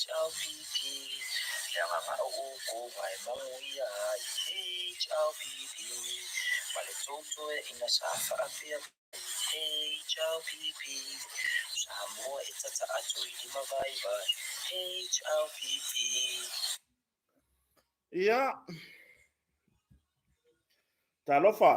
HLPP, Le agaga o oukou ga e manuia ai, HLPP, Ma le tou toeaina sa faapea mai, HLPP, O Samoa e tataa toi lima vaivai, HLPP. Ia. Talofa.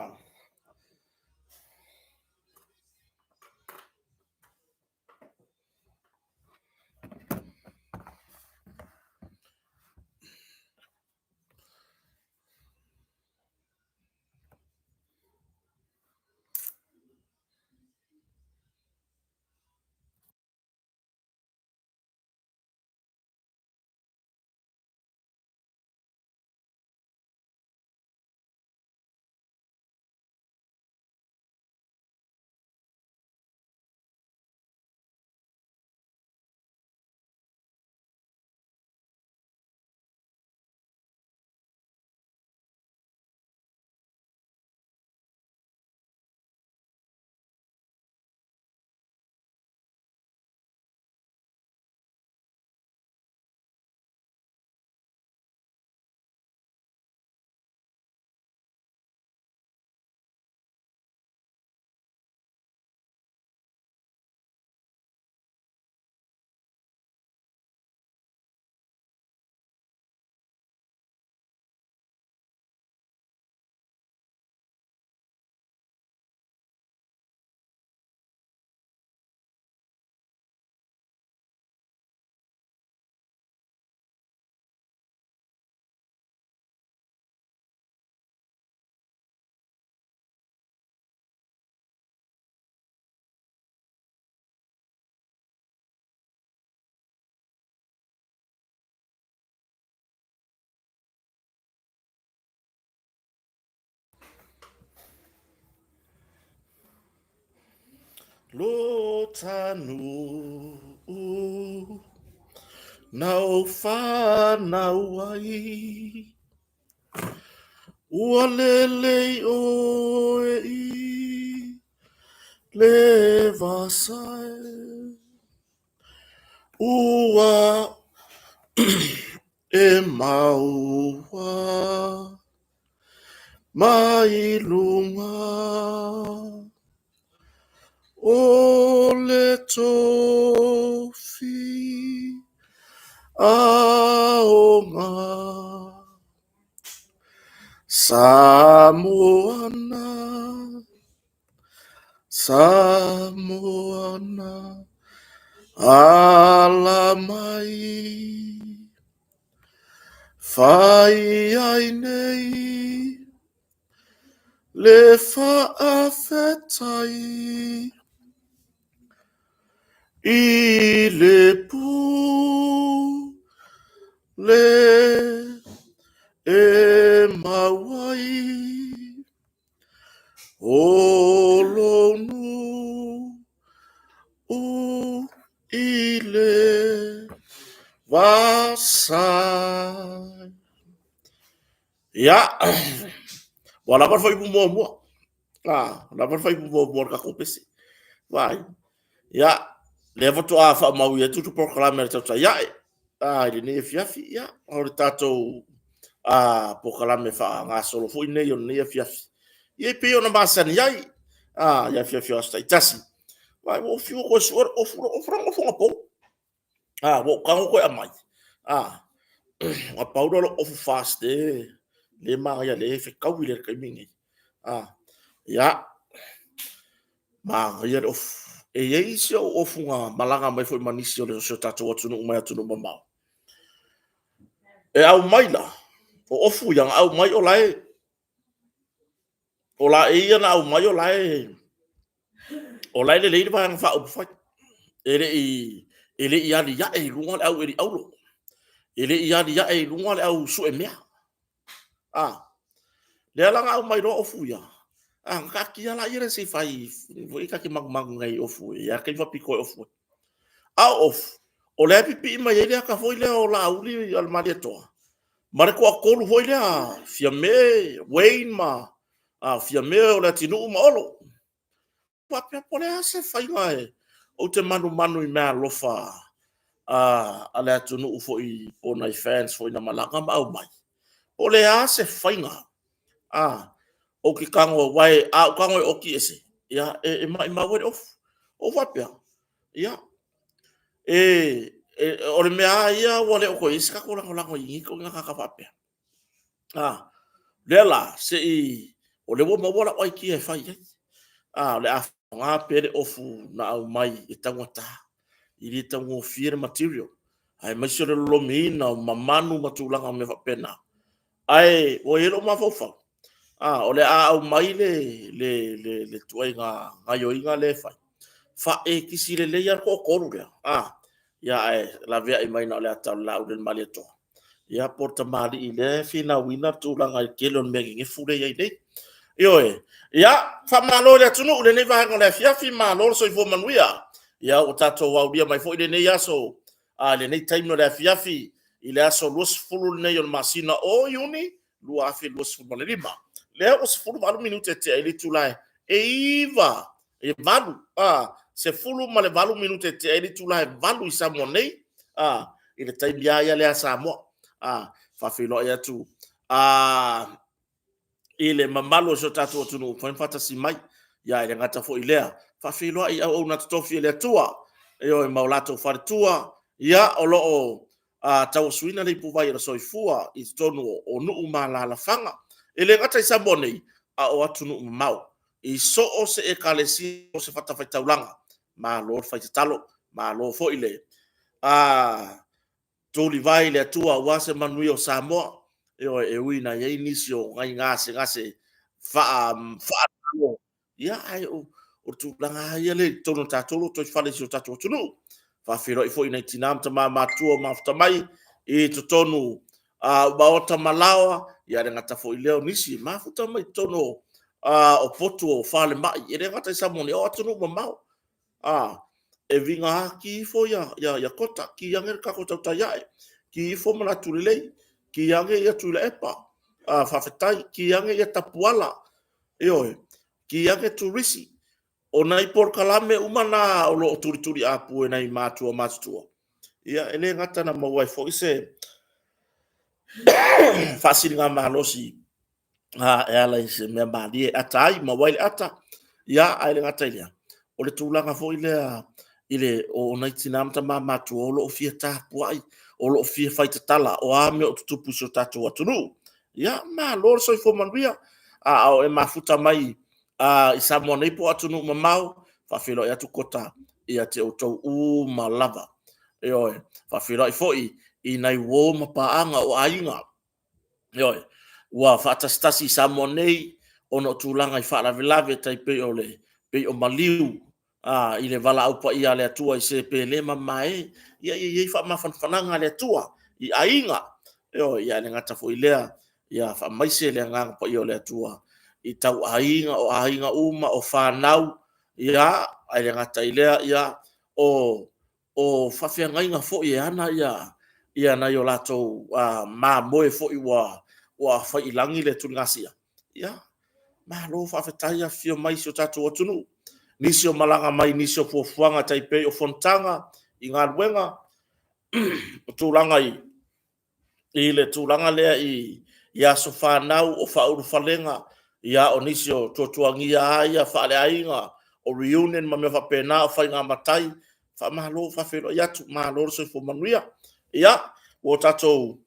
Lo tanu na ou whanau ai Ua lelei ʻoe i le vasa e Ua e maua mai luga o le tofi aoga Samoana, Samoana, ala mai Fai ai nei le faafetai i le pule e mau ai o lou nuu i le vasa. Ia, ua lava le fuaiupu muamua. Ah, ua lava le fuaiupu muamua o le tatou pese. Vaai. Ia, lea faatoa faamau atu le polokalame a le tautai ae. Ah, i lenei afiafi, ia, o le tatou polokalame faagasolo foi nei o lenei afiafi. Ia, e pei ona masani ai, i afiafi o aso taitasi. Vaai, ua ou fiu e toe sue le ofu, le ofu, le ofu anapo. Ua ou tago toe aumai, na pau lea o lou ofu fast lea e manaia lea e fetaui i le taimi lenei. Ia, manaia le ofu. E i ai isi ou ofu na malaga mai foi ma nisi o si o tatou atunuu mai atunuu mamao. E aumai la, o ofu ia na aumai o la e O laei ia na aumai o la e o la e lelei le vaega faaupufai. E le i e le i aliae i luga le au eli auro. E le i aliae i luga le au sue mea. A lea la na aumai loa ofu ia, a na taatia laia lea se i fai foi ta te manumanu i nai ofu e i ai lava taimi faapitoa e ofu ai. A o ofu, o lea e pipii mai ai le ata foi lea o Laauli a le Malietoa ma le toatolu foi lea Fiame, Wayne ma Fiame o Leatinuu ma Olo. Faapea po o le a se faiga e ou te manumanu i meaalofa a le atunuu foi po o nai fans foi na malaga ma aumai, po o le a se faiga o ke tago, aua a ou tago e oti ese, ia, e maumau ai le ofu. Ou faapea, ia, o le mea lava ia ua le o toe i ai se tatou lagolago i nei ituaiga tagata faapea. Lea la, se i, o lea ua maua lau aikia e fai ai. O le a faaaoga pea le ofu na aumai e taugata, e le taugofie le material, aemaise o le lolomiina o mamanu ma tulaga o mea faapena. Ae ua i ai lou mafaufau, o le a aumai le ituaiga gaoioiga lea e fai, faaekisi lelei lava le toatolu lea, ia ae laveai mai na o le ata o le Laauli o le Malietoa, ia po o le tamalii lea e finauina le tulaga i le tele o le mea nenefu lea e i ai nei. Ioe, ia, faamalo i le atunuu i lenei vaega o le afiafi, malo le soifua manuia. Ia ua tatou aulia mai foi lenei aso, lenei taimi o le afiafi i le aso 20 lenei o le masina o Iuni 2025. Lea ua 18 minute e tea ai le itula e 9, e 8, 18 minute e tea ai le itula e 8 i Samoa nei, i le taimi lava ia lea a Samoa. Faafeiloai atu i le mamalu o si o tatou atunuu ua mafai ona faatasi mai. Ia, e le gata foi i lea, faafeiloai i auauna totofi a le Atua, ioe, ma o latou faletua, ia, o lo o tauasuina le ipuvai o le soifua i totonu o nuu ma alaalafaga. E le gata i Samoa nei, a o atunuu mamao, i so o se ekalesia, so o se fatafaitaulaga, malo le fai tatalo, malo foi le tulivae i le Atua aua se manuia o Samoa. Ioe, e ui ina i ai nisi o nai gasegase faale-Malo, ia ae o le tulaga lava ia lea i totonu o tatou lotoifale i si o tatou atunuu. Faafeiloai foi i nai tina ma tama matutua o mafuta mai i totonu o maota ma laoa, ia e le gata foi i lea o nisi e mafuta mai i totonu o potu o falemai, e le gata i Samoa nei, a o atunuu mamao. E viga lava, ki ifo ia Kota, ki ane le tatou tautai ae, ki ifo Manatulelei, ki ane ia Tuilaepa, faafetai, ki ane ia Tapuala, ioe, ki ane Turisi. O nai polokalame uma na o lo o tulituliapu e nai matua matutua, ia e le gata na maua ai foi se faasiligamalosi e ala i se mea malie e ata ai, maua ai le ata, ia, ae le gata i lea, o le tulaga foi lea i le o nai tina ma tama matutua o lo o fia tapuai, o lo o fia fai tatala, o a mea o tutupu i si o tatou atunuu. Ia, malo le soifua manuia. A o e mafuta mai i Samoa nei po o atunuu mamao, faafeiloai atu Kota ia te outou uma lava. Ioe, faafeiloai foi i nai uo ma paaga o aiga. Ioe, ua faatasitasi i Samoa nei ona o tulaga i faalavelave tai pei o le pei o maliu i le valaau paia a le Atua i se pele ma mae, ia ia i ai faamafanafanaga a le Atua i aiga. Ioe, ia e le gata foi i lea, ia faamaise le agaga paia o le Atua i tau aiga, o aiga uma, o fanau, ia, ae le gata i lea, ia, o o faafeagaiga foi e ana ia nai o latou mamoe foi ua fai i lagi le tuligasia. Ia, malo faafetai afifio mai i si o tatou atunuu. Nisi o malaga mai i nisi o fuafuaga tai pei o fonotaga i galuega, o tulaga i le tulaga lea i aso fanau, o faaulufalega, ia o nisi o tuatuagia lava ia faaleaiga, o reunion ma mea faapena, o faiga matai. Faamalo, faafeiloai atu, malo le soifua manuia. Ia, ua tatou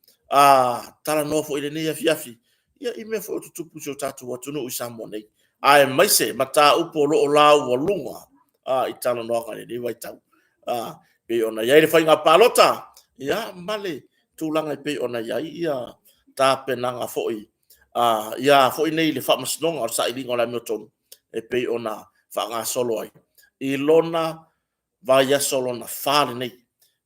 talanoa foi i lenei afiafi, ia i mea foi o tutupu i si o tatou atunuu i Samoa nei, aemaise mataupu o lo o laualuga i talanoaga i lenei vaitau. Pei ona i ai le faiga palota, ia ma le tulaga e pei ona i ai ia tapenaga foi ia foi nei le faamasinoga o le sailiga o le amiotonu e pei ona faagasolo ai i lona vaiaso lona fa lenei.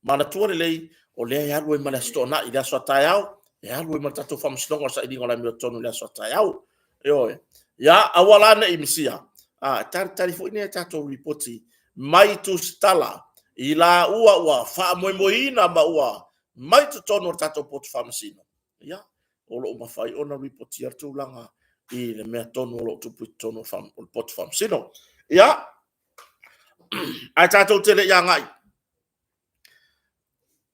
Manatua lelei, o lea e alu ai ma le Aso Toonai, le aso a taeao, e alu ai ma le tatou faamasinoga o le sailiga o le amiotonu i le aso a taeao. Ioe. Ia, aua la ne i misia, e talitali foi nai a tatou lipoti mai tusitala i laua ua faamoemoeina ma ua mai totonu o le tatou potu faamasino, ia, o lo o mafai ona ripotia le tulaga i le mea tonu o lo o tupu i totonu o le potu faamasino. Ia, ae tatou te le i agai.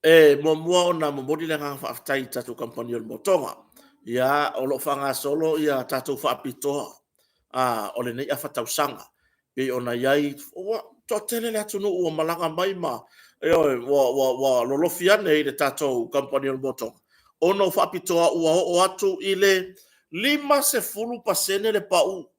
E muamua ona momoli le agaga faafetai i tatou kamupani o le Motoga. Ia, o lo o faagasolo ia tatou faapitoa o lenei afa tausaga. Pei ona i ai, ua toatele le atunuu ua malaga mai ma, ioe, ua lolofi ane i le tatou kamupani o le Motoga, ona o faapitoa ua oo atu i le 50% le pau.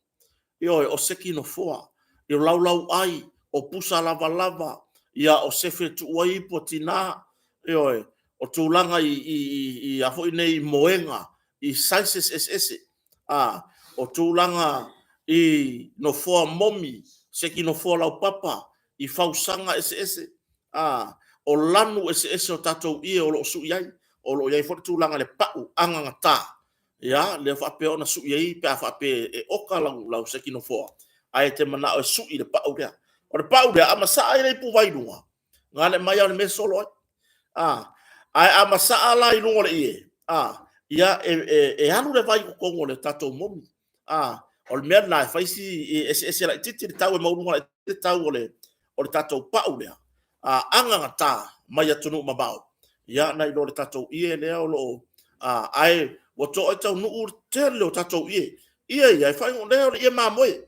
Ioe, o seki nofoa, o laulauai, o pusa lavalava, ia o sefe e tuu ai ipu a tina, ioe, o tulaga i a foi nei moega i sizes eseese, o tulaga i nofoa momi, seki nofoa laupapa, i fausaga eseese, o lanu eseese o tatou ie o lo o sui ai. O lo o i ai foi le tulaga i le pau agagata, ia, lea faapea ona sui ai pe a faapea e oka lau seki nofoa ae e te manao e sui le pau lea. O le pau lea, a masaa i le ipuvai i luga, na ona aumai lava o le mea e solo ai. Ae a masaa la i luga o le ie, ia e alu le vai i totonu o le tatou momi. O le mea lena e fai si eseese laitiiti le tau, e maualuga laitiiti le tau o le tatou pau lea agagata mai atunuu mamao nai lo le tatou ie lea o lo o... Ae ua toai taunuu le tele o tatou ie. Ie ia, leai o le ie mamoe.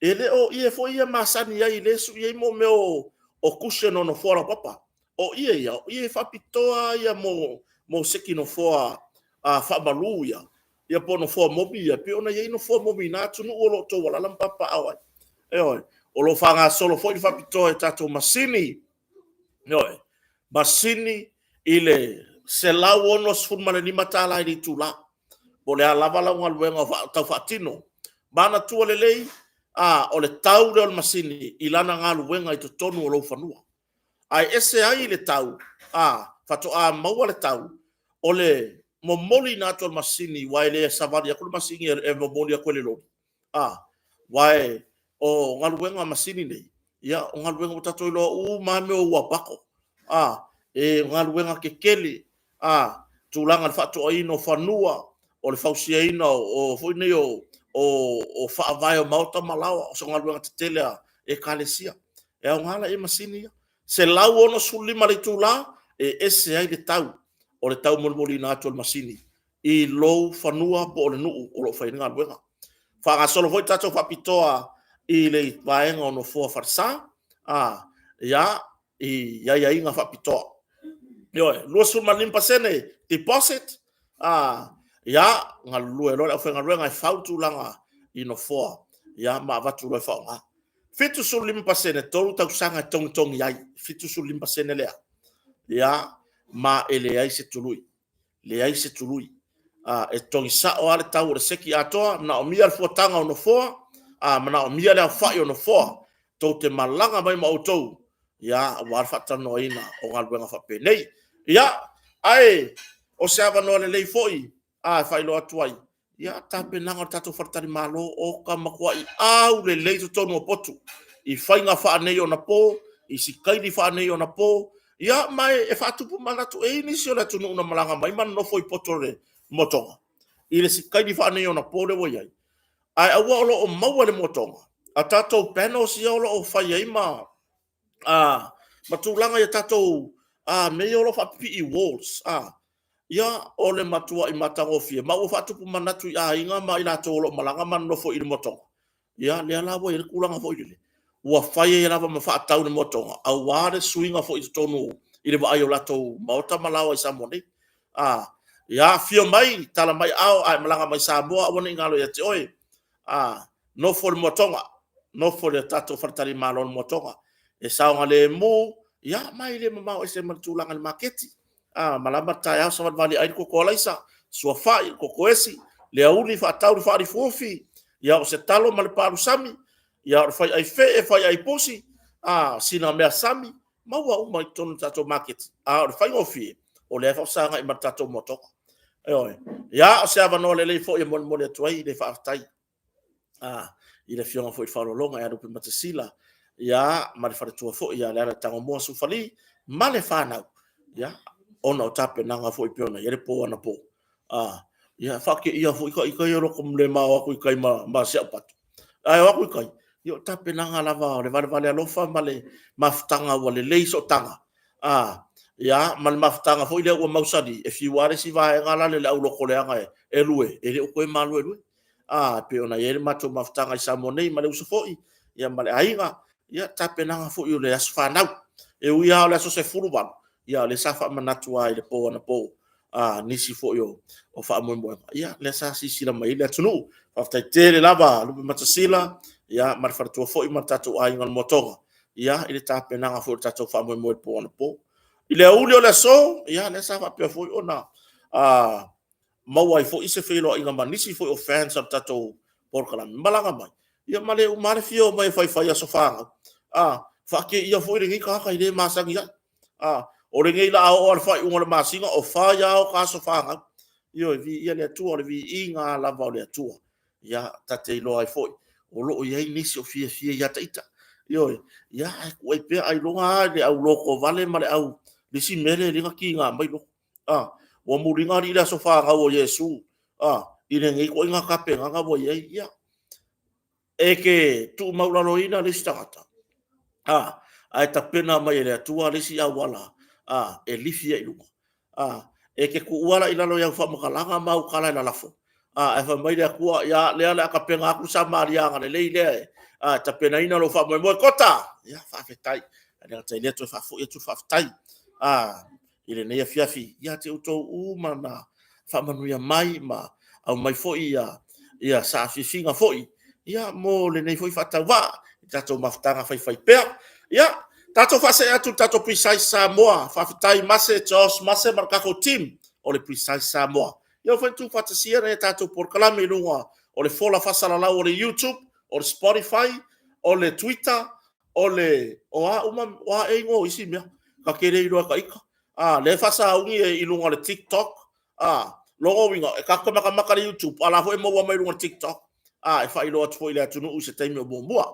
E le o ie foi ia masani ai lea e sui ai mea o cushion o nofoa laupapa. O ie ia, o ie faapitoa lava ia mo seki nofoa faamalu ia, ia po o nofoa momi ia, pei ona i ai nofoa momi i na atunuu o lo o outou alaala ma papaaao ai. Ioe. O lo o faagasolo foi le faapitoa i tatou masini, ioe, masini i le $165 i le itula, po o le a lava lau galuega o tau faatino. Manatua lelei, o le tau lea o le masini i lana galuega i totonu o lou fanua. Ae ese ai le tau faatoa maua le tau o le momoliina atu o le masini, aua e le savali atu le masini e momoli atu e le loli, aua o galuega a masini nei, ia o galuega ua tatou iloa uma lava mea o uabato, o galuega tetele, tulaga i le faatoaina o fanua, o le fausiaina o foi nei o faavae o maota ma laoa, o galuega tetele a Ekalesia. E aoga la i ai masini ia. E $165 i le itula e ese ai le tau o le taumolimoliina atu o le masini i lou fanua po o le nuu o lo o fai ai le galuega. Faagasolo foi tatou faapitoa i le vaega o nofoa falesa i aiaiga faapitoa. Ioe, 25% deposit, ia galulue ai loa le aufaigaluega e fau le tulaga i nofoa ma avatu loa e faaaoga. 75%, e 3 tausaga e togitogi ai, 75% lea. Ia, ma e leai se tului, leai se tului. E totogi sao lava le tau o le seki atoa, manaomia le fuataga o nofoa, manaomia le aofai o nofoa tou te malaga mai ma outou aua le faatalanoaina o galuega faapenei. Ia, ae o se avanoa lelei foi e faailoa atu ai, ia, tapenaga o le tatou faletalimalo, ua matuai aulelei totonu o potu i faiga faaneionapo, i sikaili faaneionapo, ia ma e faatupu manatu. E i ai nisi o le atunuu na malaga mai ma nonofo i poto o le Motoga i le sikaili faaneionapo lea ua i ai, ae aua o lo o maua e le Motoga a tatou panels ia o lo o fai ai ma tulaga i tatou mea ia o lo o faapipii i walls. Ia, o le matuai matagofie, ma ua faatupu manatu i aiga ma i latou o lo o malaga ma nonofo i le Motoga, ia lea la ua i ai le tulaga foi lele, ua fai ai lava ma faatau i le Motoga, aua le suiga foi i totonu i le vaai o latou maota ma laoa i Samoa nei. Ia afio mai, tala mai aao a e malaga mai Samoa, aua ne i galo ia te oe, nofo i le Motoga, nofo i le tatou faletalimalo o le Motoga. E saogalemu, ma e le mamao ese ma le tulaga i le maketi. A malama le taeao savalivali e ai le koko a alaisa, suafai, koko esi, le aoauli faatau le faa lufilufi, ia o se talo ma le palusami, ia o le faiai fee, faiai pusi, sina measami, maua uma i totonu o le tatou maketi, a o le faigofie, o lea e faafesagai ma le tatou Motoga. Ioe. Ia, o se avanoa lelei foi e molimoli atu ai le faafetai i le Afioga foi i le Faaaloaloga ia Lupematasila ma le faletua foi ia Leala Tagomoa Sufali ma le fanau, ona o tapenaga foi pei ona i ai le po anapo. Ia, faateia foi ita ia loto le ma o atu i tai ma si au patu, ae o atu i tai, ia o tapenaga lava o le valevale alofa ma le mafutaga ua lelei sootaga. Ia, ma le mafutaga foi lea ua mausali, e fiu lava le isi vaega lale le aulokoleaga e lue, e le o toe maluelue. A, e pei ona i ai le matou mafutaga i Samoa nei ma le uso foi, ia ma le aiga, ia tapenaga foi o le aso fanau. E ui lava o le aso 18, ia o lea sa faamanatu lava i le po anapo nisi foi o faamoemoega, ia lea sa silasila mai ai le atunuu. Faafetai tele lava Lupematasila, ia ma le faletua foi ma le tatou aiga o le Moatoga, ia i le tapenaga foi o le tatou faamoemoe i le po anapo. I le aoauli o le aso, ia lea sa faapea foi ona maua ai foi se feiloaiga ma nisi foi o fans o le tatou polokalame, malaga mai, ia ma le uma lava le fia omai e faifai aso fanau. A, faateia foi lenei tagata e le masani ai. O lenei o le a oo lava i le faaiuga o le masina o fai lava o ta aso fanau. Ioe, viia le Atua, o le viiga lava o le Atua. Ia, ta te iloa ai foi o lo o i ai nisi o fiafia ia te ita. Ioe, ia ae tuu ai pea ailoga lava le aulotovale ma le au isi mea lea e ala ai ona tiga mai loto. Ua muliga alii le aso fanau o Iesu i lenei ituaiga tapenaga ua i ai. Ia, e te tuumaualaloina le isi tagata, ae tapena mai e le Atua le isi auala e lifi ai i luga. E te tuua la i lalo i au faamatalaga ma au tala e lalafo, ae fai mai le Atua, ia, lea o le a tapena atu le Samaria agalelei lea e tapenaina lou faamoemoe. Kota! Ia, faafetai. Ae le gata i lea, toe faafoi atu le faafetai i lenei afiafi ia te outou uma na faamanuia mai ma aumai foi saafiafiga foi mo lenei foi faatauvaa i tatou mafutaga faifaipea. Ia, tatou faasee atu i le tatou Precise Samoa. Faafetai Mase, Josh Mase ma le tatou team o le Precise Samoa. Ia ua mafai ona tuufaatasia nai a tatou polokalame i luga o le fola faasalalau o le YouTube, o le Spotify, o le Twitter, o le... o a uma, o a ea igoa o isi mea, ta te le iloa e ta ita. A, lea e faasauni i luga o le TikTok, a, lona uiga, e tatou te matamata i le YouTube, a o la e foi e maua mai luga o le TikTok, a, e faailoa atu foi i le atunuu i se taimi o muamua.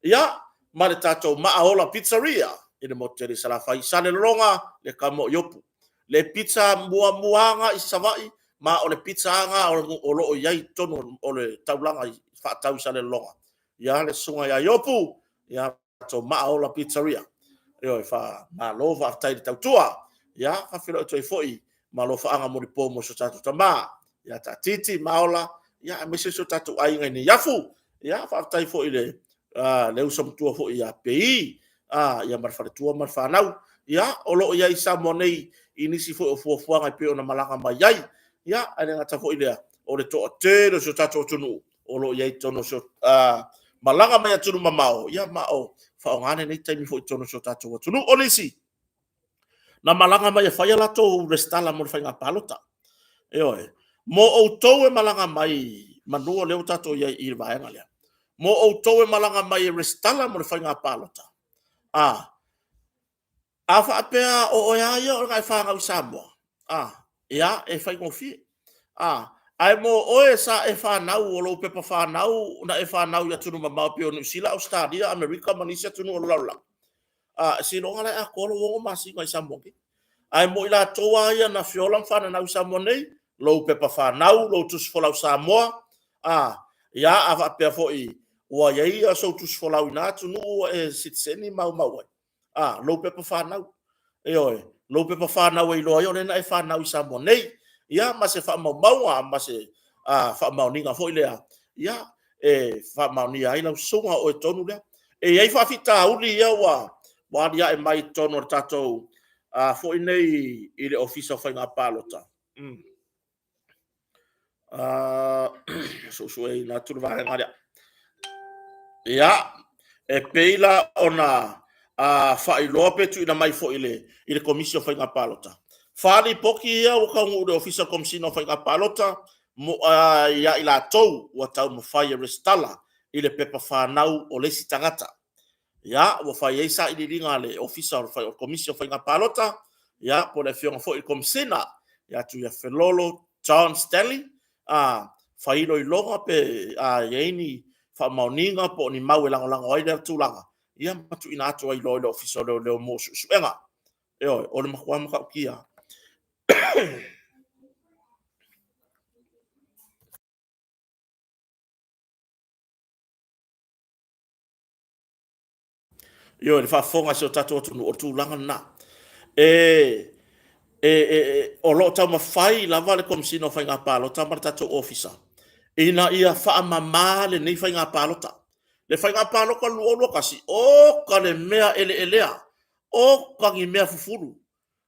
Ia, ma le tatou Maaola Pizzeria i le motu tele i Salafai, Salelologa, le tama o Iopu. Le pizza muamua i Savaii, ma o le pizza lava lena o lo o i ai i totonu o le taulaga i faatau i Salelologa. Ia, le susuga ia Iopu, ia, tatou Maaola Pizzeria. Ioe, faamalo faafetai le tautua. Ia, faafeiloai atu ai foi ma alofaaga molipo mo si o tatou tama ia Taatiti Maaola, ia aemaise si o tatou aiga i Neiafu. Ia, faafetai foi i le, le uso matua foi ia Pei, ia ma le faletua ma le fanau. Ia, o lo o i ai i Samoa nei i nisi foi o fuafuaga e pei ona malaga mai ai. Ia, ae le gata foi i lea, o le toatele o si o tatou atunuu o lo o i ai i totonu o si o, malaga mai atunuu mamao, ia ma o faaaoga lenei taimi foi i totonu o si o tatou atunuu. O nisi, na malaga mai e fai a latou resitala mo le faiga palota. Ioe. Mo outou e malaga mai, manu o lea ua tatou i ai i le vaega lea, mo outou e malaga mai e resitala mo le faiga palota, a, a faapea o oe lava ia na e fanau i Samoa, a, ia, e faigofie. A, ae mo oe sa e fanau, o lou pepa fanau na e fanau i atunuu mamao pei o Niu Sila, Ausetalia, Amerika ma nisi atunuu o le lalolagi, a, seiloga la e atoa lou 6 masina i Samoa nei. Ae mo i latou lava ia na feola ma fananau i Samoa nei, lou pepa fanau, lou tusi folau Samoa, a, ia, a faapea foi ua i ai sou tusi folau i na atunuu ua e sitiseni ma aumau ai, a, lou pepa fanau. Ioe, lou pepa fanau e iloa ai o lea na e fanau i Samoa nei. Ia, ma se faamaumauga ma se faamaoniga foi lea, ia, e faamaonia ai lau susuga o oe tonu lea. E i ai faafitauli ia ua aliae mai i totonu o le tatou foi nei i le Ofisa o Faiga Palota. Suesueina atu le vaega lea. Ia, e pei la ona faailoa pe tuuina mai foi i le Komisi o Faiga Palota. Fa lipoti ia ua taunuu i le Ofisa o le Komesina o Faiga Palota ia i latou ua taumafai e resitala i le pepa fanau o le isi tagata. Ia, ua fai ai sailiiliga a le Ofisa o le Komisi o Faiga Palota, ia, po o le Afioga foi i le Komesina ia Tuiafelolo John Stanley, a fai iloiloga pe a i ai ni faamaoniga po o ni mau e lagolago ai lea tulaga, ia ma tuuina atu ai loa i le Ofisa o Leoleo mo suesuega. Ioe, o le matua matautia. Ioe, le faafofoga a si o tatou atunuu, o le tulaga lena. E E, e, e, o lo o taumafai lava le Komesina o Faiga Palota ma le tatou Ofisa ina ia faamama lenei faiga palota. Le faiga palota 2021, oka le mea eleelea, oka ni mea fufulu.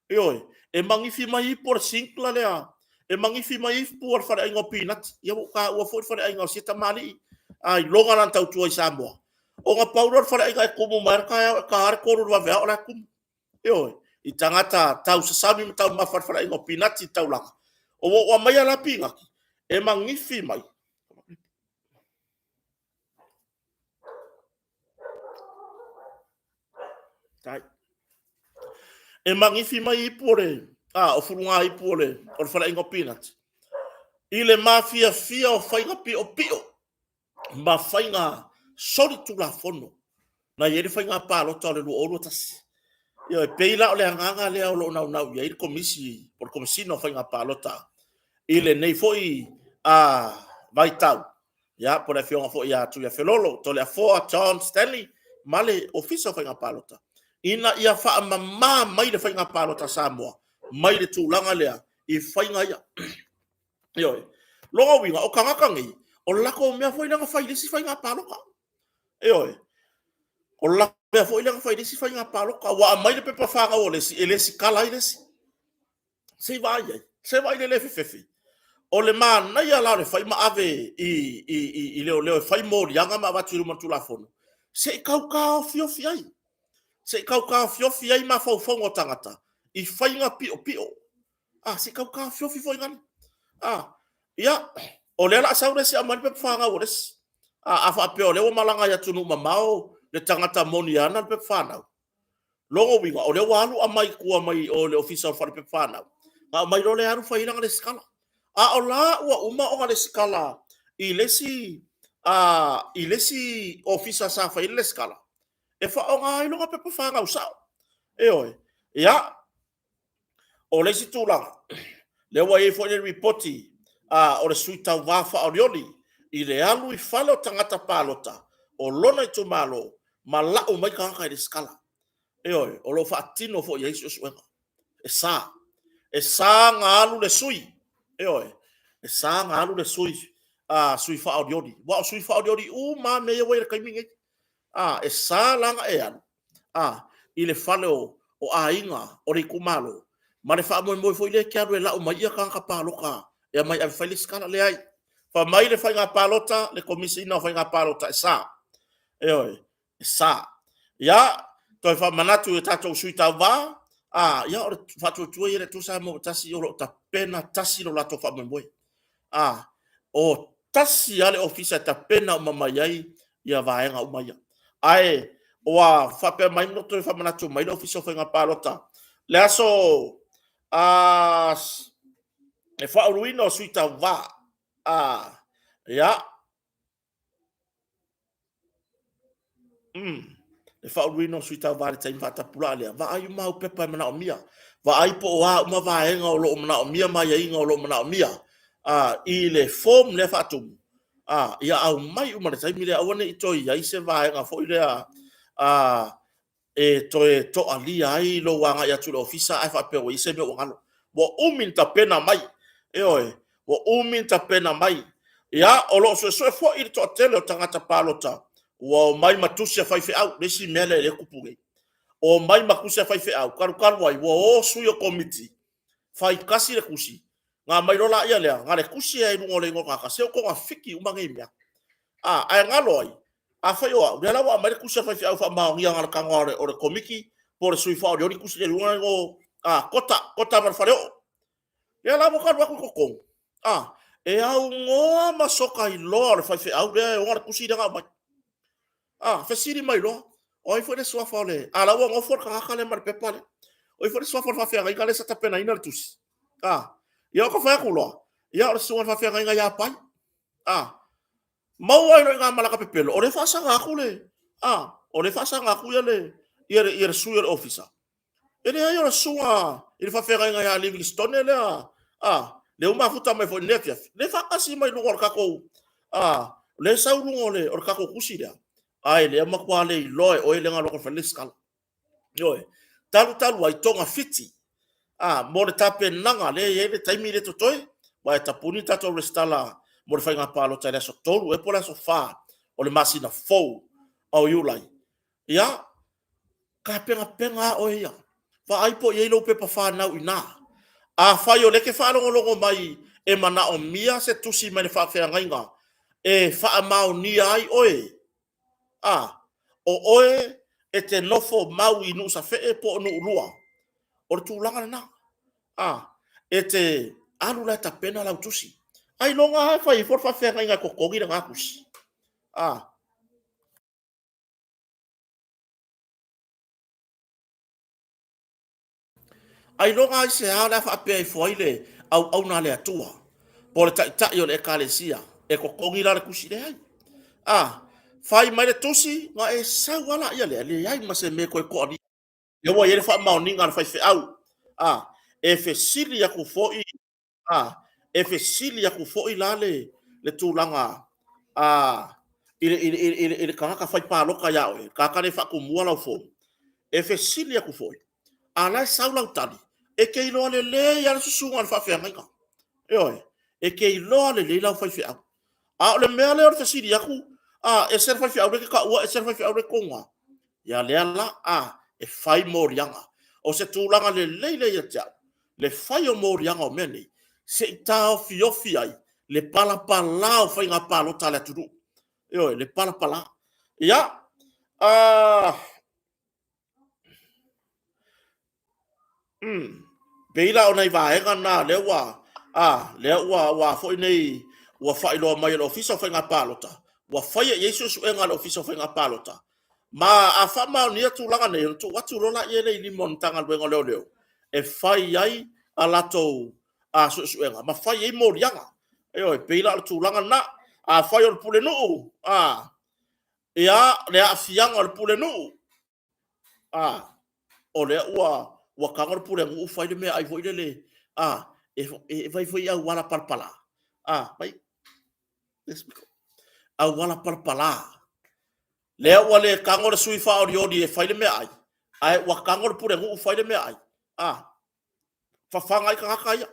Ioe, e magifi mai ipu o le sinkla lea, e magifi mai ipu o le faleaiga o Pinati. Ia ua ou taua foi le faleaiga o sia tamalii, a iloga lana tautua i Samoa. Ona pau lea o le faleaiga e tumu mai lava le taeao e ta lava le 3 i le vaveao o la e tumu. Ioe, i tagata tausasami ma taumafa i le faleaiga o Pinati i le taulaga. Ua ou aumaia la Pinati, e magifi mai. Tai. E magifi mai ipu o le, a, o fuluga ipu o le, o le faleaiga o Pinati. I le mafiafia o faiga piopio ma faiga solitulafono na i ai le faiga palota o le 2021. Ioe, pei la o le agaga lea o lo o naunau i ai le Komisi po o le Komesina o Faiga Palota i lenei foi a vaitau, ia, po o le afioga foi ia Tuiafelolo, Toleafoa, John Stanley ma le Ofisa o Faiga Palota, ina ia faamama mai le faiga palota a Samoa mai le tulaga lea i faiga ia. Ioe. Lona uiga, o tagata nei, o le latou mea foi lea na fai i le isi faiga palota. Ioe. O le latou mea foi lea na fai i le isi faiga palota. Ua aumai le pepa fanau o le isi e lesitala ai le isi. Se i vaai i ai. Se vaai i le le fefefe. O le manaia la o le fai ma ave i leoleo e fai moliaga ma avatu i luma o le Tulafono, se i tau taofiofi ai. Se i tau taofiofi ai mafaufauga o tagata i faiga piopio. A, se i tau taofiofi foi gale. A, ia, o lea o le a sau le isi e aumai le pepa fanau o le isi. A, a faapea o lea ua malaga i atunuu mamao le tagata moni e ana le pepa fanau, lona uiga, o lea ua alu aumai i tua mai o le Ofisa o le Fale Pepa Fanau, ona aumai loa lea alu fai ai lana resitala. A o la ua uma ona resitala i le isi, a, i le isi ofisa sa fai ai le resitala, e faaaoga ai lona pepa fanau sao. Ioe. Ia, O le isi tulaga, lea ua i ai foi le lipoti a o le sui tauva faaolioli i le alu i fale o tagata palota o lona itumalo ma lau mai tagata e resitala. Ioe, o lo o faatino foi i ai suesuega. E sa. E sa ona alu le sui. Ioe, e sa ona alu le sui, a, sui faaolioli. Aua o sui faaolioli uma lava mea ia ua i ai i le taimi lenei. A, e sa la ona e alu, a, i le fale o, o aiga o le itumalo, ma le faamoemoe foi lea e te alu e lau mai ia tagata palota e aumai e ave e fai lesitala. Leai. Fai mai le faiga palota, le Komesina o Faiga Palota e sa. Ioe, e sa. Ia, toe faamanatu i tatou sui tauva, a, ia, o le faatuatua ia le Atua Samoa ua tasi, o lo o tapena tasi lo latou faamoemoe. A, o tasi lava le ofisa e tapena uma mai ai ia vaega uma ia. Ae ua faapea mai ma toe faamanatu mai le Ofisa o Faiga Palota, le aso a e faauluina o sui tauva, a, ia, Le faauluina o sui tauva i le taimi faatapulaa lea, vaai uma au pepa e manaomia. Vaai po o a uma vaega o lo o manaomia ma aiaiga o lo o manaomia i le form lea faatumu, ia aumai uma i le taimi lea, aua ne i toe i ai se vaega foi lea e toe toalia ai lou agai atu i le ofisa ae faapea ua i ai se mea ua galo. Ua umi ona tapena mai, ioe, ua umi ona tapena mai. Ia, o lo o suesue foi le toatele o tagata palota ua omai ma tusi a faifeau, le isi mea lea e tupu nei. Omai ma tusi a faifeau, talu talu ai, ua o sui o komiti, fai tasi le tusi, na aumai loa laia lea, na o le tusi lava i luga o le igoa o le tagata, se ua togafiti uma nei mea. A, ae galo ai, Afai o au, lea la ua aumai le tusi a faifeau faamaonia na o le tago lava o le komiti po o le sui faaolioli tusi i luga o a Kota, Kota ma le Faleoo. Lea la ua alu atu i totonu, a, e aunoa ma soka iloa o le faifeau lea e ona le tusi lea na aumai. A, fesili mai loa, o ai foi le suafa o le... A, la ua nofo le tagata lea ma le pepa lea. O ai foi le suafa o le faafeagaiga lea sa tapenaina le tusi. A, ia o ka fai atu loa, ia o le susuga i le faafeagaiga ia Pai. A, Maua ai loa i ina ma laka pepelo, o lea e faasaga atu le, a, o lea e faasaga atu ia le, ia le, ia le sui o le ofisa. E leai o le susuga i le faafeagaiga ia Livingstone lea, a, lea ua mafuta mai foi i lenei afiafi, lea e faatasi mai luga o le tatou, a, lea e sau luga o le, o le tatou tusi lea, ae lea matua le iloa e oe lea na alu atu e fai le lesitala. Ioe, talu talu ai togafiti. A, mo le tapenaga, lea e i ai le taimi lea e totoe, aua e tapuni le tatou resitala mo le faiga palota i le aso 3 ea po o le aso 4 o le masina fou o Iulai. Ia, tapenapena lava oe ia. Vaai po o i ai lou pepa fanau i ina. Afai o lea e te faalogologo mai e manaomia se tusi mai le faafeagaiga e faamaonia ai oe, a, o oe e te nofo mau i Nuusafee po o Nuulua, o le tulaga lena. A, e te alu la e tapena lau tusi. Ailoga lava e fai ifo le faafeagaiga e totogi lena tusi. A, Ailoga aisea o le a faapea ifo ai le auauna a le Atua po o le taitai o le Ekalesia e totogi la le tusi? Leai. A fai mai le tusi, ona e sau lava laia lea, leai ma se mea e toe toalia. Lea ua i ai le faamaoniga a le faifeau. A e fesili atu foi A, e fesili atu foi la le, le tulaga a, i, le, i, le, i, le, i le tagata fai palota ia oe, le tagata lea e faatumua lau form, e fesili atu foi, a la e sau lau tali, e te iloa lelei lava le susuga a le faafeagaiga. Ioe, e te iloa lelei lau faifeau. A o le mea lea o le fesili atu, a, ese le faifeau lea e te taua, ese le faifeau lea e te toga. Ia lea la, a, e fai moliaga. O se tulaga lelei lea ia te au, le fai o moliaga o mea nei, se i taofiofi ai le palapala o faiga palota a le atunuu. Ioe, le palapala. Ia, a, Pei la o nai vaega na lea ua, a, lea ua, ua foi nei, ua faailoa mai e le Ofisa o Faiga Palota, ua faia i ai suesuega a le Ofisa o Faiga Palota. Ma a faamaonia tulaga nei, ona tuu atu loa lea i lima o le Matagaluega o Leoleo e fai ai a latou suesuega ma fai ai moliaga. Ioe, pei la o le tulaga lena. Afai o le pulenuu, a, ia, le aafiaga o le pulenuu, a, o lea ua, ua tago le pulenuu fai le meaai foi lele, a, e, e fai foi auala palapala, a, mai, auala palapala. Lea ua le tago le sui faaolioli e fai le meaai, ae ua tago le pulenuu fai le meaai, a, fafaga ai tagata ia.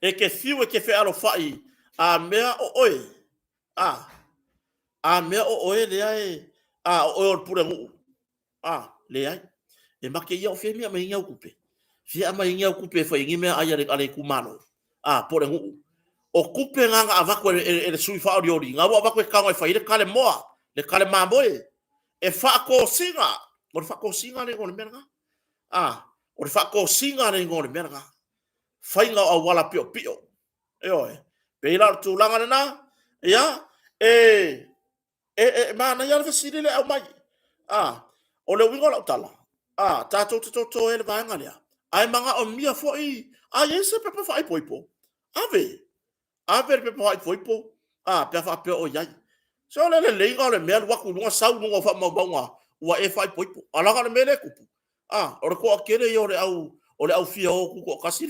E te fiu e te fealofai a mea o oe, a, a mea o oe lea e, a, o oe o le pulenuu, a, leai. E make ia o fea mea mai ni au tupe. Fia aumai ni au tupe e fai ni mea ai a le itumalo, a, po o le nuu. O tupe na na avatu e, e, e le sui faaolioli, na ua avatu e tago e fai le kale moa, le kale mamoe, e faatosina, o le faatosina le igoa o le mea lena. A, o le faatosina le igoa o le mea lena. Faiga o auala piopio. Ioe. Pei la o le tulaga lena, ia, e, e, e manaia le fesili lea e aumai. A, o le uiga o lau tala, a, tatou te totoe i le vaega lea, ae manaomia foi, a i ai se pepa faaipoipo, ave, ave le pepa faaipoipo, a, pe a faapea o i ai. Se o le leleiga o le mea alu atu i luga sau i luga o faamaumauga ua e faaipoipo. A leaga o le mea lea e tupu, a, o le toatele ia o le au, o le au fia o tutoatasi.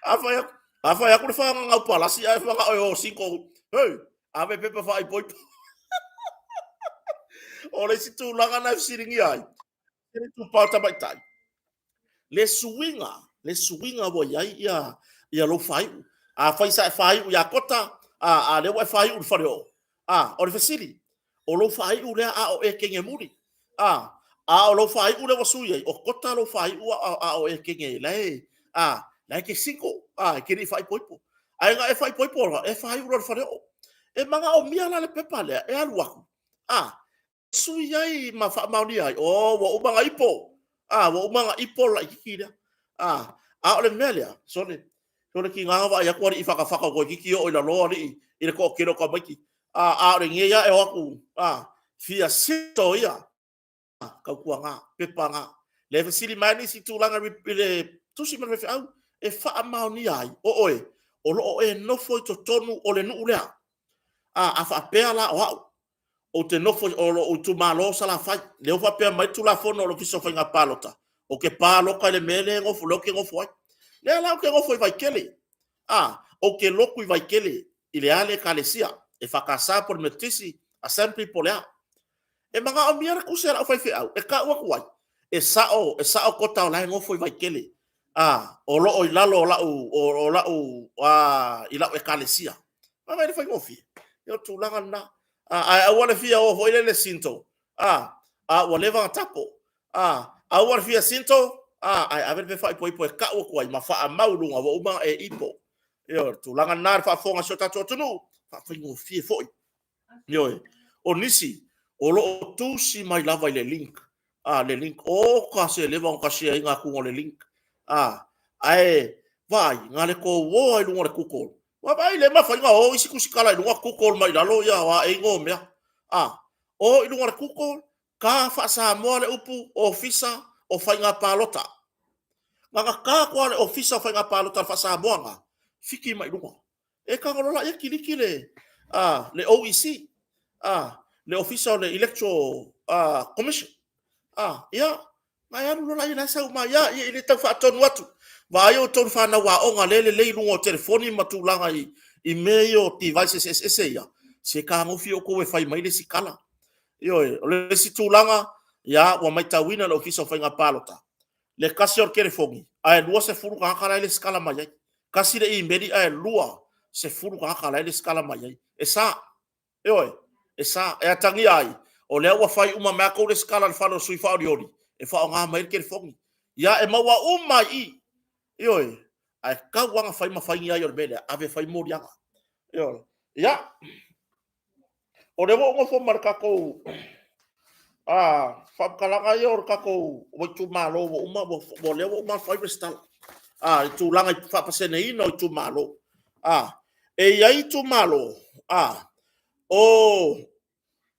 A fai atu, a fai atu le whangangau palasi ae whanga e o sinko, hei, ave pepa faaipoipo. O le isi tulaga na e fesiligia ai, le itupa o tamaitai, le suiga, le suiga ua i ai ia, ia lou faaiu. Afai sa e faaiu ia Kota, a, a lea ua e faaiu i le Faleoo. A, o le fesili, o lou faaiu lea a o e kenge muli? A, a o lou faaiu lea ua sui ai, o Kota lou faaiu a, a o e kenge la e, a, la e ke single, a, e ke le i faaipoipo. Ae na e faaipoipo loa, e faaiu loa i le Faleoo. E manaomia la le pepa lea e alu atu, a, sui ai ma faamaonia ai, oh, ua uma na ipo. Ah, ua uma na ipo le laititi lea. Ah, a o le mea lea, sole, sole tiga na vaai atu alii fatafata toeititi oo i lalo alii i le toatele o tamaiti. Ah, a o lenei lava e o atu, ah, fia sito ia. Ah, tautuana, pepa na. Le fesili mai nisi tulaga i le tusi ma le faifeau e faamaonia ai o oe o lo o e nofo i totonu o le nuu lea. Ah, a faapea la o au, ou te nofo o lou itumalo o Salafai. Lea ua faapea mai le Tulafono o le Ofisa o Faiga Palota, ou te palota i le mea lea e nofo, lea ou te nofo ai. Lea la ou te nofo i Vaitele. A, ou te lotu i Vaitele i le a le Ekalesia, EFKS po o le Metotisi, Assembly po o le a. E manaomia le tusi a lau faifeau e tau atu ai. E sa'o, e sa'o kota o la e nofo i Vaitele, a, o lo o i lalo o la'u, o la'u, a, i la'u Ekalesia. Vaavaai i le faigofie. Ia o le tulaga lena. A, ae aua le fia o foi lele sinto, a, a ua leva ona tapo. A, aua le fia sinto, a, ae ave le pepa faaipoipo e ka'u atu ai ma faamau i luga ua uma ona e ipo. Ioe, o le tulaga lena i le faafofoga a si o tatou atunuu, faafaigofie foi. Ioe, o nisi o lo o tusi mai lava i le link, a, le link, oka se leva ona ta share ina atu o le link, a, ae vaai, na le tou o ai i luga o le Google, vaavaai le mafai ona o isi tusitala i luga Google mai lalo ia o a e igoa o mea, a, o i luga o le Google, ta faa-Samoa le upu Ofisa o Faiga Palota. Na ona ta atu lava o le Ofisa o Faiga Palota faa-Samoa na, fiki mai i luga. E tago loa laia kiliki le, a, le OEC, a, le Ofisa o le Electoral Commission. A, ia, na e alu loa laia la e sau mai, ia, ia, e le tau faatonu atu. Vaai outou i fanau aoga lea e lelei i luga o telefoni ma tulaga i, i mea ia o devices eseese ia, se tagofi outou e fai mai le isi tala. Ioe, o le isi tulaga, ia, ua matauina e le Ofisa o Faiga Palota, le tasi o le telefoni, ae 20 tagata la e resitala mai ai. Tasi le imeli ae 20 tagata la e resitala mai ai. E sa. Ioe, e sa. E atagia ai, o lea ua fai uma mai a tou resitala i le fale o le sui faaolioli, e faaaoga mai ai le telefoni. Ia, e maua uma ai i i. Ioe, ae tau lava ona fai ma fai ni ai o le mea lea, ave e fai moliaga. Ioe. Ia, o lea ua ou nofo ma le tatou faamatalaga ia o le tatou itumalo ua uma, ua lea ua uma ona fai resitala. I tulaga i faapaseneina o itumalo. E i ai itumalo,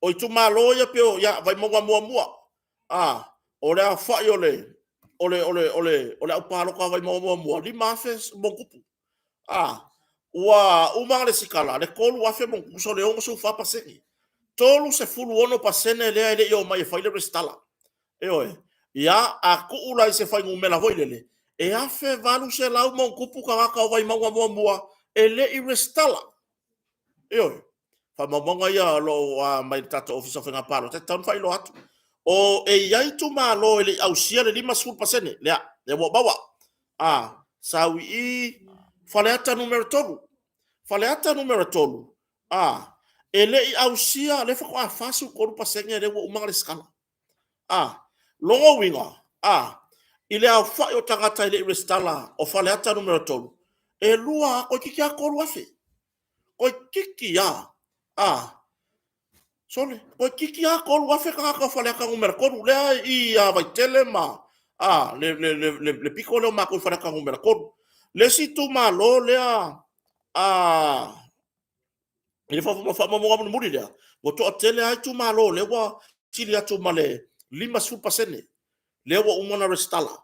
o itumalo ia pei o, ia, Vaimauga 1, o le aofai o le aupalota a Vaimauga 1, 5,000 ma ona tupu. A, ua uma ona resitala le 3,000 ma tusa o le 64%. 36% lea e le i omai e fai le resitala. Ioe. Ia, a tuu la i se fuainumera foi lele, e 1,800 ma ona tupu tagata o Vaimauga 1 e le i resitala. Ioe. Faamaumauga ia o lo o mai le tatou Ofisa o Faiga Palota, e tatau ona faailoa atu. O e i ai itumalo e le i ausia le 50%, lea, lea ua ou maua. A, sau i i Faleata Nu.3. Faleata Nu.3, a, e le i ausia, lea faatoa 43% lea ua uma ona resitala. A, lona uiga, a, i le aofai o tagata e le i resitala o Faleata Nu.3, e lua, toeitiiti lava 3,000. Toeitiiti lava, a, sole, toeitiiti lava 3,000 tagata o Faleata Nu.3, lea i ia Vaitele ma, a, le pito lea o matou i Faleata Nu.3. Le isi itumalo lea, a, i le faamaumauga mulimuli lea, ua toatele lava itumalo o lea ua sili atu ma le 50% lea ua uma ona resitala.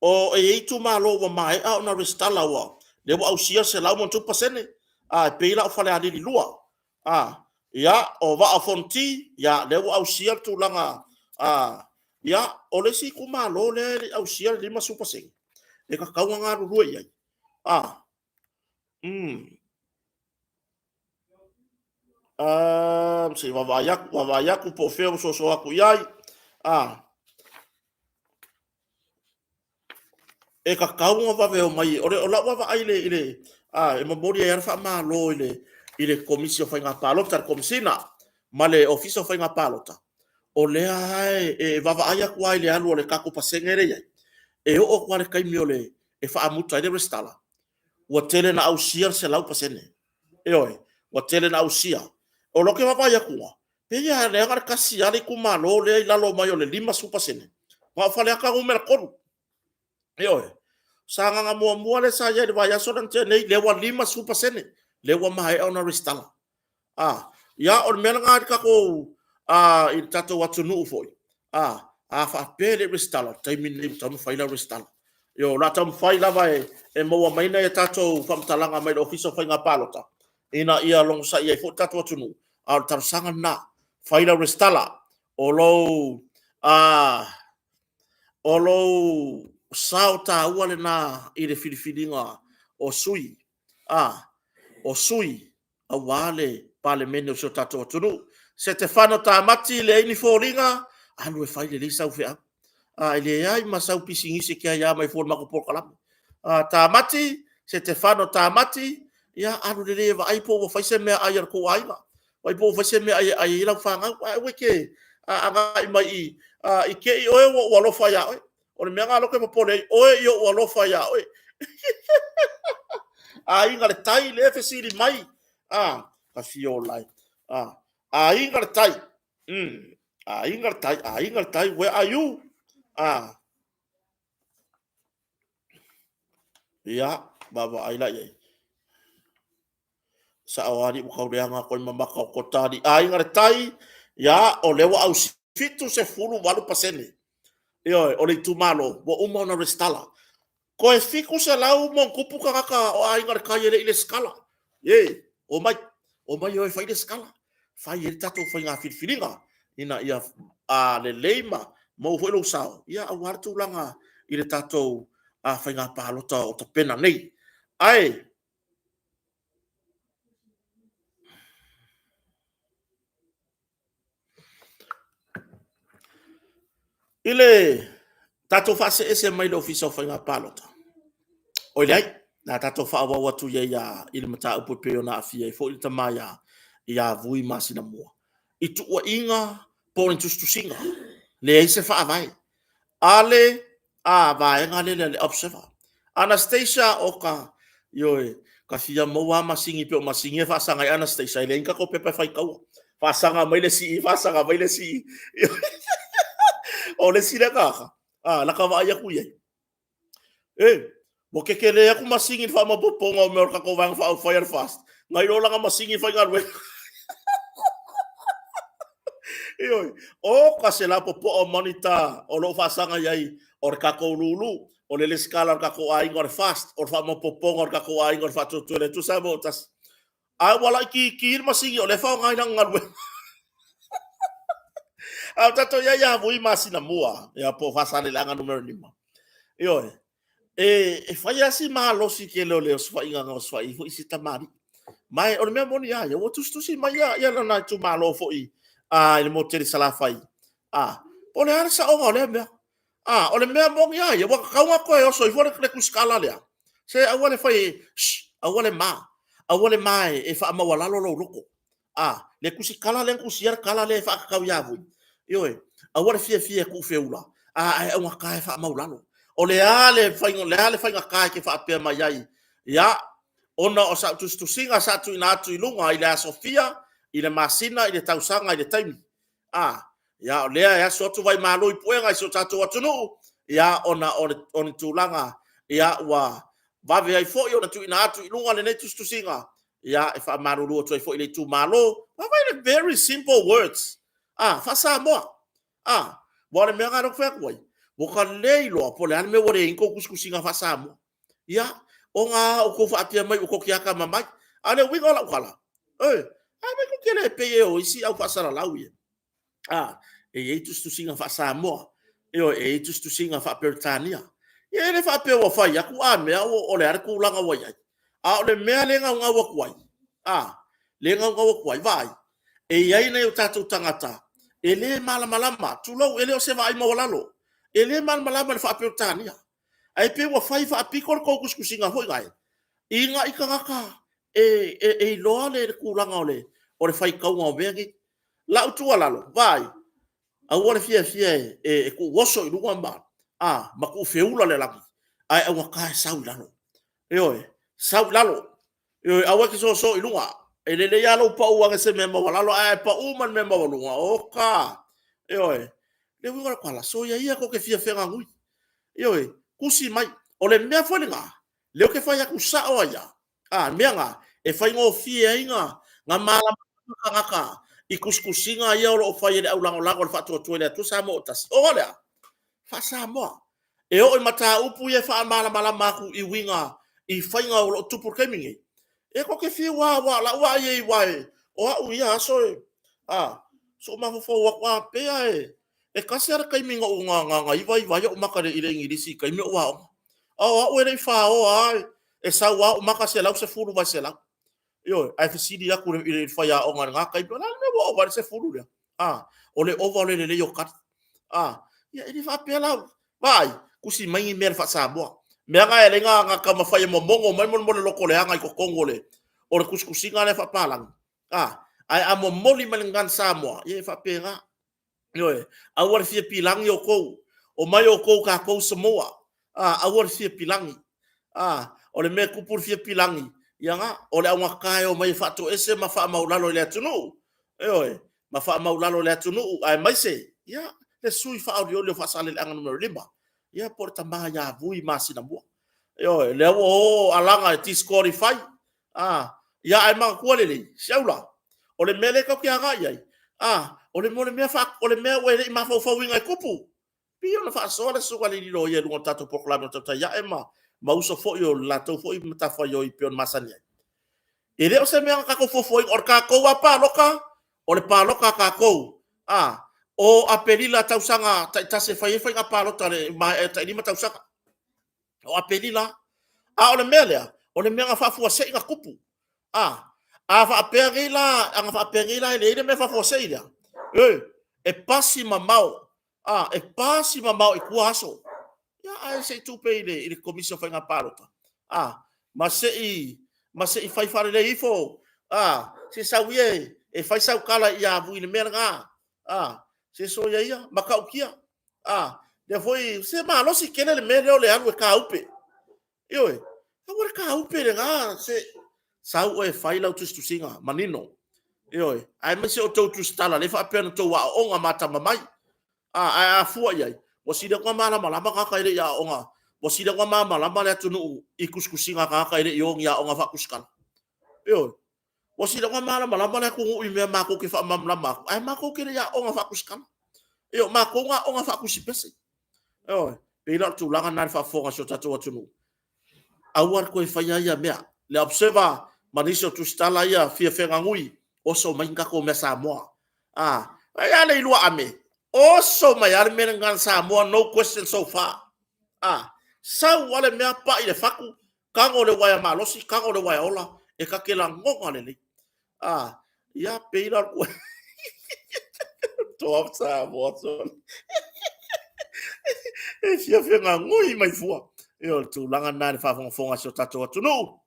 O e i ai itumalo ua maea ona resitala ua lea ua ausia le 100+%, a e pei la o Falealili 2. A, ia, o Vaa o Fonoti, ia, lea ua ausia le tulaga, a, ia, o le isi itumalo lea e le i ausia le 50%, e tatau ona galulue i ai. A, se i vaavaai atu, vaavaai atu po o fea ua soso atu i ai. A, e tatau ona vave omai, o, le, o lau vaavaai i le, i le, a, e momoli ai lava le faamalo i le, i le Komisi o Faiga Palota, le Komesina ma le Ofisa o Faiga Palota, o lea lava e, e vaavaai atu lava i le alu o le tatou pasene lea e i ai, e oo atu lava i le taimi o le, e faamuta ai le resitala, ua tele na ausia le 100%. Ioe, ua tele na ausia. O lou ke vaavaai atu, pei lava leaga le tasi lava le itumalo lea i lalo mai o le 50%, na o Faleata Nu.3. Ioe, Sagaga muamua lea sa i ai i le vaiaso lea na tea nei, lea ua 50%, lea ua maea ona resitala. A, ia, o le mea lena i le tatou, a, i le tatou atunuu foi, a, a faapea e le i resitala, o le taimi lenei ua tatau ona fai lau resitala. Ioe, o le a taumafai lava e, e maua mai nai a tatou faamatalaga mai le Ofisa o Faiga Palota, ina ia logosaia ai foi le tatou atunuu, a o le talosaga lena, fai lau resitala, o lou, a, o lou sao taua lena i le filifiliga o sui, a, o sui aua le Palemene o si o tatou atunuu. Setefano Tamati, leai ni foliga, alu e fai lelei sau feau. A, e leai ma sau pisinisi e ke aiā mai fua i le matou polokalame. A, Tamati, Setefano Tamati, ia, alu lelei e vaai po ua fai se meaai a le tou aiga, vaai po ua fai se meaai e ai ai lau fanau, ae aua e te agai mai i i, i te i oe ua ou alofa ia oe. O le mea lena o lea ou te popole ai, oe i ou alofa ia oe. Aiga i le Tai lea e fesili mai, a, Afio lai, a, Aiga i le Tai, Aiga i le Tai, Aiga i le Tai, where are you? A, ia, vaavaai la i ai. Sao alii ua tau leaga atu ai ma maka o Kotali. Aiga i le Tai, ia, o lea ua ausi 78%. Ioe, o le itumalo ua uma ona resitala. Toe 700 ma ona tupu tagata o Aiga i le Tai e le i resitala. E, omai, omai e o e fai resitala. Fai ai le tatou faiga filifiliga ina ia lelei ma maua foi lou sao, ia aua le tulaga i le tatou faiga palota o tapena nei. Ae, I le tatou faasee ese mai le Ofisa o Faiga Palota, oi leai, na tatou faaauau atu i ai i le mataupu e pei ona aafia ai foi le tama ia Vui Masinamua, i tuuaiga po o ni tusitusiga, leai se faavae a le a vaega lele a le Observer. Anastasia oka, ioe, ka fia maua lava masini pei o masini ia e faasaga ai Anastasia, e leai ni tatou pepa e faitaua. Faasaga mai le isi i, faasaga mai le isi i. O le isi lea tagata, a, lata vaai atu i ai. E, ua tetele atu masini i le faamaopoopoga o mea o le tatou Vaega Faaupufai a le FAST, nai lo lana masini faigaluega. Ioe, o ka se lapopoa o monitor o lo o faasaga i ai o le tatou lulu, o le lesitala o le tatou aiga o le FAST, o le faamaopoopoga o le tatou aiga o le Faatuatua i le Atua Samoa ua Tasi. Ae ua laitiiti le masini o lea e faaaoga i lana galuega. A o tatou i ai ia Vui masina mua, ia po o Faasaleleaga numera 5. Ioe, e fai lava si malosi tele o le osofaiga na osofai ai foi si tamalii. Ma o le mea moni lava ia, ua tusitusi mai ia lona itumalo foi i le motu tele i Salafai, po o le a le saoga o lea mea. O le mea moni lava ia, ua tatau ona toe oso ifo le tusitala lea, se aua le fai e, shh, aua le ma, aua le ma e faamaualalo lou loto. A, le tusitala lea na tusia le tala lea e faatatau ia Vui, ioe, aua le fiafia e tuufeula, ae augata e faamaulalo. O le a le faigata e te faapea mai ai, ia, ona o sau tusitusiga sa tuuina atu i luga i le aso fia, i le masina, i le tausaga, i le taimi. A, ia, o lea e aso atu vaimalu i puega i si o tatou atunuu, ia, ona o ni tulaga, ia, ua vave ai foi ona tuuina atu i luga lenei tusitusiga, ia, e faamalulu atu ai foi i le itumalo. Vaai le very simple words, a, faa-Samoa. A, aua o le mea lena lea ou te fai atu ai, ua ta le iloa po o le a le mea ua leai ai ni tou tusitusiga faa-Samoa. Ia, ona a outou faapea mai ua tou te atamamai. A o le uiga o lau tala, oi, a mea tou te le pei ai o isi au faasalalau ia. A, e i ai tusitusiga faa-Samoa, ioe, e i ai tusitusiga faa-Peretania. Ia e le faapea ua fai atu a mea o le a le tulaga ua i ai. A o le mea lea e naunau atu ai, a, lea e naunau atu ai, vaai, e i ai nai o tatou tagata e le malamalama, tulou, e le o se vaai maualalo, e le malamalama i le faa-Peretania. Ae pei ua fai faapito le tou tusitusiga foi lea i nai tagata e iloa le tulaga o le faitauga o mea nei. Lau tuualalo, vaai, aua le fiafia e tuuoso i luga ma tuufeula le lagi, ae augata e sau i lalo. Ioe, sau i lalo. Ioe, aua e te soso i luga. E lelei lava lou pau ane i se mea maualalo, ae a e pau mai le mea maualuga, oka! Ioe, le uiga o le tala, soia ia tou te fia feganui. Ioe, tusi mai. O le mea foi lena, lea ou te fai atu sao ai lava, a, le mea lena, e faigofie ai ona malamalama tagata i tusitusiga ia o lo o fai e le aulagolago a le Faatuatua i le Atua Samoa ua Tasi. Ona o le a? Faa-Samoa. E oo i mataupu ia e faamalamalama atu i uiga i faiga o lo o tupu i le taimi nei, e tou te fiu lava, aua o lau vaai i ai, aua o au i ia aso e, a, sou mafaufau atu lava pea e tasi lava le taimi na ou ivaiva ai ou maka i le Igilisi i taimi o ou aoga. A o au e le i faoa lava, e sau lava ou maka 110/100. Ioe, ae fesili atu i le faiaoga i lena taimi, o le a le mea ua ova ai le 10 lea? A, o le ova o le lelei o tali. A, Ia, e le faapea la, vaai, tusi mai ni mea i le faa-Samoa. Mea na e ala ai ona taumafai e momono mai mo le lotoleaga i totonu o le tusitusiga lea faapalagi. A, ae a momoli mai le gagana Samoa, ia e faapena. Ioe, aua le fia pilagi outou, omai outou tatou Samoa, a, aua le fia pilagi. A, o le mea e tupu le fia pilagi, ia na, o le augata e omai e faatoese ma faamaualalo i le atunuu, ioe, ma faamaualalo i le atunuu, aemaise, ia, le sui usufono faaolioli o Faasaleleaga Nu.5, ia po o le tama ia Vui Masinamua. Ioe, lea ua o alaga e disqualify, a, ia ae manatua lelei, si au la, o le mea lea tatou te agai i ai, a, o le mea o le mea ua e le i mafaufauina e tupu. Pei ona faasoa le Susuga i le Loia i luga o le tatou polokalame o Tautai Ae ma uso foi o le latou foi matafaioi pei ona masani ai. E le o se mea na tatou fuafuaina, o le tatou lava palota, o le palota a tatou, a, o Aperila tausaga taitasi e fai ai faiga palota i le maea tai 5 tausaga. O Aperila. A o le mea lea, o le mea na faafuasei na tupu. A, a faapea nei la, ana faapea nei la e leai le mea faafuasei lea, e, e pasi mamao, a, e pasi mamao i tua aso. Ia, ae se i tuu pea i le Komisi o Faiga Palota, a, ma se i fai faalelei ifo, a, se sau ia e fai sau tala ia Vui i le mea lena, a, se soia ia, matautia. A, lea foi, se malosi tele le mea lea o le alu e taupe. Ioe, aua le taupe lena, se sau oe e fai lau tusitusiga, manino. Ioe, aemaise o tou tusitala lea e faapea na outou aooga ma atamamai. A, ae a fua i ai, ua sili atu ona malamalama tagata e le i aooga, ua sili atu ona malamalama le atunuu i tusitusiga a tagata e le i o i ni aoga faatusitala. Ioe. Ua sili atu ona malamalama le atunuu i mea matou te faamalamalama atu, ae matou te le i aooga faatusitala. Ioe, o matou na aooga faatusipese. Ioe, pei la o le tulaga lena i le faafofoga a si o tatou atunuu. Aua le toe faia ia mea. Le Observer ma nisi o tusitala ia fia feganui, oso mai ni tatou mea Samoa. A, ai a le ilua ame, oso mai lava le mea le Samoa, no question so far. A, sau lava le mea pai le fatu, tago le uaea malosi, tago le uaea ola, e ta te lagona lelei. A, ia pei la o Toa Samoa sole. E fia fegagui mai fua. E o le tulaga lena i le faafogafoga a si o tatou atunuu.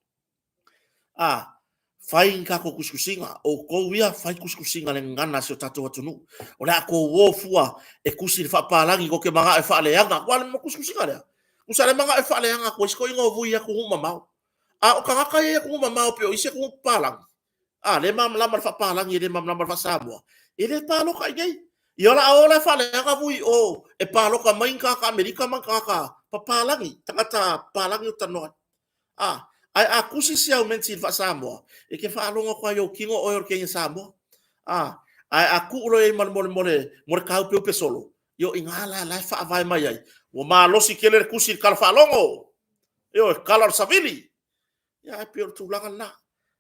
A, fai ni tatou tusitusiga, outou ia fai tusitusiga i le gagana a si o tatou atunuu. O le a tou o fua e tusi i le faapalagi tou te manao e faaleaga atu. Aua o le tusitusiga lea, tusa o le manao e faaleaga atu ai si toeaina o Vui i atunuu mamao. A o tagata ia i atunuu mamao pei o isi atunuu papalagi, a le malamalama i le faapalagi, e le malamalama i le faa-Samoa, e le palota i inei. Ia o le a o la e faaleaga Vui i o e palota mai ni tagata Amerika ma ni tagata papalagi, tagata papalagi o talanoa ai. A, ae a tusi si au menti i le faa-Samoa, e te faalogo atu lava i ou tino oe o le teine Samoa. A, ae a tuu loa i ai ma le molemole mo le tāupeupe solo, ia o i ina la la e faavae mai ai. Ua malosi tele le tusi i le tala faalogo. Ioe, tala o le savili. Ia, ae pei o le tulaga lena.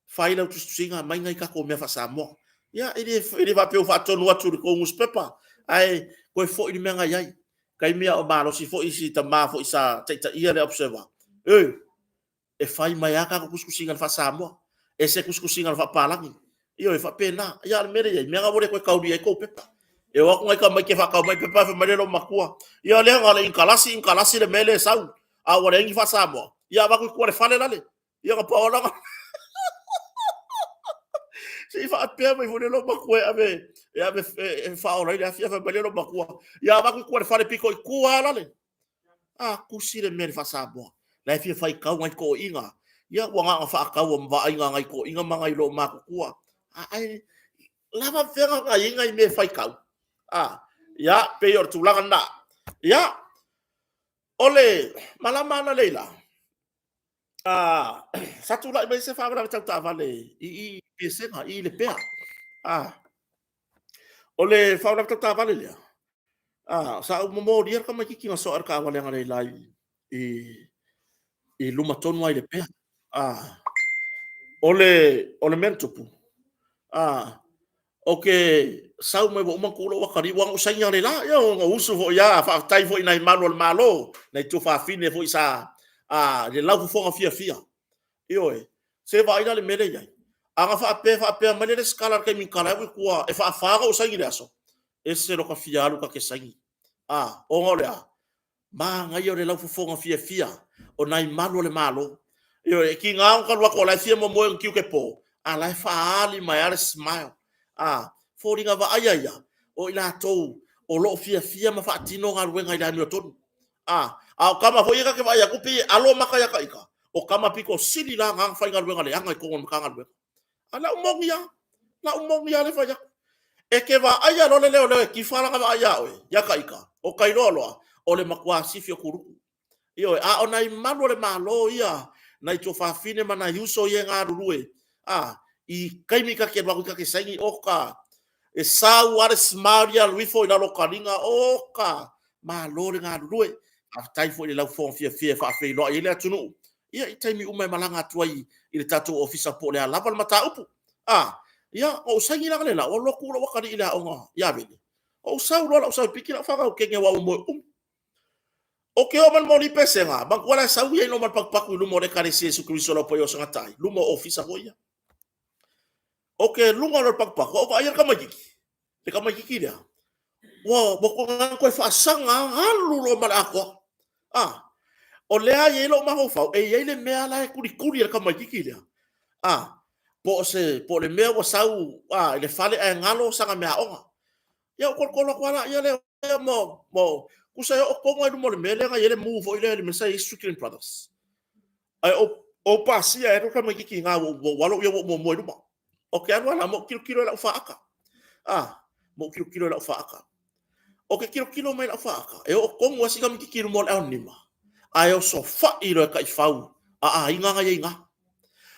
Fai lau tusitusiga, aumai nai tatou mea faa-Samoa. Ia, e le, e le faapea ua faatonu atu i le tou nusipepa, ae toe foi i le mea na i ai. Taimi a o malosi foi si tama foi sa taitaia le Observer, e, e fai mai lava tatou tusitusiga i le faa-Samoa, ese tusitusiga i le faapalagi. Ioe, e faapena. Ia, a o le mea lea e i ai, mea na ua le toe taulia ai tou pepa. E o atu nai tamaiti e faatau mai pepa, fai mai le loomatua, ia lea na o le inikalasi, inikalasi le mea lea e sau, a ua leai ni faa-Samoa, ia avatu i tua i le fale lale. Ia na pau lava se i faapea mai foi le loomatua e ave e ave e faaola ai le afi, fai mai le loomatua, ia avatu i tua i le fale pito i tua lale. A tusi le mea i le faa-Samoa. La e fia faitau nai toeaiina. Ia ua na ona faatau ma vaaiga a nai toeaiina ma nai loomatutua. Ae lava fea na i ai nai mea e faitau. A, ia, pei o le tulaga lena. Ia, o le malama analeila, sa tulai mai se faalavelave tau taavale i Pesega, i Lepea. O le faalavelave tau taavale lea, sa ou momolia le tamaitiiti na soa i le taavale analeila i luma tonu lava i Lepea. O le mea na tupu, Ou te sau mai ua uma ona tuu lou atalii, aua na ou saini analeila. Ia na ou usu foi lava, faafetai foi i nai malu o le Malo, nai tuafafine foi sa i le laufofoga fiafia. Ioe, se vaai la i le mea lea e i ai. A na faapea e faapea mai le resitala i le taimi na tatala ai au i tua e faafa ona ou saini i le aso, ese lota fia alu ta te saini. A, ona o le a? Manaia o le laufofoga fiafia o nai malu o le Malo. Ioe, e tiga ona talu atu o la e fia momoe ona tiute po, a la e faaali mai lava le smile. A, foliga vaaia ia, o i latou o lo o fiafia ma faatino galuega i le amiotonu. A, a o tama foi ia ta te vaai atu pei e alo maka ia ita, o tama pito sili la na faigaluega leaga i totonu o le Matagaluega. A o lau moni lava, lau moni lava lea e fai atu. E te vaaia loa le leoleo e tifa lana vaai ia oe, ia ta ita, o ta iloa loa, o le matua sifi o kuluku. Ioe, a o nai malu o le Malo ia, nai tuafafine ma nai uso ia e galulue, a, i taimi ta te alu atu ta te saini, oka, e sau lava le smile ia alu ifo i lalo o taliga, oka, malo le galulue. Faafetai foi i le laufofoga fiafia e faafeiloai ai le atunuu, ia i taimi uma e malaga atu ai i le tatou ofisa po o le a lava le mataupu. A, ia, na ou saini la analeila, ou alu loa tuu lou atalii i le aoga i Avele, ou sau loa lau sau e piki lau fanau teine aua ua moe umi. Ou te oo mai i le moli pesega, manatua la e sau ia i luma o le patupatu i luma o le Ekalesia Iesu Keriso o le Au Paia o Sagata ai, luma o ofisa foi ia. Ou te luga loa i le patupatu, ou vaai le tamaitiiti, le tamaitiiti lea, ua ua toe faasaga alu loa ma le atoa. Ah, o lea e i ai lou mafaufau, e i ai le mea la e tulituli e le tamaitiiti lea. Ah, po o se po o le mea ua sau ah, i le fale ae galo sana meaaoga. Ia ou tolotolo atu lava laia lea mo tusa e oo tonu lava i luma o le mea lea na i ai le mu foi lea i le mea sa i ai Strickland Brothers. Ae ou pasia ai le tamaitiiti i ina, ua ou alo ia ua ou muamua i luma. Ou te alu lava la ma ou tilotilo i lau faata. Ah, ma ou tilotilo i lau faata. Ou te tilotilo mai i lau faata, e oo tonu lava si tamaitiiti i luma o le aonima, ae osofai loa e taifau a aiga na i ai i ina.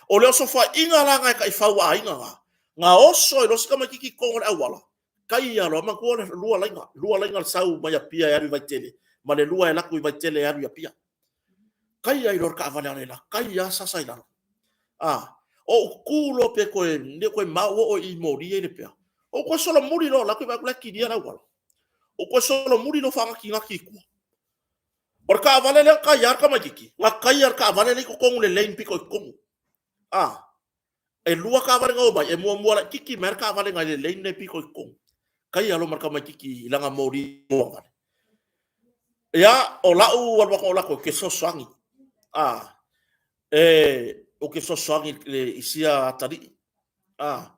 O le osofaiga la na e taifau a aiga na, na oso ai loa si tamaitiiti i totonu o le auala, taia loa, manatua le lua laina, lua laina le sau mai Apia e alu i Vaitele, ma le lua e alu atu i Vaitele e alu i Apia. Taia ai loa le taavale a le la, taia lava sasa i lalo. A, ou tu loa pe toe, le toe mau oo i moli ia i Lepea. Ou toe solomuli loa o la e vaai atu la e kilia le auala. Ou toe solomuli loa faanatinati i tua. O le taavale lea na taia le tamaitiiti, na taia le taavale lea i totonu i le lane pito i totonu. A, e lua taavale na omai, e muamua laitiiti mai lava le taavale nai le lane lea pito i totonu. Taia loa ma le tamaitiiti i lana moli moavale. Ia, o lau alu atu o latou, ou te fesoasoani. A, e, ou te fesoasoani i sia atalii. A,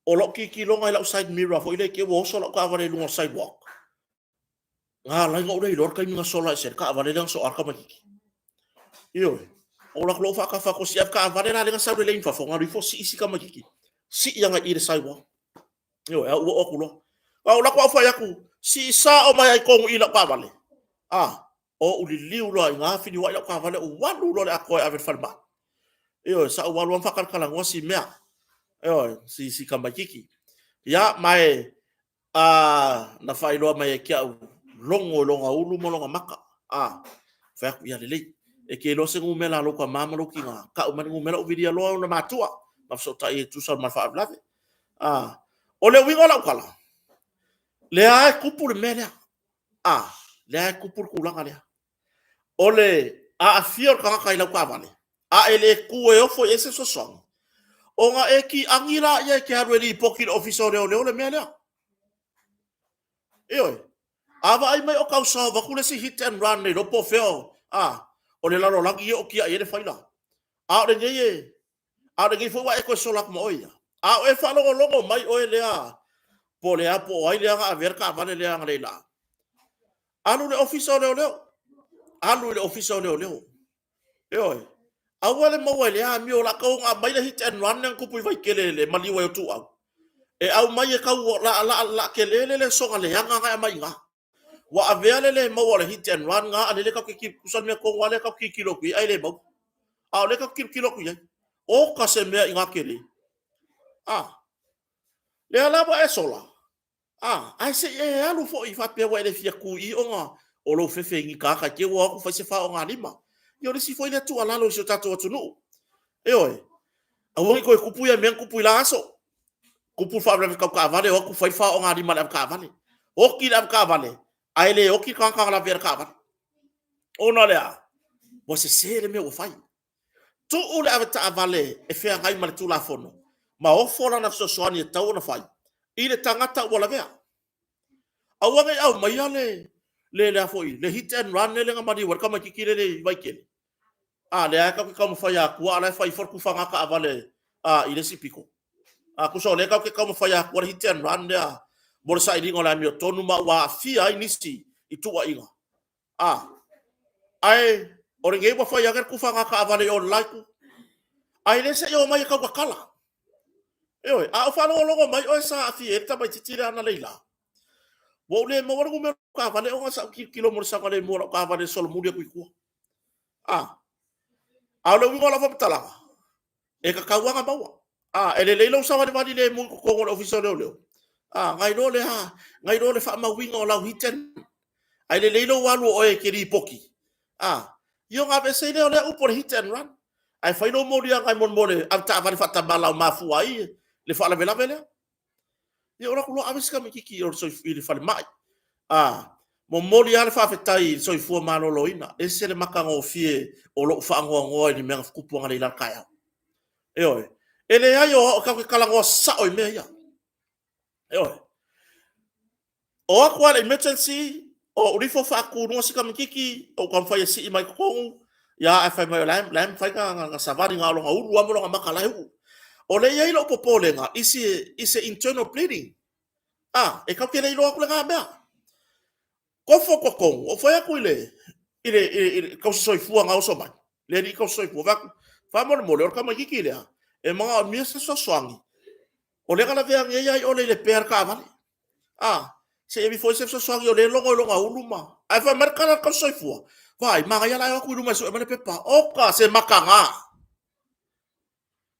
o lau titiloga i lau side mirror foi lea i te i ua oso lau taavale i luga o le sidewalk. Na ala ai ona ou le iloa le taimi na sola ese ai le taavale lea na soa le tamaitiiti. Ioe. Ou alu atu loa ou faatafa atu si avetaavale la lea na sau i le lane fafo, na alu ifo sii si tamaitiiti, sii agai i le sidewalk. Ioe, a ou oo atu loa. A ou alu atu au fai atu, sii sao mai ai tonu i lau taavale. A, ou liliu loa i ina filiuai lau taavale, ou alu loa i le atoa e ave i le falemai. Ioe, sa ou alu lava ma faatalatalanoa si mea. Ioe, si, si tamaitiiti. Ia, ma e, A na faailoa mai e ke au logo i lona ulu ma lona maka. A, fai atu, ia lelei. E ke iloa se numera a lou tama ma lou tina. Tau mai le numera ou vilia loa ona matua. Ma fesootai e tusa ma le faalavelave. A, o le uiga o lau tala, lea e tupu le mea lea. A, lea e tupu le tulaga lea. O le aafia o le tagata i lau taavale, a e le tu e ofo i ai se fesoasoani, ona e kiagi laia e te alu e lipoti i le Ofisa o Leoleo le mea lea. Ioe. A vaai mai o tau solve atu le isi hit and run, le iloa po o fea o, a, o le lalolagi ia o tiai ai le faila. A o lenei e, a o lenei foi ua e toe sola atu ma oe ia. A o e faalogologo mai oe lea, po o le a, po o ai lea na avea le taavale lea analeila. Alu i le Ofisa o Leoleo. Alu i le Ofisa o Leoleo. Ioe. Aua le maua i lea amio o le a tau ona aumai le hit and run lea na tupu i Vaitele le maliu ai o Tuuau. E aumai e tau la, la, la tele le lesona leaga na e aumai i ina. Ua avea le le maua o le hit and run na a lele tatou te tusa le mea tonu lava lea tatou te tilotilo atu i ai ae le maua. A o lea tatou te tilotilo atu i ai. Oka se mea i na tele. A. Lea la ua e sola. A, ae se i e alu foi faapea ua e le fia tu i i ona o lou fefe i gita te ua o atu fai se faogalima. Ia o le isi foi lea tuualalo i si o tatou atunuu. Ioe, aua ne i toe tupu ia mea na tupu i la aso. Tupu le faalavelave tau taavale, o atu fai le faogalima a le avetaavale. Oti le avetaavale, ae le oti le tagata na lavea i le taavale. Ona o le a? Ua sese le mea ua fai. Tuu le avetaavale e feagai ma le Tulafono ma ofo lana fesoasoani e tatau ona fai i le tagata ua lavea. Aua ne i aumaia le, Le lea foi, le hit and run lele na maliu ai le tamaititi lele i Vaitele. A lea e tatou te taumafai atua, a la e fai ifo le tufaga taavale a, i le isi pito. A tusa o lea tatou te taumafai atua le hit and run lea mo le sailiga o le amiotonu ma ua aafia ai nisi i tuuaiga. A, ae o lenei ua fai ane le tufaga taavale i o le la itu. Ae le se i omai e tautatala. Ioe, a o faalogologo mai oe sa aafia ai le tamaititi lea analeila. Ua ou le maua le numera o lau taavale ona sa ou tilotilo mo le saogalemu o lau taavale e solomuli atu i tua. A, a o le uiga o lau faamatalaga, e tatau lava ona maua. A, e lelei lou savalivali lemu i totonu o le Ofisa o Leoleo, a, nai lo le a, nai lo le faamauina o lau hit and run. Ae lelei lou alu o oe e te lipoti, a, ia ona aveese ai lea o lea upu o le hit and run. Ae fai lou moliaga mo le avetaavale faatamala ua mafua ai le faalavelave lea. Ia o atu loa ave si tamaititi i le falemai. A, momoli lava le faafetai i le soifua maloloina. E ese le matagofie o lou faanoanoa i le mea na tupu analeila i le taeao. Ioe. E leai o au tatou te talanoa sao i mea ia. Ioe. O atu lava i le emergency, o ou lifo faatu i luga si tamaititi, ou taumafai e sii mai totonu, ia ae fai mai o la e, la e mafai ona savali na o lona ulu lava ma lona maka la e uu. O lea e i ai lou popolega i se, i se internal bleeding. Ah, e tatou te le iloa atu lena mea. Kofo totonu, ou fai atu i le, i le, i le, i le tausi soifua na oso mai, le alii tausi soifua, fai atu, faamolemole, o le tamaititi lea, e manaomia se fesoasoani, o lea na lavea nei lava i ole i le pea le taavale. A, se i ave ifo i ai se fesoasoani o lea e logo i lona ulu ma... Ae fai mai le tala a le tausi soifua, vaai, manaia la e o atu i luma e sue mai le pepa. Oka se mataga!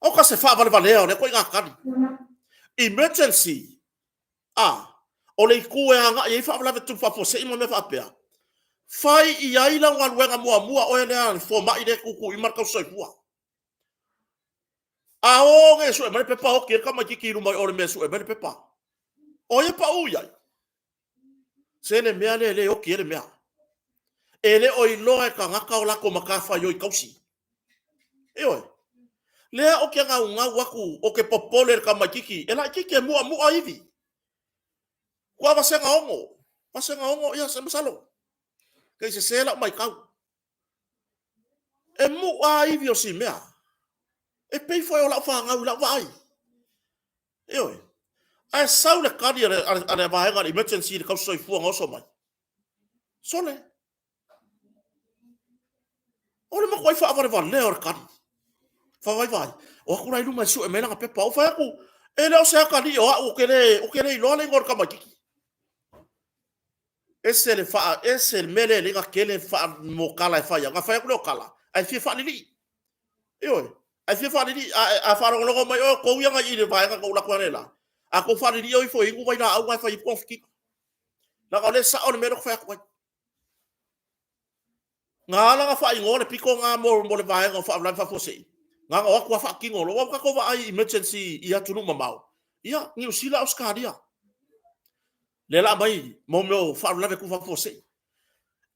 Oka se faavalevalea o lea ituaiga tali. Emergency! A, o le itu e agai ai faalavelave tupu faafuasei ma mea faapea, fai i ai lau galuega muamua oe lea le fomai lea e tutu i ma le tausi soifua. A o nei e sue mai le pepa, oti ai le tamaititi i luma i o i le mea e sue mai le pepa. O ai e pau i ai? Se le mea lea e le oti ai le mea. E le o iloa e tagata o latou matafaioi tausi. Ioe. Lea ou te gaugau atu, ou te popole i le tamaititi, e laititi e mu'amu'a ivi. Kua vasega ono, vasega ono, ia se masalo. Kei sese lau maitau. E mu'a ivi o si mea. E pei foi o lau fanau i lau vaai. Ioe. Ae sau le tali a le, a le vaega a le emergency i le tausi soifua na oso mai. Sole. O le matuai faavalevalea o le tali. Faavaivai. O atu la i luma e sue mai lana pepa. Ou fai atu, e le o se atalii o au, ou te le, ou te le iloa le igoa o le tamaititi. Ese le faa, ese le mea lea e le tele faamokala e fai au. Na fai atu lea o tala, ae fia faalilii. Ioe, ae fia faalilii, a, a faalogologo mai oe o tou ia na i le vaega na ou lako ane la, a tou faalilii o ifo e inu vailaau na e fai ai togafitiga. Leaga o lea e sao le mea lea ou te fai atu ai. Na ala ona faaigoa le pito na mo, mo le vaega o faalavelave faafuasei, na ona o atu lava faatino loa. Ua tatou vaai i emergency i atunuu mamao, ia, Niu Sila, Ausetalia, lea la aumai mo mea o faalavelave tupu faafuasei.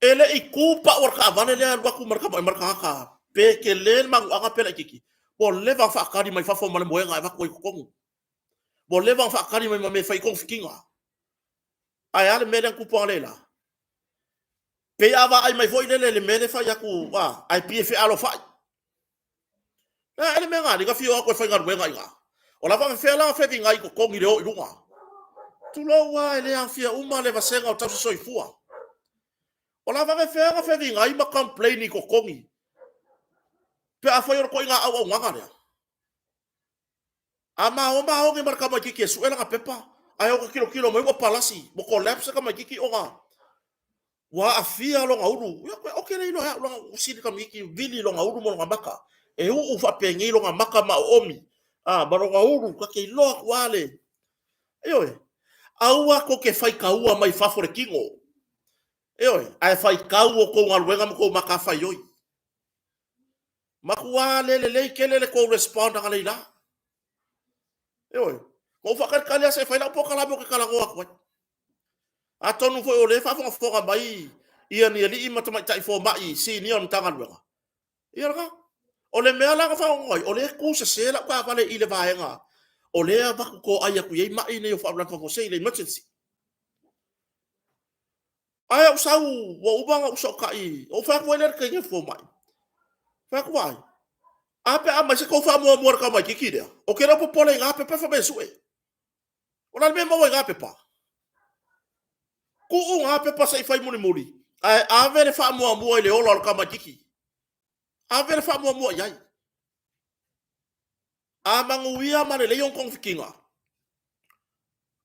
E le i tu pau a le taavale lea alu atu ma le ma le tagata, pe tele le manuaga pe laitiiti, ua leva ona faatali mai fafo ma le moega e avatu ai i totonu. Ua leva ona faatali mai ma mea e fai ai togafitiga. Ae a le mea lea na tupu analeila? Pei a vaai mai foi lele i le mea lea e fai atu, a, ae pei e fealofai. E le mea na na fia o atu e faigaluega i ina. O la faapefea la ona fevigai i totogi i le o i luga. Tulou lava, e le aofia uma le vasega o tausi soifua. O la faapefea ona fevigai ma complain i totogi pe afai o le ituaiga auaunaga lea. A ma o ma oge ma le tamaititi e sue lana pepa, ae o ta tilotilo mai ua palasi, ua collapse le tamaititi ona ua aafia lona ulu. Ia, ou te le iloa e au leaga ua sili tamaititi vili lona ulu ma lona maka. E uu faapenei lona maka ma oomi, a, ma lona ulu, ta te iloa atu lava le... Ioe, aua tou te faitaua mai fafo le tino. Ioe, ae faitau outou galuega ma tou matafaioi. Matua le lelei tele le tou respond analeila. Ioe, na ou faatalitali lava se i fai lau polokalame ou te talanoa atu ai. Atonu foi o lea e faafogafoga mai ia ni alii ma tamaitai fomai sinia o le Matagaluega. Ia lena. O le mea la na faafogafoga ai, o lea e tu sese lau taavale i le vaega o lea e avatu toai atu i ai mai nei o faalavelave faafuasei, le emergency. Ae ou sau, ua uma ona ou sokai, ou fai atu ai lea i le teine fomai. Fai atu ai, a pe a aumai se tou faamuamua i le tamaitiiti lea, ou te le o popole i na pepa e fai mai e sue. O le a le mea e maua i na pepa? Tuu na pepa se i fai mulimuli, ae ave le faamuamua i le ola o le tamaitiiti. Ave le faamuamua i ai. A manuia ma lelei ona togafitiga,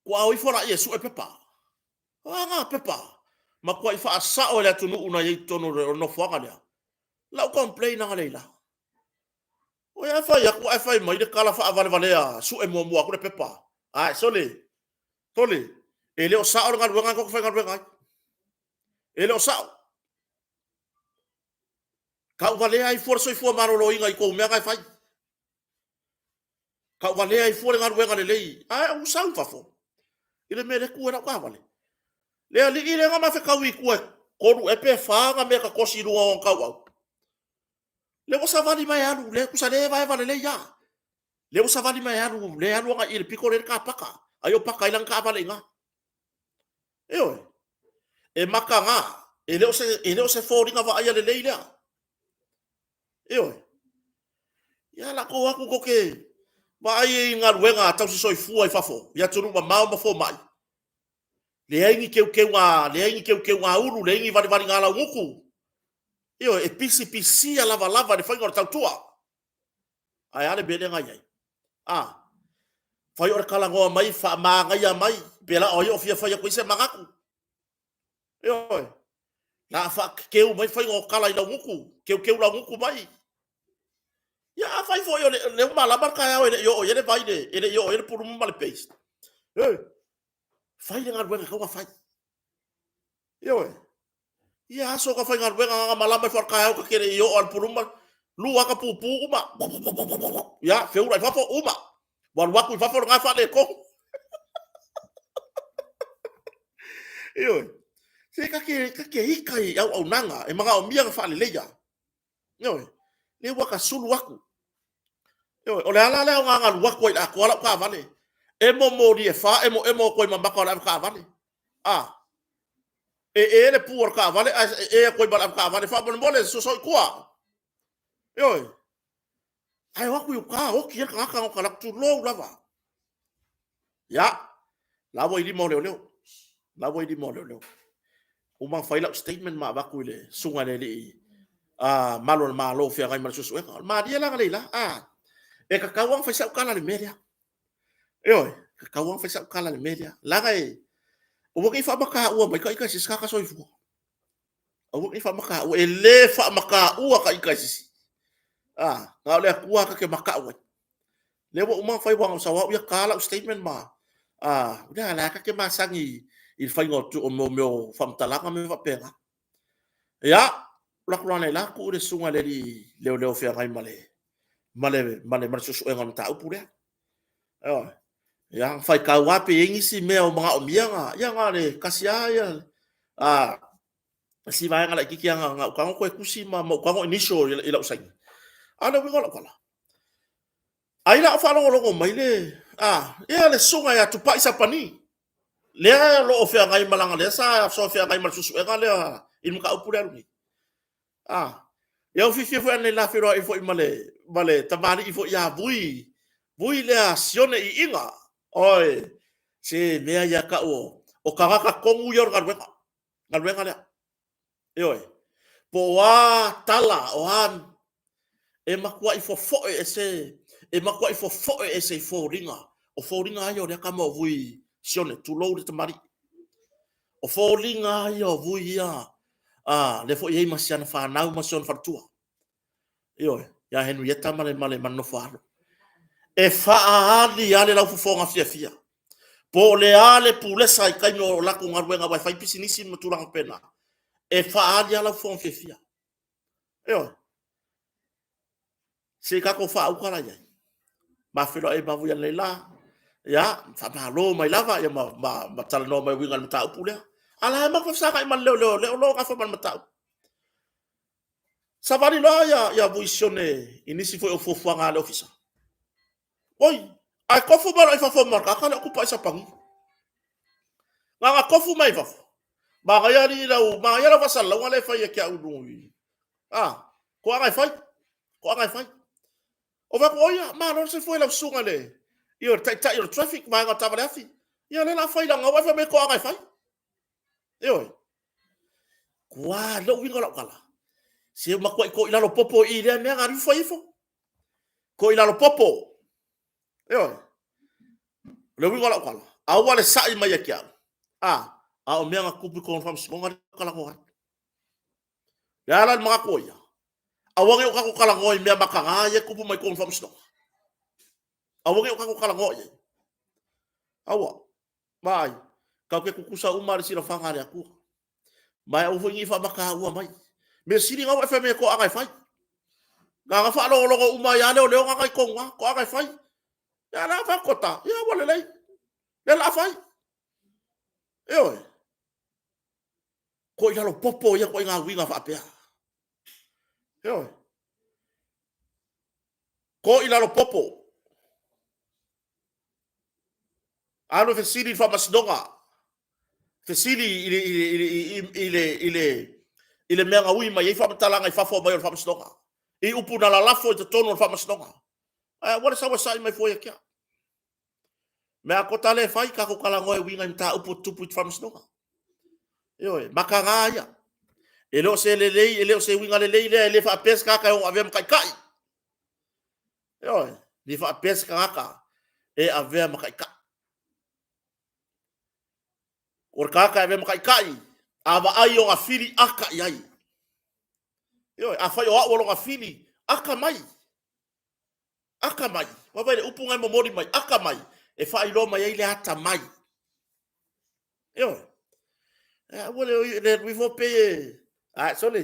ua o ifo laia e sue pepa. O a na pepa? Matuai faasao e le atunuu na i ai i totonu o le nofoaga lea. Lau complain analeila. Oi a fai atu ae fai mai le tala faavalevalea sue muamua atu le pepa. Ae sole, sole, e le o sao le galuega na tou faigaluega ai. E le o sao. Tauvalea ai fua le soifua maloloina i tou mea na e fai. Tauvalea ai fua le galuega lelei. Ae ou sau i fafo i le mea lea e tu ai lau taavale. Le alii lea na ma fetaui i tua e tolu ea pe fa ana mea tatosi i luga o ona tauau. Lea ua savali mai e alu, lea tusa lea e vaeva lelei lava. Lea ua savali mai e alu, lea e alu agai i le pito lea e i le car paka. Ai o paka ai lana taavale i ina. Ioe. E mataga, e le o se, e le o se foliga vaaia lelei lea. Ioe. Ia la tou o atu tou te vaai i galuega a tausi soifua i fafo, i atunuu mamao ma fomai. Leai ni teuteuga, leai ni teuteuga ulu, leai ni valivaliga laugutu. Ioe, e pisipisia lavalava i le faiga o le tautua. Ae a le mea lea na i ai? A, fai o le talanoa mai, faamanaia mai, pe la o ai o fia fai atu ai se manatu. Ioe, la faakekeu mai faiga o tala i laugutu, keukeu laugutu mai. Ia a fai foi o le, le ua malama le taeao e le i oo i ai le vai le, e le i oo i ai le pulumu ma le paste. E, fai le galuega e tatau ona fai. Ioe. Ia aso ka faigaluega na malama ifo taeao ka te le i oo a le puluma, lu aka pupu uma. Ia, feula i fafo uma. Ua alu atu i fafo lena faaletonu. Ioe. Se ka te, ka te ika i auaunaga e manaomia na faaleleia. Ioe. Lea ua ka sulu atu. Ioe. O le ala lea o na alu atu ai i le atoa lau taavale. Emo moli e fa, emo emo atu ai ma maka o le avetaavale. A. E e le pu o le taavale ae e e atu ai ma le avetaavale. Faamolemole, soso i tua. Ioe. Ae o atu i uka, oti ai le tagata na o ta tulou lava. Ia, la ua i lima o leoleo. La ua i lima o leoleo. Uma ona fai lau statement ma avatu i le susuga i le alii a malu o le Malo feagai ma le suesuega. O le malie la analeila, a, e tatau lava ona fai sau tala i le mea lea. Ioe, e tatau lava ona fai sau tala i le mea lea. Leaga e, aua ne i faamataua mai ita i se isi tagata soifua. Aua ne i faamataua, e le faamataua ta ita e se isi. A, na o le Atua ta te matau ai. Lea ua uma ona fai, aua na sau au ia ta lau statement ma, a, lea la ta te masani i le faiga o mea o faamatalaga ma mea faapena. Ia, alu atu la la tuu i le susuga i le alii leoleo feagai ma le ma le ma le ma le suesuega o le mataupu lea. Ioe. Ia, faitau lava pe i ai nisi mea o manaomia na, ia na o le tasi lava ia a si vaega laitiiti lava na ou tago toe tusi ma ou tago initial i lau saini. A o le uiga o lau tala, ai la o faalogologo mai le, a, ia le susuga ia Tupai Sapani, lea o lo o feagai ma lana lea sa soa feagai ma le suesuega lea i le mataupu lea alu nei. A, ia ua fiafia foi analeila feiloai foi ma le, ma le tamalii foi ia Vui, Vui lea Sione Iiga. Oi, se mea ia tau o tagata tonu ia o le galuega, galuega lea. Ioe. Po o a tala, o a e matuai fofoe ese, e matuai fofoe ese i foliga. O foliga lava ia o lea tama o Vui Sione, tulou le tamalii. O foliga lava ia o Vui ia, a, lea foi e i ai ma si ana fanau ma si ona faletua. Ioe, ia Henrietta ma le, ma le, ma le nofo a alo. E faaali lava le laufofoga fiafia. Po o le a le pulesa i taimi o latou galuega aua e fai pisinisi ma tulaga faapena, e faaali lava laufofoga fiafia. Ioe. Se i tatou faauta la i ai. Ma feiloai ma vui analeila. Ia, faamalo mai lava ia ma, ma, ma talanoa mai uiga i le mataupu lea. A la e matou fesagai ma le leoleo, lea o lo o gafa ma le mataupu. Savali loa ia, ia Vui Sione i nisi foi o fuafuaga a le ofisa. Oi, ae tofu mai loa i fafo ma le tagata lea o Tupai Sapani. Na ona tofu mai i fafo. Manaia alii lau, manaia lau faasalalauga lea e fai ia te au i luga i. A, toaga e fai, toaga e fai. O fai atu, o ia, malo le soifua i lau susuga i le, ia, le taitai o le traffic, vaega o taavale afi. Ia, o lea o le a fai leaga ua e fai mai toaga e fai. Ioe. Ua, lou uiga o lau tala. Se ua matuai toilalo popo i i lea mea, na alu fai ifo. Toilalo popo. Ioe. O le uiga o lau tala, aua le sai mai ia te au. A, a o mea na tupu i totonu o le faamasinoga lea ou talanoa ai. Le a la le manatu o ia? Aua ne i o tatou talanoa i mea mataga ia e tupu mai totonu o le faamasinoga. Aua ne i o tatou talanoa i ai. Aua. Vaai, tatou te tutusa uma lava i le silafaga a le Atua. Ma e aua foi ne i faamataua mai. Mea sili na ua e fai mai e toaga e fai. Na ona faalogologo uma ai lava leoleo na i totonu lava, toaga e fai. Ia la fai kota, ia ua lelei. Lea o le a fai. Ioe. Ko i lalo popo ia ituaiga uiga faapea. Ioe. Ko i lalo popo. Alu e fesili i le faamasinoga, fesili i le, i le, i le, i le, i le, i le mea na ui mai ai faamatalaga i fafo mai o le faamasinoga, i upu na lalafo i totonu o le faamasinoga. Ae aua le sau e sai mai fua ia te au. Mea a kota lea e fai, tatou talanoa e uiga i mataupu o tutupu i te faamasinoga. Ioe, mataga ia. E le o se lelei, e le o se uiga lelei lea, e le faapea se tagata e ono avea ma taitai. Ioe, le faapea se tagata e avea ma taitai. O le tagata e avea ma taitai, a vaai ona fili aka i ai. Ioe, afai o au o lona fili, aka mai. Aka mai. Vaai le upu na e momoli mai, aka mai, e faailoa mai ai le atamai. Ioe. Aua le le alu ifo pei e a sole.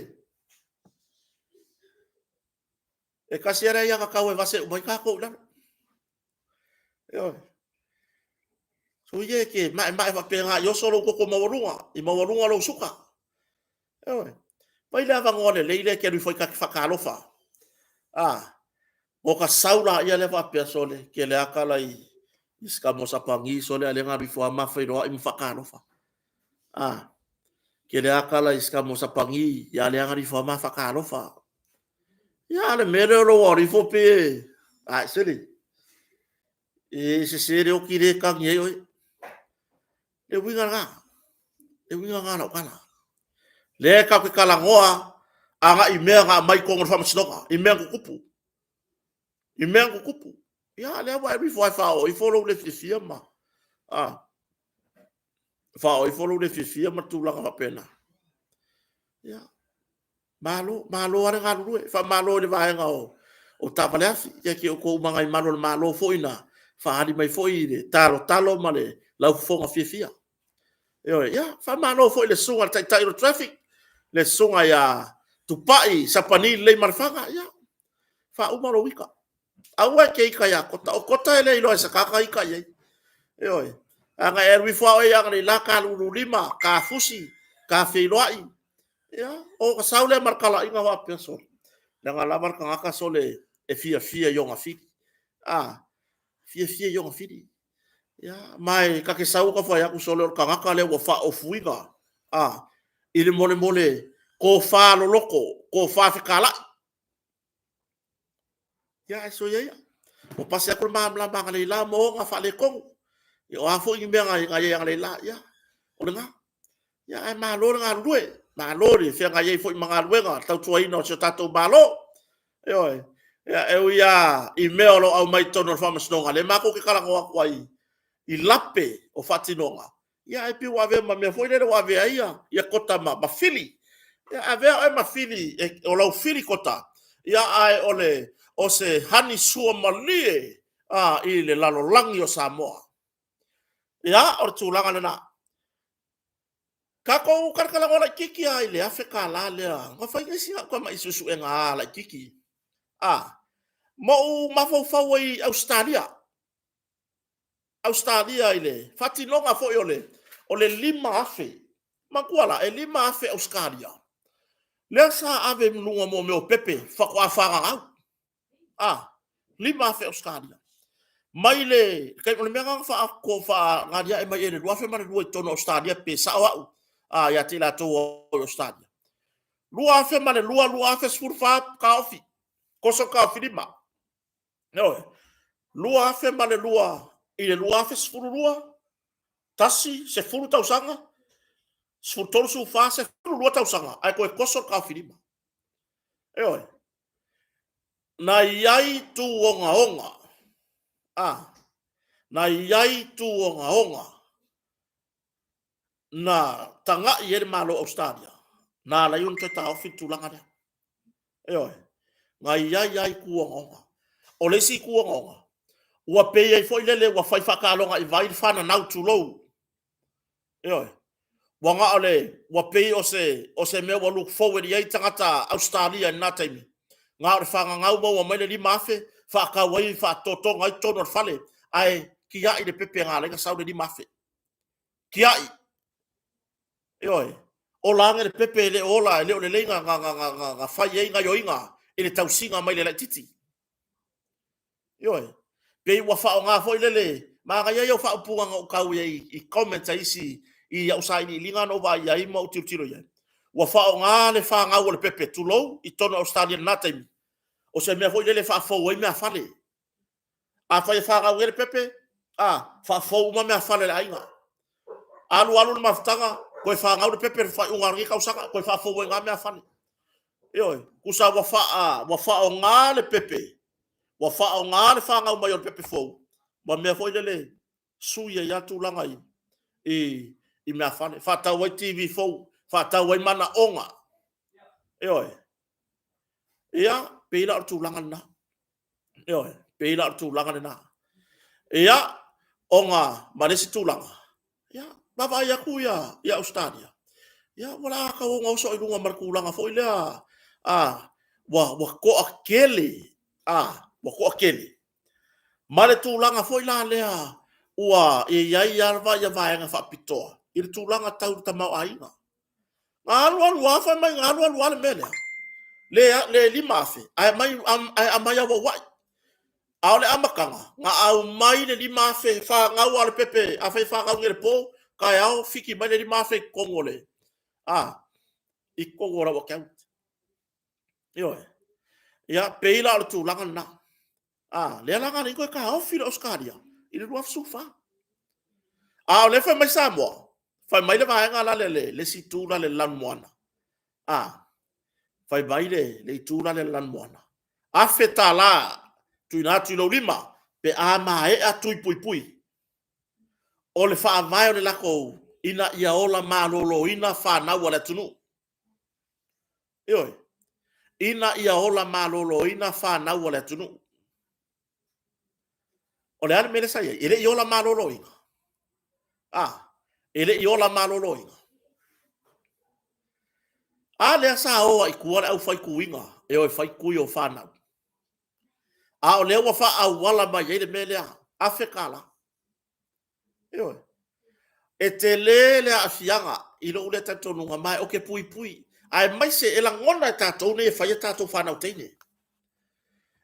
E tasi lava le aiatatau e vase uma ai tatou i lalo. Ioe. Soia e te maemae faapena i oso lou toto maualuga, i maualuga lou suka. Ioe. Vai le avanoa lelei lea e te alu ifo ai ta te faatalofa. A, mo ka sau laia lea faapea sole, ke le aka la i i se ka mo sapagi sole a le nga alu ifo a ma feiloai ma faatalofa. A, ke le aka la i se ka mo sapagi ia le nga alu ifo a ma faatalofa. Ia le mea lea o lou alu ifo pe a sele. E sese le oki le tagi ai oe. Le uiga lena. Le uiga lena o lau tala. Lea tatou te talanoa agai i mea na aumai i totonu o le faamasinoga, i mea na tutupu. I mea na tutupu. Ia, lea ua e alu ifo lava e faaoo ifo lou le fiafia ma... A, faaoo ifo lou le fiafia ma tulaga faapena. Ia, Malo, malo lava le galulue. Faamalo i le vaega o, o taavale afi. Ia ki outou uma nai malu o le Malo foi na faaali mai foi i le talotalo ma le laufofoga fiafia. Ioe, ia, faamalo foi i le susuga i le taitai o le traffic, le susuga ia Tupai Sapani Lelei-ma-le-Faga, ia, faauma lou ita. Aua e te ita ia Kota. O Kota e le iloa e se tagata ita i ai. Ioe. A na e alu ifo lava oe ia Agalelei, ta lululima, ta fusi, ta feiloai. Ia, o ka sau lea ma le talaiga faapea sole. Leaga lava le tagata sole e fiafia i ona fili. A, fiafia i ona fili. Ia, ma e ta te sau ta fai atu sole o le tagata lea ua faaofuina, a, i le molemole tofa loloto, tofa fetalai. Ia, ae soia ia. Ua pasi atu le malamalama agalelei ma ona faaletonu. Ia, o a foi ni mea na i ai agalelei, ia, o lena. Ia, ae malo le galulue. Malo le feagai ai foi ma galuega, le tautuaina o si o tatou Malo. Ioe. Ia, e ui lava i mea o lo o aumai i totonu o le faamasinoga, lea matou te talanoa atu ai i lape o faatinoga, Ia ae pei ua avea ma mea foi lele ua avea ai ia, ia Kota ma, ma fili. Ia avea oe ma fili, e, o lau fili Kota, ia ae o le, o se hani suamalie a, i le lalolagi o Samoa. Ia, o le tulaga lena. Tatou talatalanoa laitiiti lava i le $1,000 lea, na fai nei sina au tamai suesuega lava laitiiti. A, ma ou mafaufau ai i Ausetalia. Ausetalia i le faatinoga foi o le o le 5,000. Manatua la, e 5,000 Ausetalia lea sa ave i luga mo mea o pepe faatoa fananau. A, 5,000 Ausetalia. Mai le, o le mea lena na faagaliae mai i le 2002 i totonu o Ausetalia pe sao au. ia te i latou o Ausetalia. 2002, 2014 taofi, koso taofi lima. Ioe, 2002 i le 2012, tasi, 10 tausaga, 13, 14, 12 tausaga, ae toe toso le taofilima. Ioe, na i ai tu ogaoga, a, na i ai tu ogaoga na taga'i ai le Malo o Ausetalia, na ala ai ona toe taofi le tulaga lea. Ioe, na i ai lava itu ogaoga. O le isi itu ogaoga, ua pei ai foi lele ua fai faataaloga i vai le fananau, tulou. Ioe, ua na o le, ua pei o se, o se mea ua look forward i ai tagata Ausetalia i lena taimi, na o le fananau maua mai le 5,000, faatau ai faatotoga ai totonu o le fale, ae tiai le pepe na ala ai ona sau le 5,000. Tiai! Ioe. Ola ane le pepe e le o ola, e le o lelei na fai ai gaoioiga i le tausiga mai le laitiiti. Ioe. Pei ua faaaoga foi lele, manaia ia o faaupuga na ou tau i ai i comments a isi i au sailiiliga na ou vaai i ai ma ou tilotilo i ai. Ua faaaoga le fanau o le pepe, tulou, i totonu o Ausetalia i lena taimi, o se mea foi lele e faafou ai meafale. Afai e fanau nei le pepe, a, faafou uma meafale a le aiga. Alu alu le mafutaga, toe fanau le pepe i le faaiuga o lenei tausaga, toe faafou ai lava meafale. Ioe, tusa ua faa, ua faaaoga le pepe, ua faaaoga le fanau mai o le pepe fou, ma mea foi lele sui ai lava tulaga i, i, i meafale. Faatau ai TV fou, faatau ai manaoga. Ioe. Ia, pei la o le tulaga lena. Ioe, pei la o le tulaga lena. Ia, ona ma le isi tulaga, ia, vaavaai atu ia, ia Ausetalia, ia, ua la tau ona oso i luga ma le tulaga foi lea, a, ua, ua toatele, a, ua toatele. Ma le tulaga foi la lea, ua i ai lava ia vaega faapitoa i le tulaga tau le tamaoaiga. Na alu alu lava, fai mai na alu alu lava le mea lea, le, le 5,000, ae aumai, ae aumai auauai. A o le amataga, na aumai le 5,000, fanau lava o le pepe, afai e fanau nei i le po, taeao fiki mai le 5,000 i totonu o le, a, i totonu o lau account. Ioe. Ia, pei la o le tulaga lena. A, lea la na ala ai toe taofi le Ausetalia i le 2014. A o lea fai mai Samoa, fai mai le vaega la le, le, le isi itu la le lanumoana. A, fai mai le, le itu la le lanumoana. $1,000 tuuina atu i lou lima pe a maea tui puipui. O le faavae o le latou ina ia ola maloloina fanau a le atunuu. Ioe. Ina ia ola maloloina fanau a le atunuu. O le a le mea lea sa i ai? E le i ola maloloina. A, e le i ola maloloina. A lea sa o ai i tua le aufai tuiga e o e fai tui o fanau. A o lea ua faaauala mai ai le mea lea, $1,000. Ioe. E tele le aafiaga i lou lea talitonuga, ma ou te puipui, aemaise e lagona e tatou nei e fai a tatou fanau teine.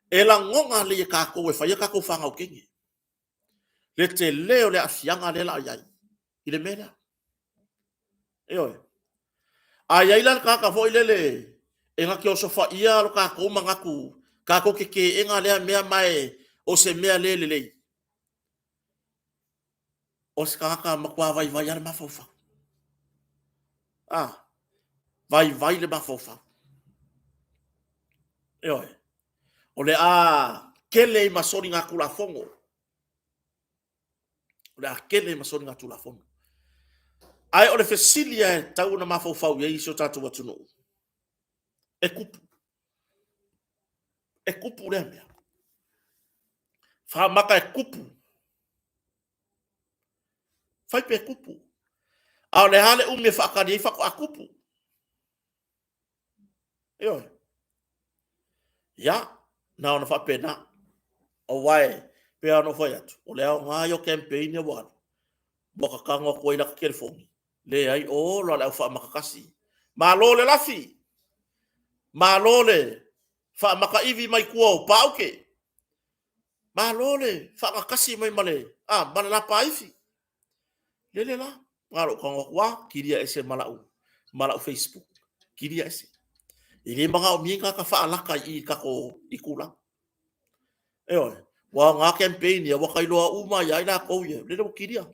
E lagona lelei e tatou e fai a tatou fanau teine le tele o le aafiaga lea o le a i ai i le mea lea. Ioe. A i ai la le tagata foi lele e na te osofaia lo tatou manatu, tatou te teena lea mea ma e o se mea le lelei, o se tagata matua vaivai lava le mafaufau. A, vaivai le mafaufau. Ioe. O le a tele i masoli ngā tulafono. O le a tele i masoli ngā tulafono. Ae o le fesili e tau ona mafaufau i ai si o tatou atunuu, e kupu. E kupu lea mea. Faamata e kupu. Fai pe kupu. A o le a le umi e faatali ai faatoa kupu. Ioe. Ia, na ona faapena. Aua e pei ona ou fai atu, o le aoga ia o campaign ia ua alu, ua tatago atu ai lata telefoni, leai, ola le au faamakakasi. Malo le lafi, malo le faamakaivi mai tua o Paaute, malo le faagatasi mai ma le, a, ma le lapaifi. Lele la. Na lou tago atu, a, kilia ese ma lau, ma lau Facebook. Kilia ese. E le manaomia ni tagata faalata i i tatou itulau. Ioe, ua aoga campaign ia, ua tailoa uma ia ai latou ia, lele ua kilia.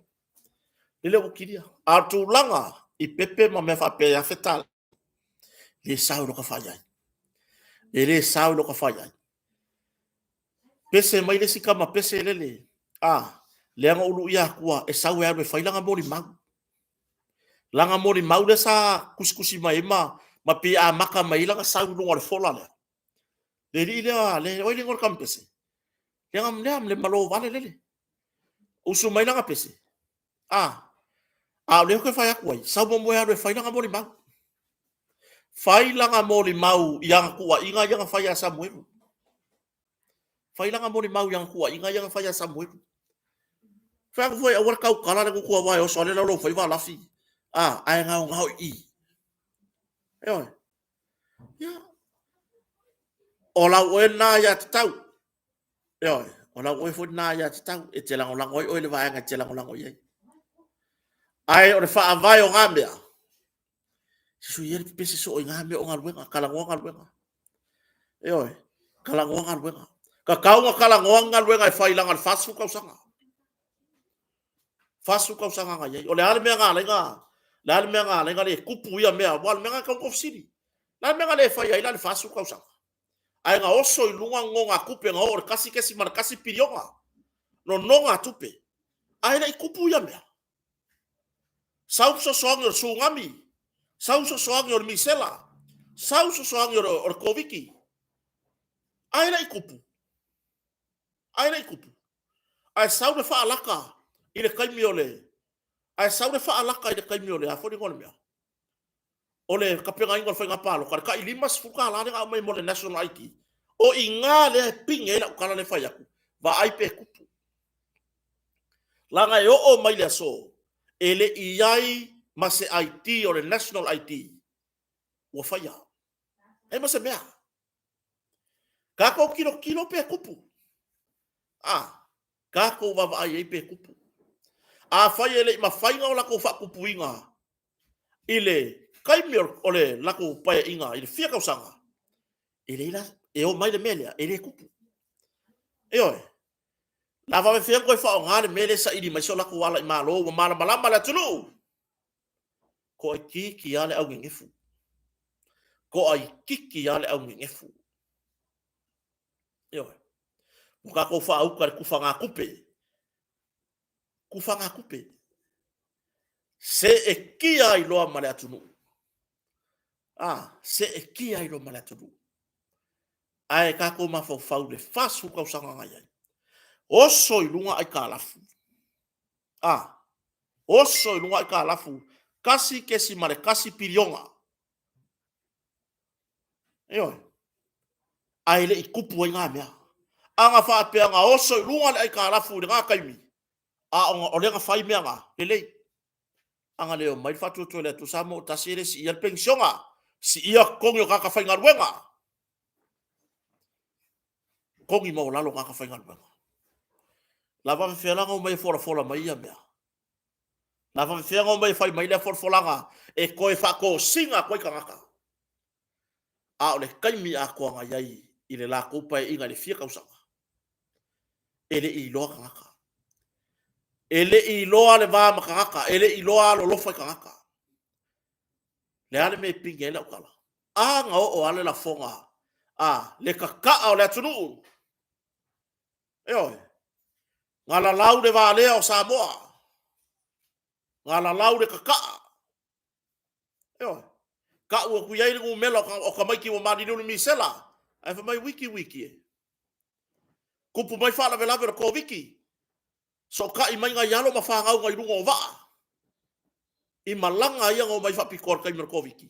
Lele ua kilia. A o le tulaga i pepe ma mea faapea e $1000, le sao i lo ka fai ai. E le sao i lo ka fai ai. Pese mai le isi tama pese lele, a, lea na ou luia atua e sau e alu e fai lana molimau. Lana molimau lea sa tusitusi mai ai ma, ma pei e amata mai ai lana sau i luga o le fola lea. Le alii lea, le, o ai le igoa o le tama pese? Lea, lea, le malo vale lele. Usu mai lana pese. A, a o lea ou te fai atu ai, sau muamua e alu e fai lana molimau. Fai lana molimau i ana tuuaiga ia na fai ia Samuelu. Fai lana molimau i ana tuuaiga ia na fai ia Samuelu. Fai atu foi, aua le tautala le gutu aua e oso lava le lau faiva lafi. A, ae gaogao i i. Ioe. Ia. O lau oe lena ia tatau. Ioe, o lau oe foi lena ia tatau e te lagolago ai oe i le vaega e te lagolago i ai. Ae o le faavae o na mea, se sui ia le pepese soo i na mea o galuega, talanoa galuega. Ioe, talanoa galuega. Tatau ona talanoa ni galuega e fai leaga o le 40 tausaga. 40 tausaga na i ai. O le a le mea na ala ai na, le a le mea na ala ai na le tupu ia mea, aua o le mea lena e tatau ona fesili. O le a le mea na le fai ai la i le 40 tausaga? Ae na oso i luga nonogatupe na oo i le 1.1 piliona nonogatupe, ae le i tupu ia mea. Sau fesoasoani o le tsunami, sau fesoasoani o le misela, sau fesoasoani o le Koviti, ae le i tupu. Ae le i tupu. Ae sau le faalata i le taimi o le, ae sau le faalata i le taimi o le a foi le igoa o le mea? O le tapenaina o le faiga palota, le tai $50 lea na aumai mo le National ID, o i ina lea e pine ai lau tala lea e fai atu, vaai pe tupu. Leaga e oo mai le aso, e le i i ai ma se ID o le National ID ua faia. E ma se mea. Tatou tilotilo pe tupu. A, tatou vaavaai ai pe tupu. Afai e le i mafai ona latou faatupuina i le taimi o le latou paeaiga i le fia tausaga, e leai la, e omai le mea lea, e le tupu. Ioe. La faapefea ona toe faaaoga le mea lea e saili mai si o latou ala i Malo ua malamalama le atunuu? Toaitiiti lava le augegefu. Toaitiiti lava le augegefu. Ioe. Ua tatou faauta i le tufagatupe. Tufagatupe. Seetia ai loa ma le atunuu. A, seetia ai loa ma le atunuu. Ae tatou mafaufau i le 40 tausaga na i ai. Oso i luga aitalafu. A, oso i luga aitalafu 1.1 piliona. Ioe. Ae le i tupu ai na mea. A na faapea na oso i luga le aitalafu i lena taimi, a o lea na fai mea na, lelei. A na le omai le faatuatua i le Atua Samoa ua tasi e le siia le penisiona, siia totogi o tagata faigaluega. Totogi maualalo o tagata faigaluega. La faapefea la ona omai e folafola mai ia mea? La faapefea ona omai e fai mai lea folafolaga e toe faatosina atu ai tagata? A o le taimi atoa na i ai i le latou paeaiga i le fia tausaga, e le i iloa tagata. E le i iloa le va ma tagata, e le i iloa alolofa i tagata. Le a le mea e pine ai lau tala? A na oo lava le lafoga a le tataa o le atunuu. Ioe, na lalau le valea o Samoa, na lalau le tataa. Ioe. Tau atu i ai le numera o tamaiti ua maliliu i le misela, ae fai mai wiki wiki e. Tupu mai faalavelave o le Koviti, sootai mai nai alo ma fanau nai luga o vaa i malaga ia na omai faapitoa i le taimi o le Koviti.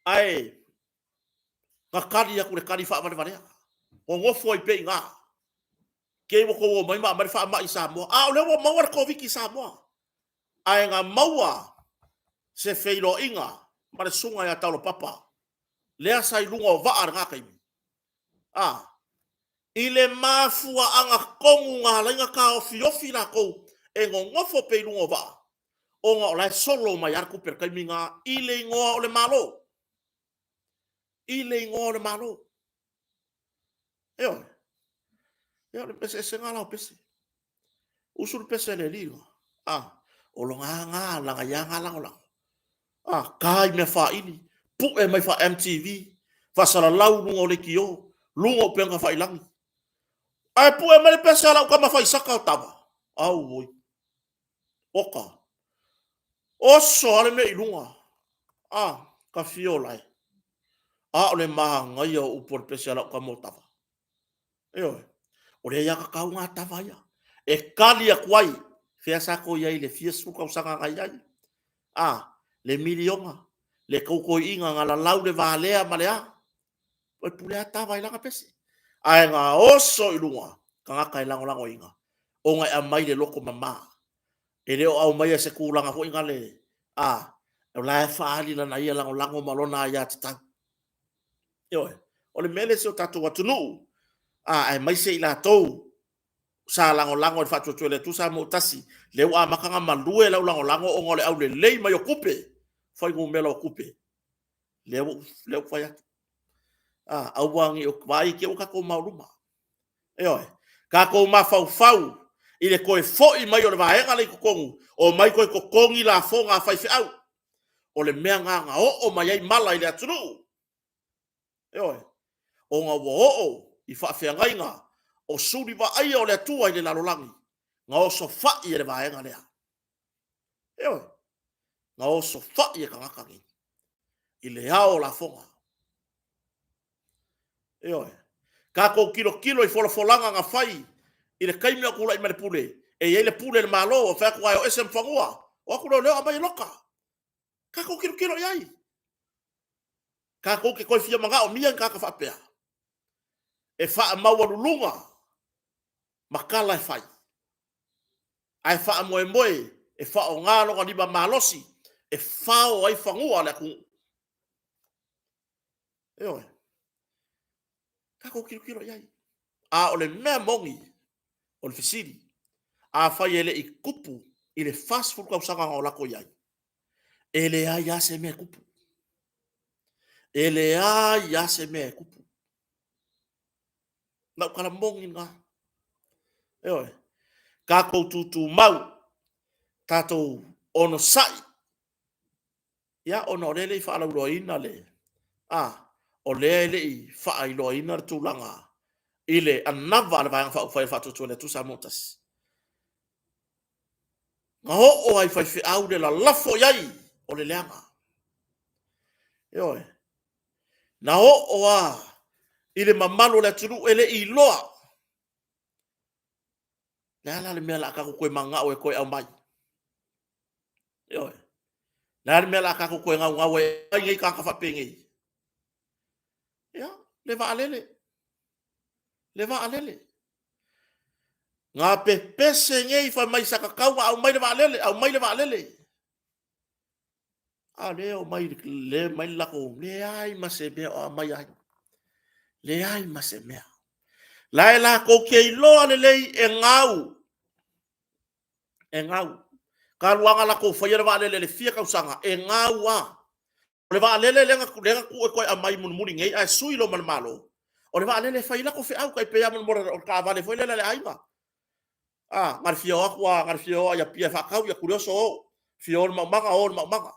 Ae na tali atu le tali faavalevalea. Nonofo ai pea i ina. Kei ua tou omai ma aumai le faamai i Samoa. A o lea ua maua le Koviti i Samoa. Ae na maua se feiloaiga ma le susuga ia Taulapapa, lea sa i luga o vaa i lena taimi. A, i le mafuaaga tonu na ala ai ona taofiofi latou e nonofo pea i luga o vaa. Ona o la e solo mai lava le tupe i le taimi lena i le igoa o le Malo. I le igoa o le Malo. Ioe. Ia o le eseesega la o pese. Usu le pese a le alii lena. A, o lona ga, lana ia ga lagolago. A, ta i mea faaili, pue mai faa MTV, faasalalau luga o leitio, luga o upega tafailagi. Ae pue mai le pese a lau tama faisaka o Tava. Auoi. Oka. Oso lava le mea i luga. A, ka fia o lae. A o le manaia o upu o le pese a lau tama o Tava. Ioe. O le aiatatau lena a Tava ia. E tali atu ai, fea sa tou i ai i le fia sefulu tausaga na i ai? A, le miliona, le tou toeaina na lalau le valea ma le a? E pule lava Tava i lana pese. Ae na oso i luga tagata e lagolagoina ona e aumai le loto mama. E le o aumaia i se tulaga foi nale, a, o la e faaali lana ia lagolago ma lona aiatatau. Ioe, o le mea lea i si o tatou atunuu, a, aemaise i latou sa lagolago i le faatuatua i le Atua Samoa ua tasi, lea ua amata ona malue lau lagolago ona o le aulelei mai o tupe, fuainumera o tupe. Lea ua ou fai atu. A, aua ne i vaai i te i ua tatou maoluma. Ioe, tatou mafaufau i le toe foi mai o le vaega lea i totonu, omai toe totogi lafoga a faifeau. O le mea lena na oo mai ai mala i le atunuu. Ioe, ona ua oo i faafeagaiga o suli vaaia o le Atua i le lalolagi, na osofai e le vaega lea. Ioe, na osofai e tagata nei i le ao o lafoga. Ioe. Tatou tilotilo i folafolaga na fai i le taimi o tulai mai le pule, e i ai le pule i le Malo, e fai atu, a e o ese ma fanua, o atu leoleo aumai e loka. Tatou tilotilo i ai. Tatou te toe fia manaomia ni tagata faapea e faamaualuluga ma tala e fai, ae faamoemoe e faaaoga lona lima malosi e fao ai fanua o le atunuu. Ioe. Tatou tilotilo i ai. A o le mea moni, o le fesili, afai e le i tupu i le 40 tausaga na o latou i ai, e leai lava se mea e tupu. E leai lava se mea e tupu. Na ou tala moni lena. Ioe. Tatou tutumau, tatou onosai, Ia, ona o lea e le i faalauiloaina le, a, o lea e le i faailoaina le tulaga i le anava a le Vaega Faaupufai a le Faatuatua i le Atua Samoa Tasi. Na oo lava i faifeau le lalafo i ai o le leaga. Ioe. Na oo lava i le mamalu o le atunuu e le i iloa. Le a la le mea o le a tatou toe mananao e toe aumai? Ioe. Le a le mea o le a tatou toe naunau ai e ai nei tagata faapenei? Ia, le vaalele. Le vaalele. Na pepese nei fai mai sa tatau ona aumai le vaalele, aumai le vaalele. A o lea omai le mai le latou, leai ma se mea o aumai ai. Leai ma se mea. La e latou te iloa lelei e gau. E gau. Talu lava ona latou faia le vaalele i le fia tausaga, e gau lava. O le vaalele lea na tuu e toe aumai mulimuli nei ae sui loa ma le Malo, o le vaalele e fai ai latou feau, tai pei lava mo le taavale foi lele a le aiga. A, na o le fia o atu lava, na o le fia o lava i Apia e faatau, ia Tulioso o, fia o i le maumaga, o i le maumaga.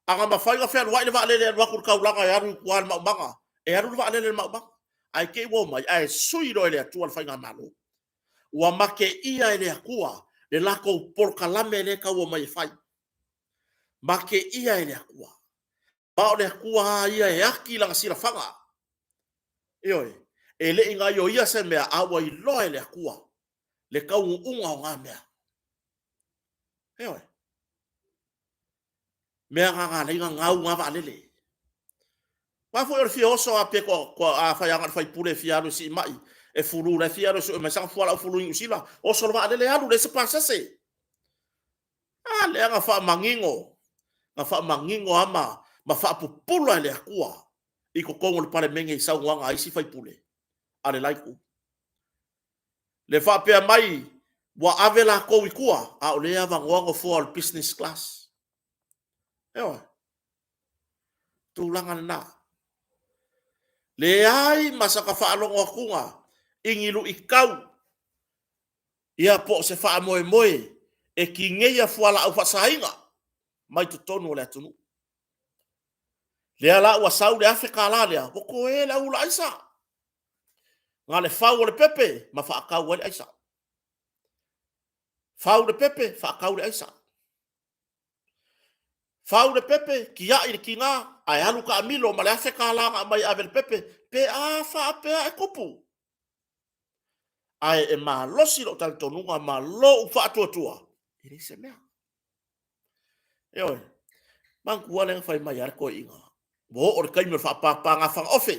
A na mafai ona fealuai le vaalele e alu atu i le taulaga e alu i tua i le maumaga, e alu le vaalele i le maumaga. Ae te i ua omai ae sui loa e le Atua le faigamalo. Ua mateia e le Atua le latou polokalame lea e tau omai e fai. Mateia e le Atua. Ma o le Atua lava ia e ati lana silafaga. Ioe, e le i gaioia se mea, a ua iloa e le Atua le taunuuga o na mea. Ioe. Mea na na alai na gau na vaalele. Aua foi o le fia oso a pe a fai aga le faipule e fia alu e sii mai, e fulu la e fia alu e sue mai sana fualaau fulu i Niu Sila, oso le vaalele alu, leai se pasese. A lea na faamanino, na faamanino lava ma, ma faapupula e le Atua i totonu o le Palemene i saunoaga a isi faipule a le la itu. Le faapea mai, Ua ave lakou i tua, a o lea e avanoa nofoa o le business class. Ioe. Tulaga lena. Leai ma saka faalogo atuga i ni luitau ia po o se faamoemoe e tineia fualaau faasaina mai totonu o le atunuu. Lea la ua sau le $1,000 lea, ua toe le au ula aisa. Na le fau o le pepe ma faatau ai le aisa. Fau le pepe, faatau le aisa. Fau le pepe, tiai le tiga, ae alu taamilo ma le $1,000 na aumai e ave i le pepe, pe a faapea e tupu. Ae e malosi lou talitonuga ma lou faatuatua, e leai se mea. Ioe, manatua lea na fai mai lava le toeaina, ua oo i le taimi o le faapapaaga fagaofe.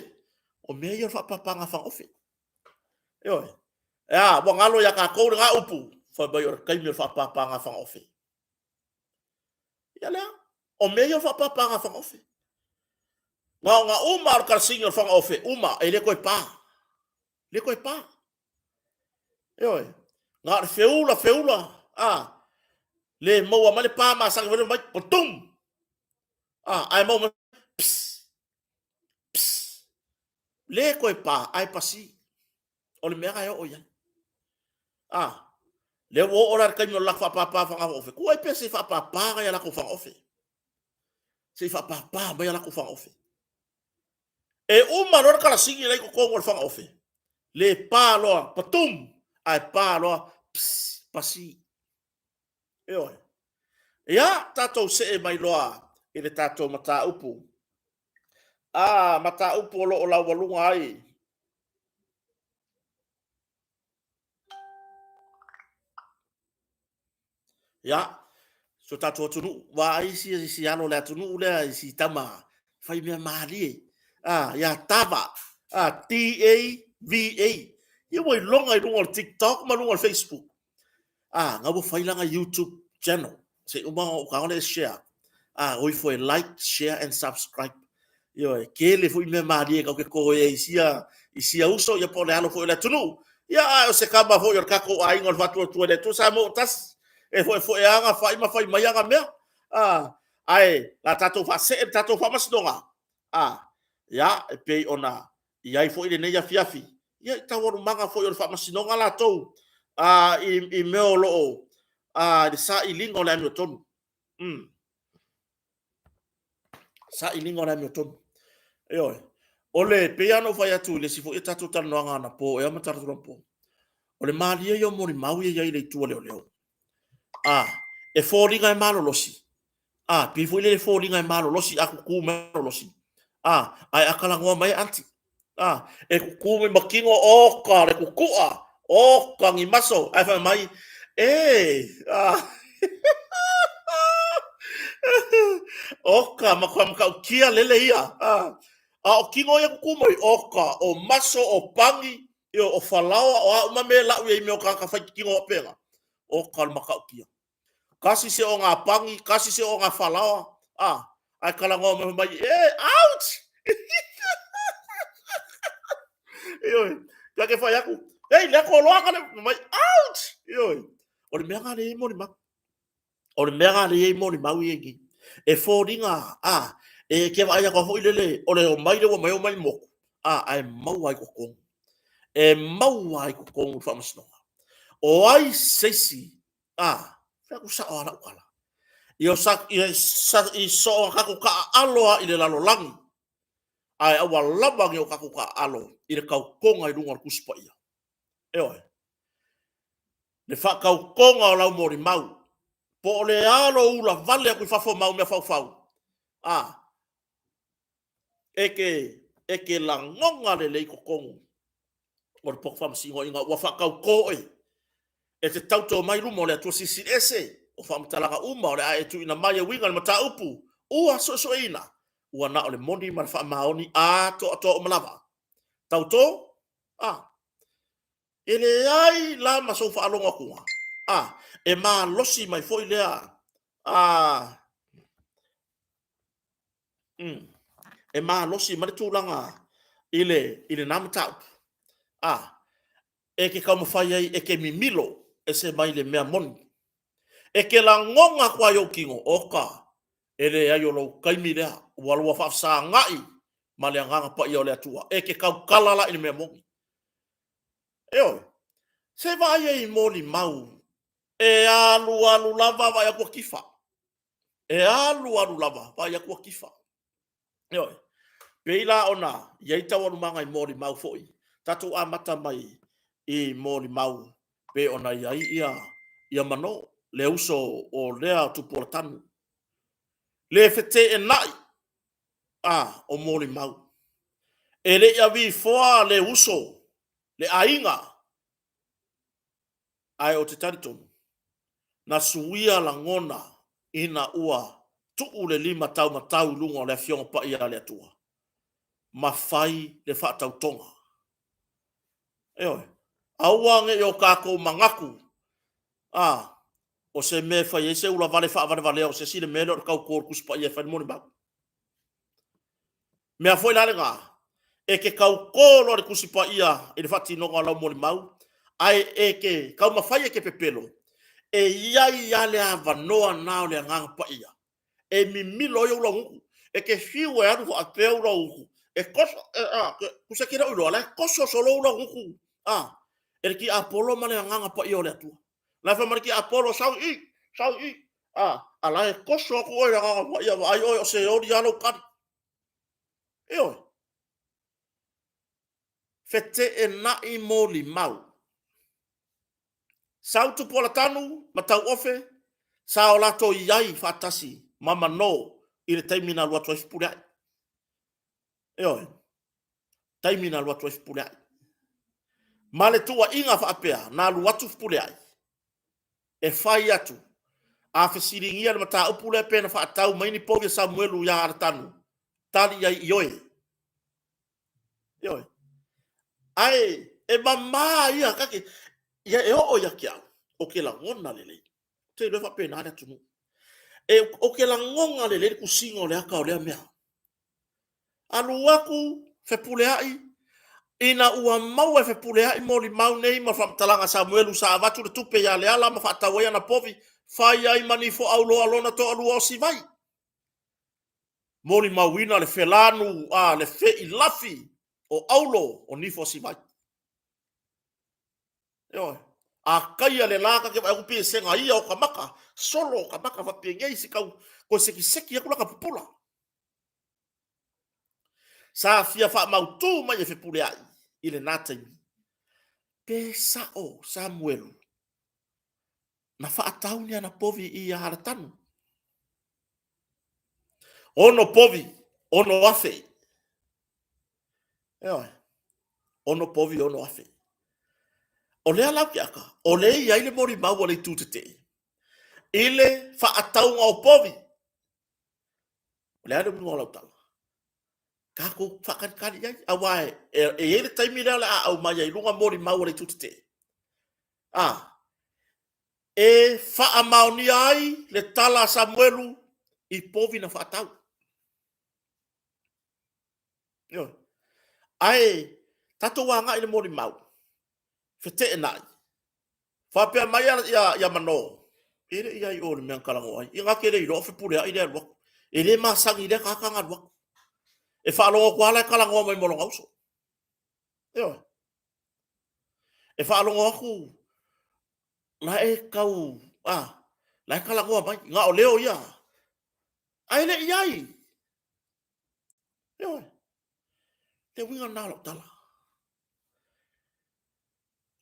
O mea ia o le faapapaaga fagaofe. Ioe, e a, ua galo ia tatou lena upu, fai mai o le taimi o le faapapaaga fagaofe. Ia lea, o mea ia o le faapapaaga fagaofe. Na ona uma lava o le kalasini o le fagaofe, uma, e le toe pa. Le toe pa. Ioe, na o le feula, feula, a, le maua mai le pa masani foi mai, patum! A, ae maua mai, pss, pss. Le toe pa, ae pasi. O le mea na e oo i ai. A, lea ua oo la i le taimi o le latou faapapa fagaofe. Tuu ai pea se i faapapa nai a latou fagaofe. Se i faapapa mai a latou fagaofe. E uma loa le kalasini la i totonu o le fagaofe, le pa loa, patum, ae pa loa, pss, pasi. Ioe. Ia, tatou see mai loa i le tatou mataupu. A, mataupu o lo o laualuga ai Ia, si o tatou atunuu, vaai isi isi alo o le atunuu lea i si tama fai mea malie. Ah, ia Tava, ah, T-A-V-A. Ia ua iloga i luga o le TikTok ma luga o le Facebook. Ah, na ua fai lana YouTube channel. Se i uma ona ou tago lea e share. Ah, o ifo e like, share and subscribe. Ioe, tele foi mea malie kau ke koe i sia, i sia uso, ia po o le alo foi o le atunuu. Ia, a o se kama foi o le tatou aiga o le Faatuatua i le Atua Samoa ua tasi, e foefoe aga fai ma fai mai aga mea. A, ae la tatou faasee le tatou faamasinoga. A, ia, e pei ona i ai foi lenei afiafi, ia i taualumaga foi o le faamasinoga latou, a, i mea o lo o, a, i le sailiga o le amiotonu. Mm. Sailiga o le amiotonu. Ioe. O le, pei lava ona ou fai atu i le isi foi tatou talanoaga anapo ea ma talaatu anapo, o le malie ia o molimau ia i ai i le itu a leoleo. A, e foliga e malolosi. A, pei foi lele e foliga e malolosi a tutu mai malolosi. A, ae a talanoa mai e anti. A, e tutu mai ma tino, oka le tutua, oka ni maso, ae fai mai, e, a, oka, matua matautia lele ia. A, a o tino ia tutu mai, oka, o maso, o pani, io, o falaoa, o a uma mea e lau ai i mea o tagata fai tino faapena, oka le matautia. Kasi se o ngā pangi, kasi se o ngā falaoa, a, ae talanoa mai mai, e, ouch! Ioe, kia ke whai aku, hei, lea ko loa ka le, mai, ouch! Ioe, o le mea ngā le moni mau. O le mea ngā le moni mau i nei. E fōringa, a, e kia vaai aku foi lele, o le o mai le ua mai o mai moku, a, ae maua ai totonu. E maua ai totonu le faamasinoga. O ai se isi A, fai atu sao a lau tala. Ia sa, ia sa, i so o tatou taaalo a i le lalolagi, ae aua lava ni o tatou taaalo i le tautoga i luga o le Tusi Paia. Ioe. Le faatautoga o lau molimau, po o le a lou ula vale atu i fafo ma au mea faufau, a, e ke, e ke lagona lelei totonu o le poto faamasino ina ua faatautō oe e te tautō mai luma o le Atua Silisili Ese, o faamatalaga uma o le a e tuuina mai e uiga i le mataupu ua suesueina, ua na o le moni ma le faamaoni atoatoa uma lava. Tautō? A. E leai la ma sou faalogo atuga. A. E malosi mai foi lea a Mm. E malosi mai le tulaga i le, i lena mataupu. A, e ke taumafai ai e ke mimilo. Ese mai le mea moni. E ke lagona aku ai ou kino, oka, e leai o lou taimi lea, ua lua faafesagaʻi ma le Agaga Paia o le Atua, e ke tautala la i le mea moni. Ioe, se vaai ai i molimau, e alualu lava vaai atu ua tifa. E alualu lava vaai atu ua tifa. Ioe. Pei la ona i ai taualumaga i molimau foi, tatou amata mai i molimau pei ona i ai ia, ia Manō, le uso o lea Tupuolatanu. Le feteenai a o molimau. E le i avifoa le uso, le aiga, ae ou te talitonu, na suia lagona ina ua tuu le lima taumatau i luga o le Afioga Paia a le Atua ma fai le faatautoga. Ioe, aua ne i o tatou manatu, a, o se mea e fai ai se ulavale faavalevalea o se isi le mea lea o le tauto o le Tusi Paia e fai le molimau. Mea foi la lena, e te tauto loa le Tusi Paia i le faatinoga o lau molimau, ae e te taumafai e te pepelo, e i ai lava le avanoa na o le Agaga Paia e mimilo ai ou laugutu. E te fiu e alu faapea ou laugutu, e toso, e, a, tusa e te le o iloa, la e toso solo ou laugutu, a, e le tiapolo ma le Agaga Paia o le Atua. La e fai mai le tiapolo, sau i i, sau i i, a, a la e toso atu oe i le Agaga Paia, vaai oe o se oli lava lou tali. Ioe. Feteenai molimau. Sau Tupuolatanu ma Tauofe, sa o latou i ai faatasi ma Manō i le taimi na alu atu ai Fepuleai. Ioe. Taimi na alu atu ai Fepuleai. Ma le tuuaiga faapea, na alu atu Fepuleai e fai atu, a fesiligia le mataupu lea pe na faatau mai ni povi a Samuelu iā Alatanu, tali i ai, ioe. Ioe. Ae e mamā ia kake, ia e oo ia te au, o ke lagona lelei. Te iloa e faapena le atunuu. E, o ke lagona lelei le tusiga o le aka o lea mea. Alu aku Fepuleai, ina ua maua e Fepuleai molimau nei ma faamatalaga a Samuelu sa avatu le tupe iā Leala ma faatau ai ana povi, fai ai ma Nifoauloa lona toalua o Sivai. Molimauina le felanu a le feilafi o Aulo o Nifo Sivai. Ioe. A kaia le la ka ke vaai atu pei e sega ia o ka maka, solo o ka maka faapea nei se kau koe sekiseki aku la ka pupula. Sa fia faamautū mai e Fepuleai i lenā taimi. Pe sa'o Samuelu na faatau ni ana povi i ia Alatanu. Ono povi, ono afe. Ioe. Ono povi, ono afe. O lea lau ke aka, o le i ai le molimau a le itu tetee. I le faatauga o povi, O le a le uiga o lau tala? Tatou faatalitali i ai, aua e, e, e i ai le taimi lea o le a aumai ai i luga molimau a le itu tetee. A, e faamaonia ai le tala a Samuelu i povi na faatau. Ioe. Ae tatou agai i le molimau, feteenai, Faapea mai ia, ia Manō, e le i ai o le mea na talanoa ai. Ia na te le iloa o Fepuleai lea e alu atu. E le masani i lea tagata na alu atu. E faalogo atu lava la e talanoa mai ma lona uso. Ioe. E faalogo atu la e tau, a, la e talanoa mai, na o leo ia. Ae le i ai. Ioe. Le uiga lena o lau tala.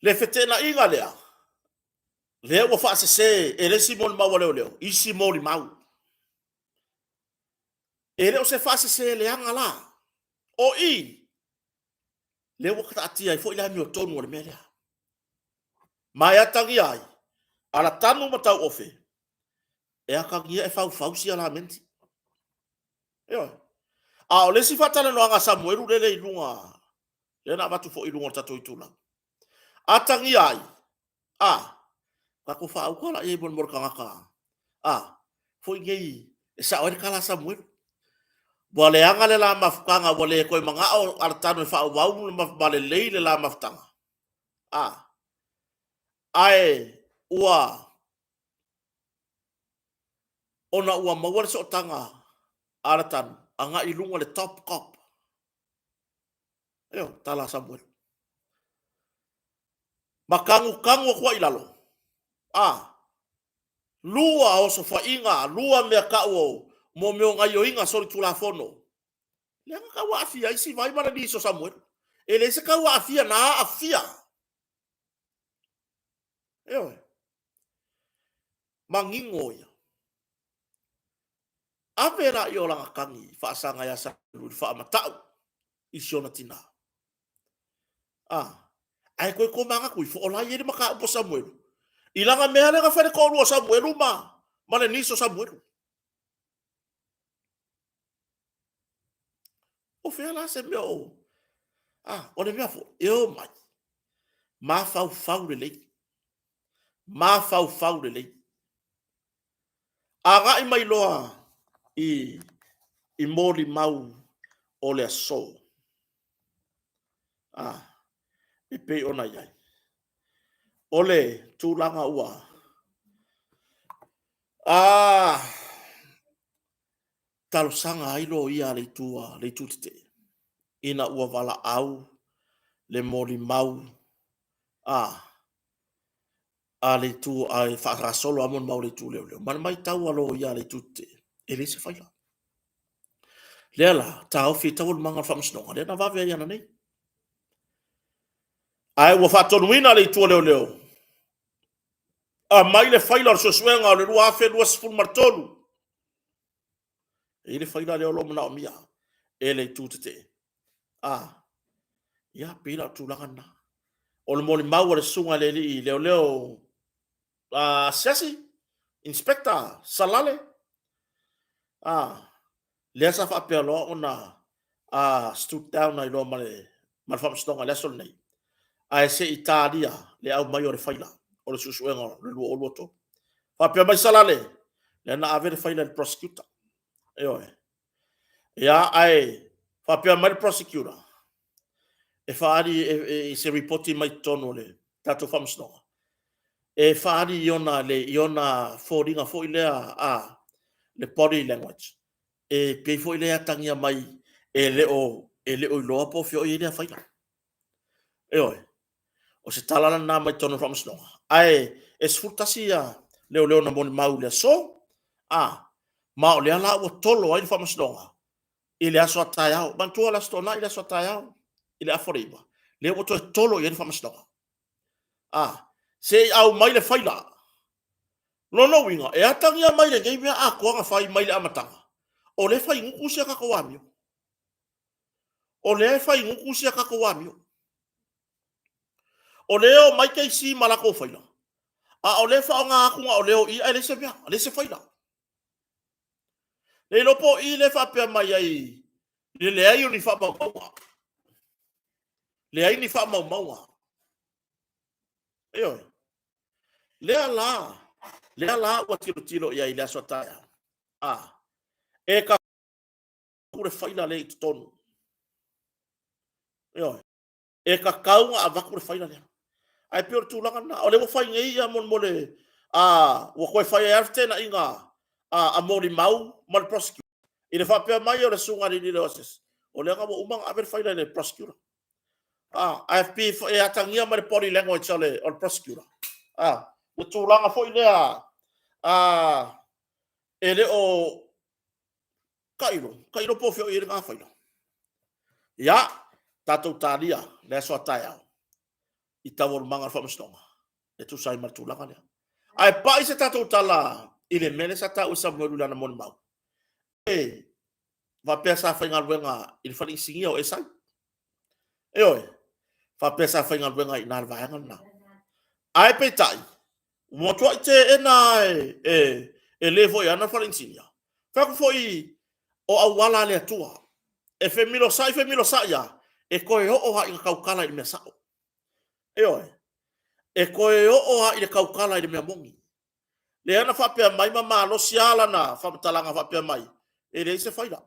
Le feteenaiga lea, lea ua faasese e le isi molimau a leoleo, isi molimau. E le o se faasese leaga la. O i, lea ua taatia ai foi le amiotonu o le mea lea. Ma e atagia ai, Alatanu ma Tauofe, e atagia e faufau sia lamenti. Ioe. A o le isi faatalanoaga a Samuelu lele i luga lea na avatu foi i luga o le tatou itula. Atagia ai, a, tatou faauka la i ai mo le tagata, a, foi nei e sao ai le tala a Samuelu. Ua leaga le la mafutaga, ua le toe manao Alatano e faaauau ma lelei le la mafutaga. A, ae ua ona ua maua le sootaga a le tanu agai i luga le top cop. Io, tala a Samuelu. Ma kagukanu atu ai i lalo. A, lua osofaiga, lua mea kau o mo mea o gaioiga solitulafono. Lea na tau aafia ai Sivai ma le niso Samuelu. E leai se tau aafia na aafia. Ioe. Manino ia. Ave la i o lana tagi faasaga ia Samuelu i le faamatau i si ona tinā. A, ae toe tomanatu ifo, o la e i ai le mataupu a Samuelu. I lana mea lea na fai le toalua o Samuelu ma, ma le niso Samuelu. O fea la se mea o... A, o le mea foi, e o mai, mafaufau lelei, mafaufau lelei. Agai mai loa i, i molimau o le aso. A, e pei ona i ai. O le tulaga ua... A, talosaga ai loia a le itu a le itu tetee ina ua valaau le molimau a a le itu a e faagasolo a molimau a le itu leoleo ma le matau a loia a le itu tetee e leai se faila. Lea la taofi ai taualumaga o le faamasinoga lea na vave ai ananei. Ae ua faatonuina le itu a leoleo aumai le faila o le suesuega o le 2023. E i ai le faila lea o lo o manaomia e le itu tetee. A, ia, pei la o le tulaga lena. O le molimau a le susuga i le alii leoleo asiasi, inspector Salale, a, lea sa faapea loa ona stoop down ai loa ma le ma le faamasinoga i le aso lenei, ae se i talia le aumai o le faila o le suesuega o le 2023. Faapea mai Salale, lea na ave le faila i le prosecutor. Ioe. Ia, ae faapea mai le prosecutor, e faaali i se ripoti mai totonu o le tatou faamasinoga, e faaali i ona, le, i ona foliga foi lea a le body language, e pei foi lea e atagia mai e le o, e le o iloa po o fea o i ai lea faila. Ioe, o se tala lena mai totonu o le faamasinoga. Ae e 11 ia leoleo na molimau i le aso, a, ma o lea la ua tolo ai le faamasinoga i le aso a taeao. Manatua le Aso Toonai le aso a taeao i le afa o le 9, lea ua toe tolo i ai le faamasinoga. A, se i aumai le faila. Lona uiga, e atagia mai lenei mea atoa na fai mai le amataga, o lea e fai gutu si a tatou amio. O lea e fai gutu si a tatou amio. O lea e omai KC ma latou faila, a o lea e faaaoga atu na o lea o i, ae leai se mea, leai se faila. Le iloa po o i lea e faapea mai ai le leai o ni faamaumauga. Leai ni faamaumauga. Ioe. Lea la, lea la ua tilotilo i ai i le aso a taeao. A, e ka le faila lea i totonu. Ioe. E tatau ona avatu le faila lea. Ae pei o le tulaga lena. O lea ua fai nei ia molemole, a, ua toe fai ai lava le feteenaiga a, a molimau ma le prosecutor. I le faapea mai o le susuga i le alii asiasi, o lea ua uma ona ave le faila i le prosecutor. A, ae pei e atagia mai le body language o le, o le prosecutor. A, le tulaga foi lea, a, e le o tailo, tailo po o fea o i ai lena faila. Ia, tatou talia le aso a taeao i taualumaga o le faamasinoga e tusa ai ma le tulaga lea. Ae pai se tatou tala i le mea lea sa taua e Samuelu i lana molimau. E faapea sa faigaluega i le fale inisinia o Esai. Ioe, faapea sa faigaluega i ina le vaega lena. Ae peitai, ua matuai teena e, e, e le foi ana le fale inisinia. Fai atu foi o auala a le Atua. E femilosa'i femilosa'i lava, e toe oo lava ina tautala i le mea sa'o. Ioe. E toe oo lava i le tautala i le mea moni. Lea na faapea mai ma malosi lava lana faamatalaga faapea mai, e leai se faila.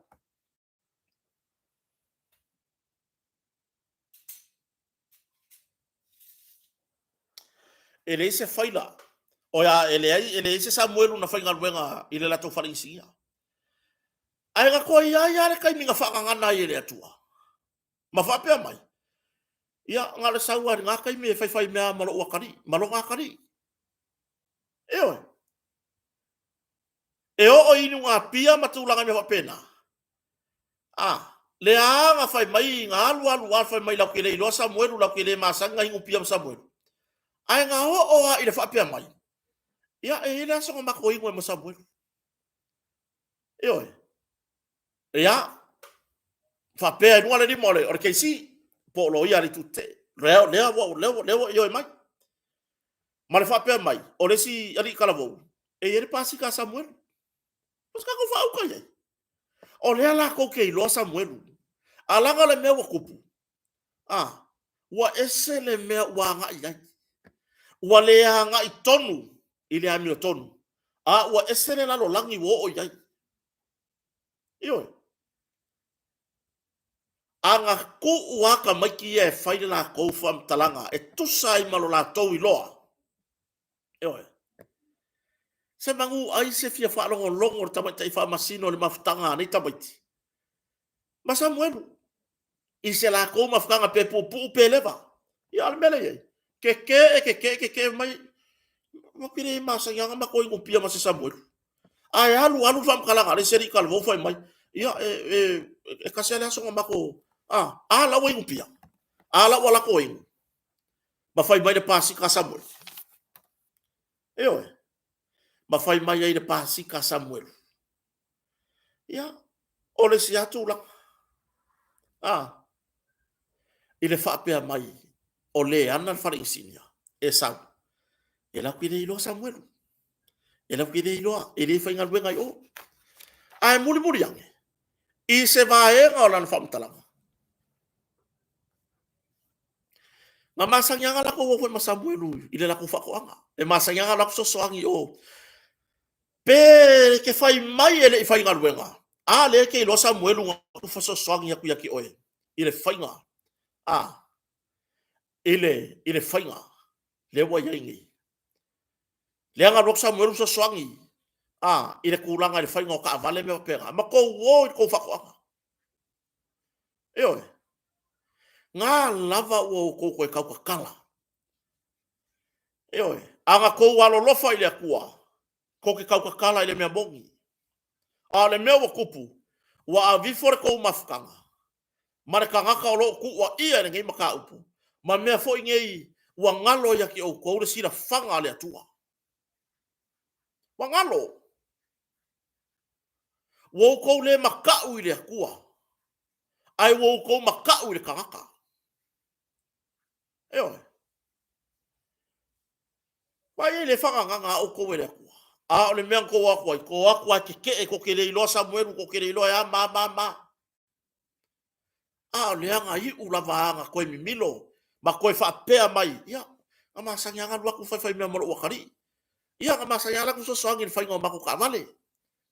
E leai se faila. O ia, e leai, e leai se Samuelu na faigaluega i le latou fale inisinia. Ae na toe i ai lava le taimi na faagagana ai e le Atua. Ma faapea mai, ia, na o le sau lava i lena taimi e faifai mea ma lou atalii, ma lona atalii. Ioe. E oo i inugapia ma tulaga i mea faapena. A, lea na fai mai, na alu alu lava fai mai latou te le iloa Samuelu, latou te le masani na inupia ma Samuelu. Ae na oo lava i le faapea mai, ia, e i ai le aso na matou inu ai ma Samuelu. Ioe. Ia, faapea i luga le lima o le KC, po o loia a le Itu Tetee. Lea, lea, lea, lea ua ioe mai. Ma le faapea mai, o le isi alii talavou, e i ai le pasika a Samuelu. O se tatou faauka i ai. O lea latou te iloa Samuelu. A leaga le mea ua tupu, a, ua ese le mea ua agai i ai. Ua le agai tonu i le amiotonu, a ua ese le lalolagi ua oo i ai. Ioe. A na tuu lava tamaiti ia e fai le latou faamatalaga e tusa ai ma lo latou iloa, Ioe. Se manu ai se fia faalogologo o le tamaitai faamasino i le mafutaga a nei tamaiti ma Samuelu i se latou mafutaga pe puupuu pe leva. Ia o le mea lea e i ai, keke'e, keke'e, keke'e mai, matou te le masani lava ona matou inupia ma se Samuelu. Ae alu alu le faamatalaga a le isi alii talavou fai mai, ia e tasi lava le aso na matou, a, a la ua inupia, a la ua latou inu. Ma fai mai le pasika a Samuelu. Ioe. Ma fai mai ai le pasika a Samuelu. Ia, o le isi lava tulaga. A, i le faapea mai, o le ana le fale inisinia, e sau. E latou te le iloa Samuelu. E latou te le iloa, e le faigaluega i o. Ae mulimuli ane, i se vaega o lana faamatalaga, Na masani lava ona latou o foi ma Samuelu i le latou faatoaga. E masani lava ona alu atu fesoasoani i o. Pe te fai mai e le i faigaluega, a lea e te iloa Samuelu na alu atu fesoasoani atu ia te oe i le faiga, a, i le, i le faiga lea ua i ai nei. Lea na alu atu Samuelu fesoasoani, a, i le tulaga i le faiga o taavale ma mea faapena, ma tou o i le tou faatoaga. Ioe. Na lava ua outou toe tautatala. Ioe. A na tou alolofa i le Atua, tou te tautatala i le mea moni. A o le mea ua tupu, ua aveifo le tou mafutaga ma le tagata o lo o tuuaia i lenei mataupu, ma mea foi nei ua galo ia te outou le silafaga a le Atua. Ua galo. Ua outou le mataʻu i le Atua, ae ua outou mataʻu i le tagata. Ioe. Vaai ai le fagagaga a outou e le Atua. A o le mea na tou o atu ai, tou o atu lava e teteʻe, tou te le iloa Samuelu, tou te le iloa e a ma a ma a ma a. A o lea na iu lava a na toe mimilo ma toe faapea mai, ia, na masani lava ona alu atu faifai mea ma lou atalii. Ia, na masani lava ona alu atu fesoasoani i le faiga o matou taavale.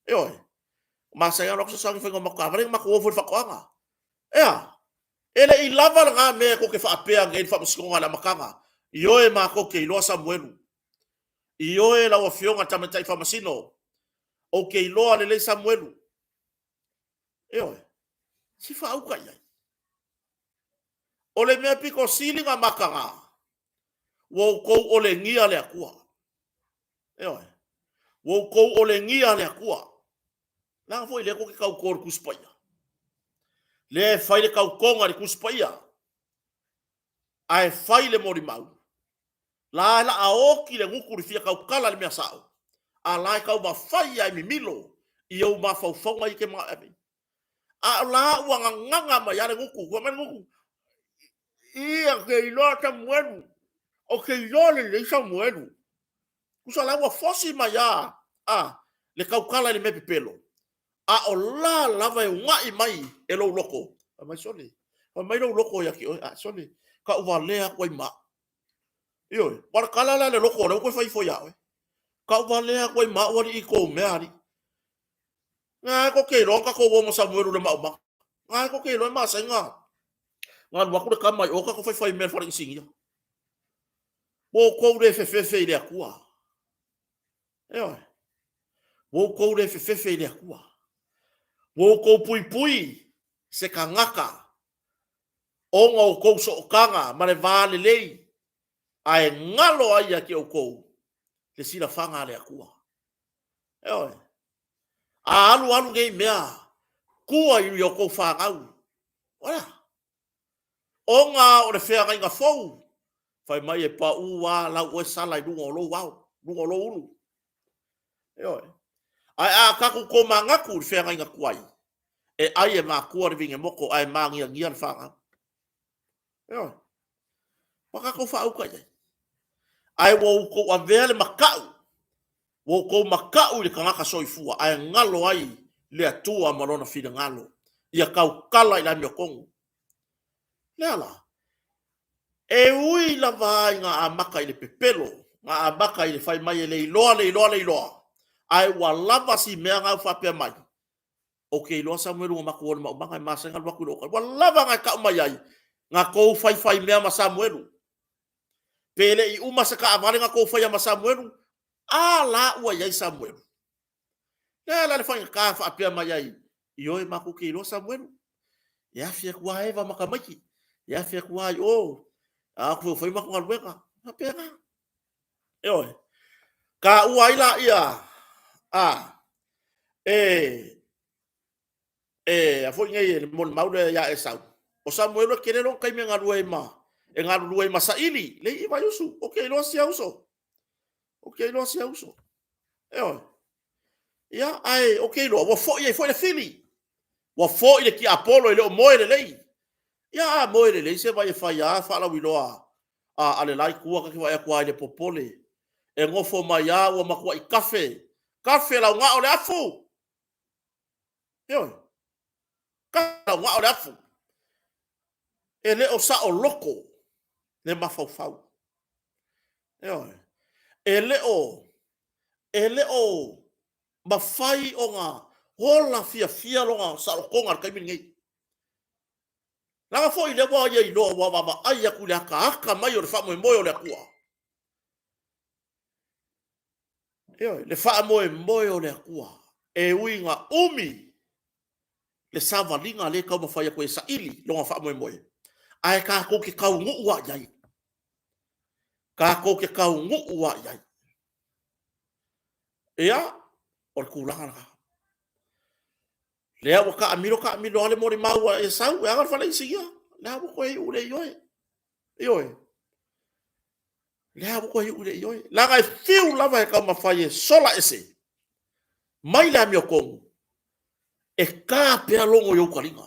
Ioe. Masani lava ona alu atu fesoasoani i le faiga o matou taavale, na matou o foi i le faatoaga. Ea, e le i lava lena mea tou te faapea nei i le faamasinoga i le amataga. Ioe, matou te iloa Samuelu. Ioe, lau Afioga i le Tamaitai Faamasino, ou te iloa lelei Samuelu. Ioe, se faauta i ai. O le mea pito sili na mataga, ua outou olegia le Atua. Ioe, ua outou olegia le Atua. Leaga foi lea tou te tauto i le Tusi Paia. Lea e fai le tautoga i le Tusi Paia, ae fai le molimau. La e laa oti le gutu i le fia tautala i le mea sao, a la e taumafai lava e mimilo i ou mafaufauga ia e te manao e ave. A o la ua gagaga mai lava le gutu, fai mai le gutu, Ia, ke iloa Samuelu, o ke iloa lelei Samuelu. Tusa la ua fosi mai lava a, le tautala i le mea pepelo, a o la lava e una'i mai e lou loto, fai mai sole, fai mai lou loto ia te oe, a sole, tauvalea atu ai ma au. Ioe, aua o le tala lea a le loto o lea ua toe fai ifo ia oe. Tauvalea atu ai ma au alii i tou mea alii. Na e tou te iloa na tatou o ma Samuelu i le maumaga. Na e tou te iloa e masani na alu atu le tama i o tatou faifai mea i le fale inisinia. Ua outou le fefefe i le Atua. Ioe. Ua outou le fefefe i le Atua. Ua outou puipui se tagata ona o outou sootaga ma le va lelei, ae galo ai ia te outou le silafaga a le Atua. Ioe. A alu alu nei mea, tua i outou fanau. O le a? Ona o le feagaiga fou, fai mai e pau lava lau oe sala i luga o lou ao, luga o lou ulu. Ioe. Ae a tatou tomanatu i le feagaiga tuai, e ai e matua le vinemoko ae magiagia le fanau. Ioe. Ua tatou faauta i ai. Ae ua outou avea le matau, ua outou matau i le tagata soifua ae galo ai le Atua ma lona finagalo ia tautala i le amiotonu. Le a la? E ui lava ina amata i le pepelo, na amata i le fai mai e le iloa, le iloa, le iloa, ae ua lava si mea na faapea mai, ou te iloa Samuelu na matou o i le maumaga e masani ona alu atu i lou Ua lava na e tau mai ai, na tou faifai mea ma Samuelu. Pe le i uma se taavale na tou faia ma Samuelu, a la ua i ai Samuelu. Le a la le faigata faapea mai ai, ioe matou te iloa Samuelu. E afe atu lava Eva ma tamaiti, e afe atu lava i o, a o fai matou galuega. Faapena. Ioe. Taua ai laia, a, e, e, a foi nei e le molimau lea ia Esau. O Samuelu e tele lona taimi e galue ai ma, e galulue ai ma saili, le i Vaiusu, ou te iloa si uso. Ou te iloa si uso. Ioe. Ia, ae ou te iloa, ua foi ai foi le fili. Ua foi le tiapolo e le o moe lelei. Ia, a moe lelei se vai e fai lava faalauiloa a le la itu, ta te vaai atu lava i le popole. E nofo mai lava ua matuai tafe, tafe lauga o le afu. Ioe. Tafe lauga o le afu. E le o saoloto le mafaufau. Ioe. E le o mafai ona ola fiafia lona saolotoga i le taimi lenei. Leaga foi lea ua ia iloa ua vaavaai atu i le ataata mai o le faamoemoe o le Atua. Ioe, le faamoemoe o le Atua e ui ina umi le savaliga lea e taumafai atu e saili lona faamoemoe, ae tatou te taunuu lava i ai. Tatou te taunuu lava i ai. Ia, o le tulaga lena. Lea ua taamilo taamilo lava le molimau a Esau, e aga le fale inisinia. Lea ua toe iu i le ioe. Ioe. Lea ua toe iu i le ioe. Leaga e fiu lava e taumafai e sola ese mai le amiotonu, e ta pea logo i ou taliga.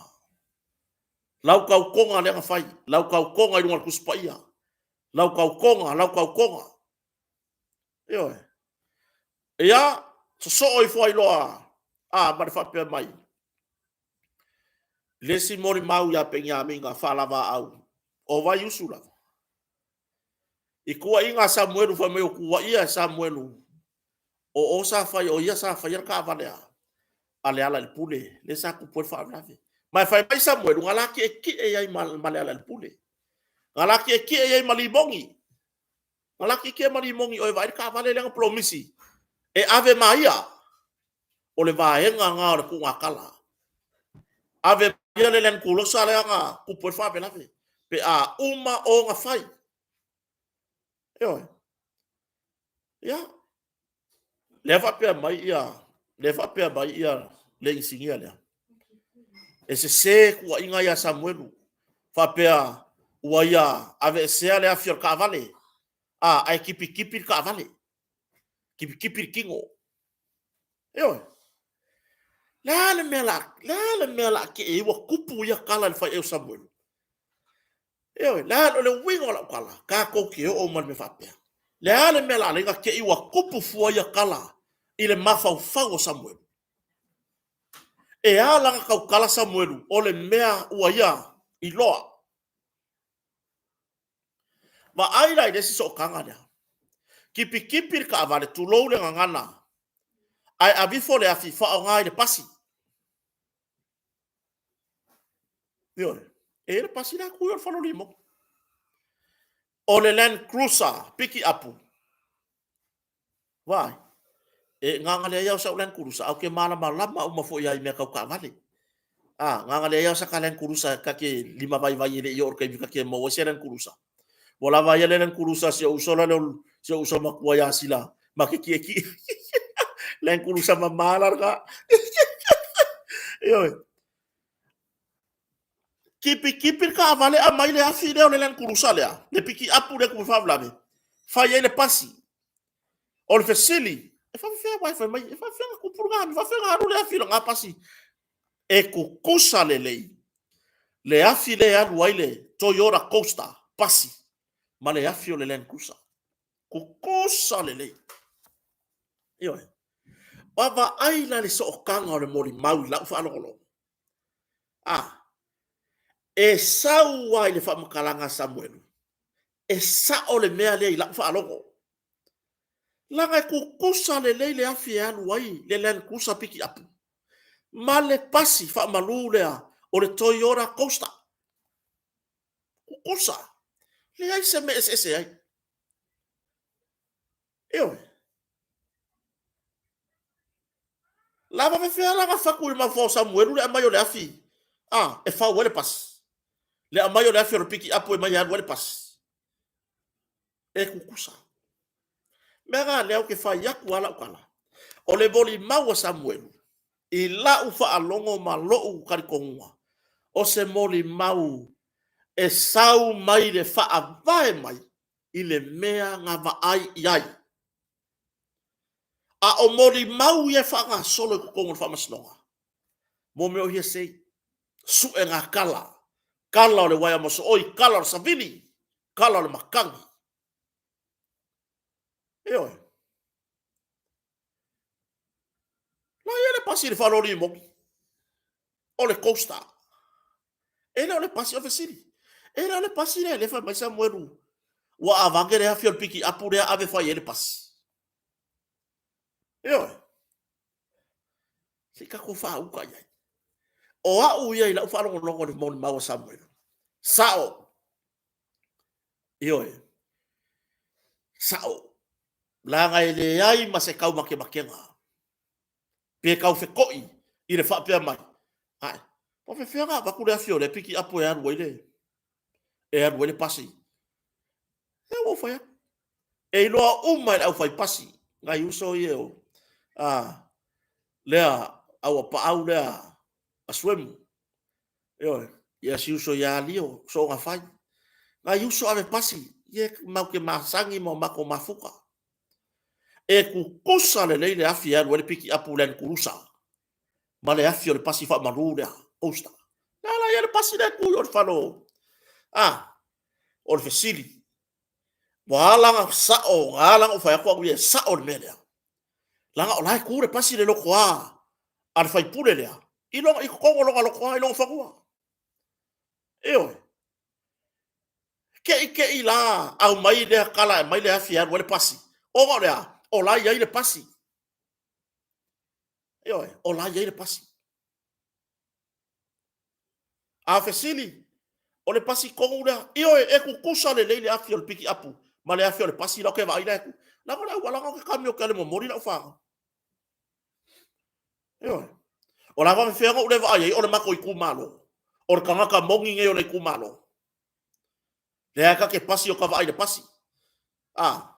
Lau tautoga lea na fai, lau tautoga i luga o le Tusi Paia, lau tautoga, lau tautoga. Ioe. Ia, sosoo ifo ai loa a ma le faapea mai, le isi molimau ia Peniamina faalavaau, o Vaiusu lava. I tuuaiga a Samuelu fai mai o tuuaia e Samuelu, o o sa fai, o ia sa faia le taavale a Lealailepule, lea sa tupu ai le faalavelave. Ma e fai mai Samuelu, na la tietie i ai ma Lealailepule, na la tietie i ai ma Limoni, Na laki kia ma Limoni oe vaai le taavale lea na polomisi e ave ma ia. O le vaega na o le tuugatala. Ave ma ia le Land Cruiser lea na tupu ai le faalavelave pe a uma ona fai. Ioe. Ia. Lea faapea mai ia, lea faapea mai ia le inisinia lea. E sese tuuaiga ia Samuelu, faapea ua ia aveesea le afi o le taavale, a, ae tipitipi le taavale, tipitipi le tino. Ioe. Le a le mea la, le a le mea la tee ai ua tupu ia tala i le faiai o Samuelu? Ioe, le a, o le uiga o lau tala, tatou te oo ma le mea faapea. Le a le mea la alai na tei ua tupu fua ia tala i le mafaufau o Samuelu? E a la na tautala Samuelu o le mea ua ia iloa? Vaai la i le isi sootaga lea. Tipitipi le taavale, tulou le gagana, ae avifo le afi faaaoga i le pasi. Ioe, e i ai le pasi la tu i o le fale o Limoni. O le Land Cruiser piki apu. Vaai. E gaga leai au sau Land Cruiser, au ke malamalama uma foi ai mea kau kaavale. A, gaga leai au sa ka Land Cruiser ka ke lima vaivai e le i oo i le taimi ka ke maua ai se Land Cruiser. Ua lava ia le Land Cruiser si ou uso la lea si ou uso matua ia Sila ma ke kiʻekiʻe. Land Cruiser mamā la lena. Ioe. Kipikipi le kaavale aumai le afi lea o le Land Cruiser lea, le pikiapu lea kupu faalavelave, fai ai le pasi. O le fesili, e faafefea aua e fai mai, e faafefea ona tupu lena mea, e faafefea ona alu le afi i lona pasi? E tutusa lelei le afi lea e alu ai le Toyota Coaster pasi ma le afi o le Land Cruiser. Tutusa lelei. Ioe. Vaavaai la le sootaga o le molimau i lau faalogologo. A, e sau lava i le faamatalaga a Samuelu, e sao le mea lea i lau faalogo. Leaga e tutusa lelei le afi e alu ai le Land Cruiser pikiapu ma le pasi faamalu lea o le Toyota Coaster. Tutusa. Leai se mea e eseese ai. Ioe. Lava fefea la na fatu i le mafaufau o Samuelu le aumai o le afi a e fau ai le pasi. Le aumai o le afi o le pikiapu e mai e alu ai le pasi. E tutusa. Mea na lea ou te fai atu a lau tala. O le molimau a Samuelu i lau faalogo ma lou talitonuga, o se molimau e sau mai le faavae mai i le mea na vaai i ai. A o molimau ia e faagasolo i totonu o le faamasinoga, mo mea o hearsay, suega tala, tala o le uaea mosooi, tala o le savili, tala o le matagi. Ioe. La ia le pasi i le faaloli moni. O le coaster. E le o le pasi o fesili. E le o le pasi lea le fai mai Samuelu. Ua avane le afi o le piki apu lea ave fai ai le pasi. Ioe. Se i tatou faauta i ai. O au ia i lau faalogologo i le molimau a Samuelu. Sao. Ioe. Sao. Leaga e leai ma se taumakemakega pe taufeto'i i le faapea mai, Ae, ua fefea ona avatu le afi o lea pikiapu e alu ai le, e alu ai le pasi? E ua ou fai atu. E iloa uma e le aufaipasi, nai uso ia o, a, lea auapaau lea a Suemu. Ioe, ia si uso ia Lio, Soogafai. Nai uso ave pasi, ia mau te masani ma o matou mafuta. E tutusa lelei le afi e alu ai le pikiapu Land Cruiser ma le afi o le pasi faamalu lea, Coaster. Le ala ia le pasi lea e tu i o le falo. A, o le fesili, ua ala ona sao, na ala ona ou fai atu au ia e sao le mea lea. Leaga o la e tu le pasi i le lotoa a le faipule lea, i lona, i totonu o lona lotoa, i lona fanua. Ioe. Te i te i la aumai lea tala e aumai le afi e alu ai le pasi, ona o le a? O la e i ai le pasi. Ioe, o la e i ai le pasi. A fesili, o le pasi tonu lea? Ioe, e tutusa lelei le afi o le pikiapu ma le afi o le pasi la ou te vaai la e tu. Leaga o le auala lena ou te kamio ou te alu e momoli lau fanau. Ioe. O le a faapefea ona ou le vaai ai o le matou itumalo? O le tagata moni nei o le itumalo. Lea ta te pasi o ka vaai i le pasi. A,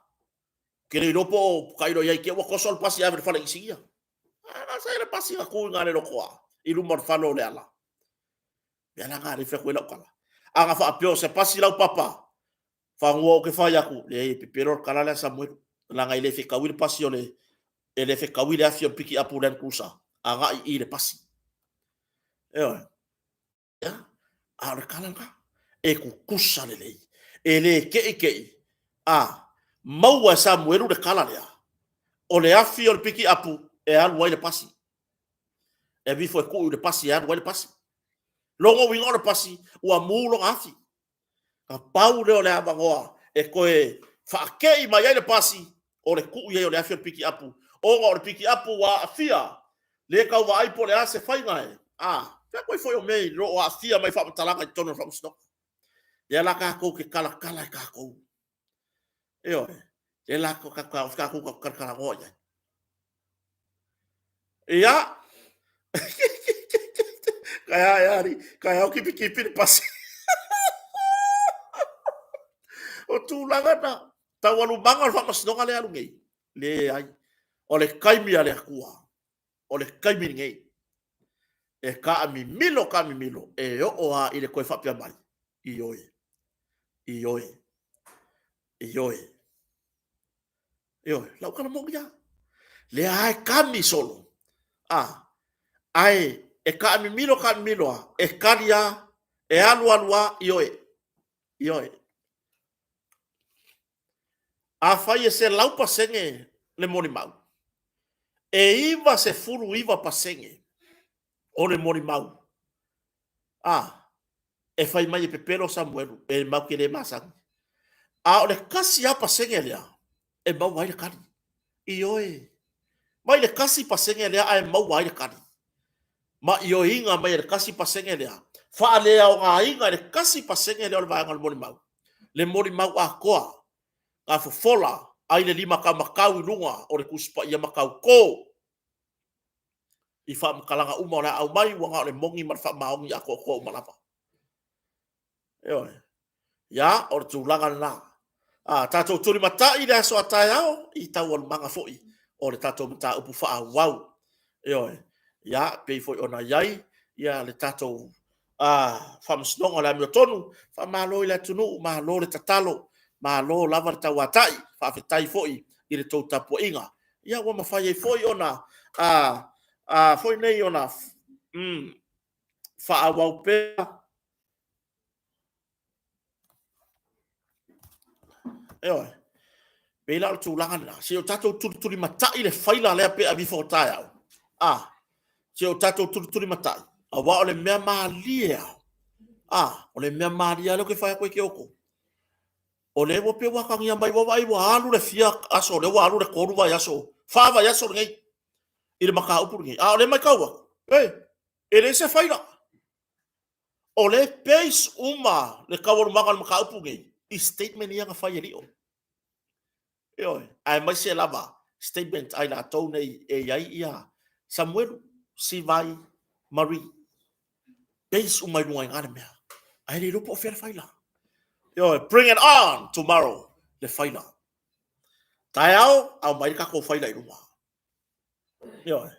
ke le iloa po o tailo i ai te ua toso le pasi e ave i le fale inisinia. A, na sa i le pasi na tu i na le lotoa, i luma o le fale o Leala. Mea la na le fai atu ai lau tala. A na faapea o se pasi laupapa, fanua ou te fai atu, leai e pepelo le tala lea Samuelu. Leaga e le fetaui le pasi o le, e le fetaui le afi o le pikiapu Land Cruiser, agai i le pasi. Ioe. Ia, a o le tala lena, e tutusa lelei, e le keʻikeʻi, a maua e Samuelu le tala lea, o le afi o le pikiapu e alu ai le pasi. E alu ifo e tuu i le pasi e alu ai le pasi. Lona uiga o le pasi, ua mu lona afi. Na pau lea o le avanoa e toe faakei mai ai le pasi, o le tuu i ai o le afi o le pikiapu, ona o le pikiapu ua aafia, le tau vaai po o le a se faiga e, a, fea koe foi o mea i lo o aafia mai faamatalaga i totonu o le faamasinoga. Lea la tatou te talatala e tatou. Ioe, lea la tatou tatalanoa i ai. Ia. Kai a e ari, kai au kipi kipi le pasi. O tulaga na, taualumaga o le faamasinoga lea alu nei. Leai. O le taimi a le Atua. O le taimi lenei. E taamimilo, taamimilo, e oo lava i le toe faapea mai, ioe, ioe, ioe. Ioe, lau tala moni lava. Lea lava e kami solo. A, ae e taamimilo, taamimilo lava, e kali lava, e alu alu lava, ioe, ioe. Afai e 100% le molimau, e 99% o le molimau, a, e fai mai e pepelo Samuelu, e matou te le masani. A o le kasi lava pasene lea, e maua ai le tali. Ioe. Mai le 1% lea ae maua ai le tali. Ma ioeina mai e le 1% lea, faaleaogaina e le 1% lea o le vaega o le molimau. Le molimau atoa, na fofola ai le limataumatau i luga o le Tusi Paia ma tautō i faamatalaga uma o le a aumai, ua na o le moni ma le faamaoni atoatoa uma lava. Ioe. Ia, o le tulaga lena. A, tatou tulimatai i le aso a taeao i taualumaga foi o le tatou mataupu faaauau. Ioe. Ia, pei foi ona i ai ia le tatou faamasinoga o le amiotonu, faamalo i le atunuu, malo le tatalo, malo lava le tauatai, faafetai foi i le tou tapuaiga. Ia ua mafai ai foi ona a foi nei ona faaauau pea. Ioe. Pei la o le tulaga lena, se i o tatou tulitulimatai le faila lea pe aveifo o taeao. A, se i o tatou tulitulimatai, aua o le mea malie lava. A, o le mea malie lava lea ou te fai atu ai te outou. O lea ua pei ua atagia mai, ua vaai ua alu le fia aso, lea ua alu le 3 vaiaso, 4 vaiaso lenei i le mataupu lenei. A o lea e matau atu, e, e leai se faila. O lea e base uma le taualumaga o le mataupu lenei i statement ia na fai e Lio. Ioe, aemaise lava statement a i latou nei e i ai ia Samuelu, Sivai, Marie. Base uma i luga i ina le mea. Ae le iloa po o fea le faila. Ioe, bring it on tomorrow le faila. Taeao, aumai le tatou faila i luma. Ioe.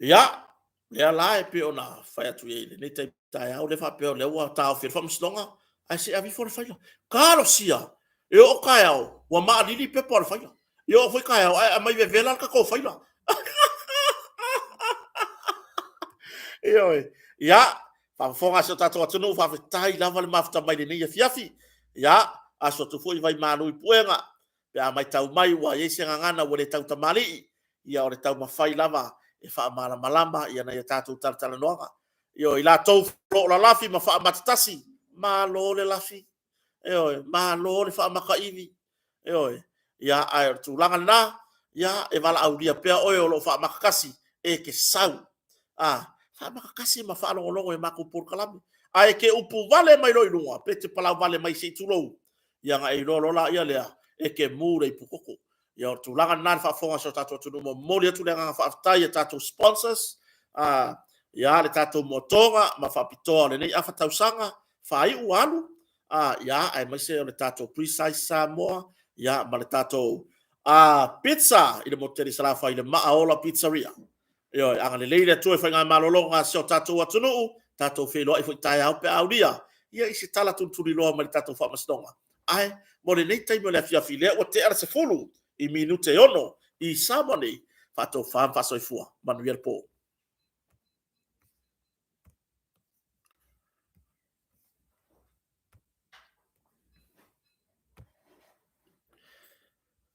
Ia, lea la e pei ona fai atu i lenei taimi taeao, lea faapea o lea ua taofi e le faamasinoga, ae se i ave ifo le faila. Talosia, e oo taeao, ua maalili pepa o le faila. E oo foi taeao, ae aumai vevela le tatou faila. Ioe. Ia, faafofoga a si o tatou atunuu, faafetai lava le mafuta mai lenei afiafi. Ia, aso atu foi vaimalu i puega, pe a matau mai ua i ai se gagana ua le tautamalii, ia o le taumafai lava e faamalamalama ia nai a tatou talatalanoaga. Ioe, i latou o lo o lalafi ma faamatatasi, malo le lafi, ioe, malo le faamakaivi, ioe. Ia, ae o le tulaga lena, ia, e valaaulia pea oe o lo o faamatatasi e te sau. A, faamakakasi ma faalogologo i matou polokalame. Ae te upu vale mai loa i luga, pe te palau vale mai se i tulou, ia ona e iloa loa laia lea, e te mu le ipukoko. Ia o le tulaga lena le faafofoga a si o tatou atunuu, momoli atu le agaga faafetai i a tatou sponsors, a, ia le tatou moatoga ma faapitoa o lenei afa tausaga faaiu ua alu, a, ia aemaise o le tatou Precise Samoa, ia ma le tatou a, pizza i le motu tele i Salafai, le Maaola Pizzeria. Ioe, agalelei le Atua i faigamalologa a si o tatou atunuu, tatou feiloai foi taeao pe a aulia ia i se tala tulituliloa mai le tatou faamasinoga. Ae mo lenei taimi o le afiafi, lea ua tea le 10 i minute e 6 i Samoa nei, faatofa ma faasoifua. Manuia le po.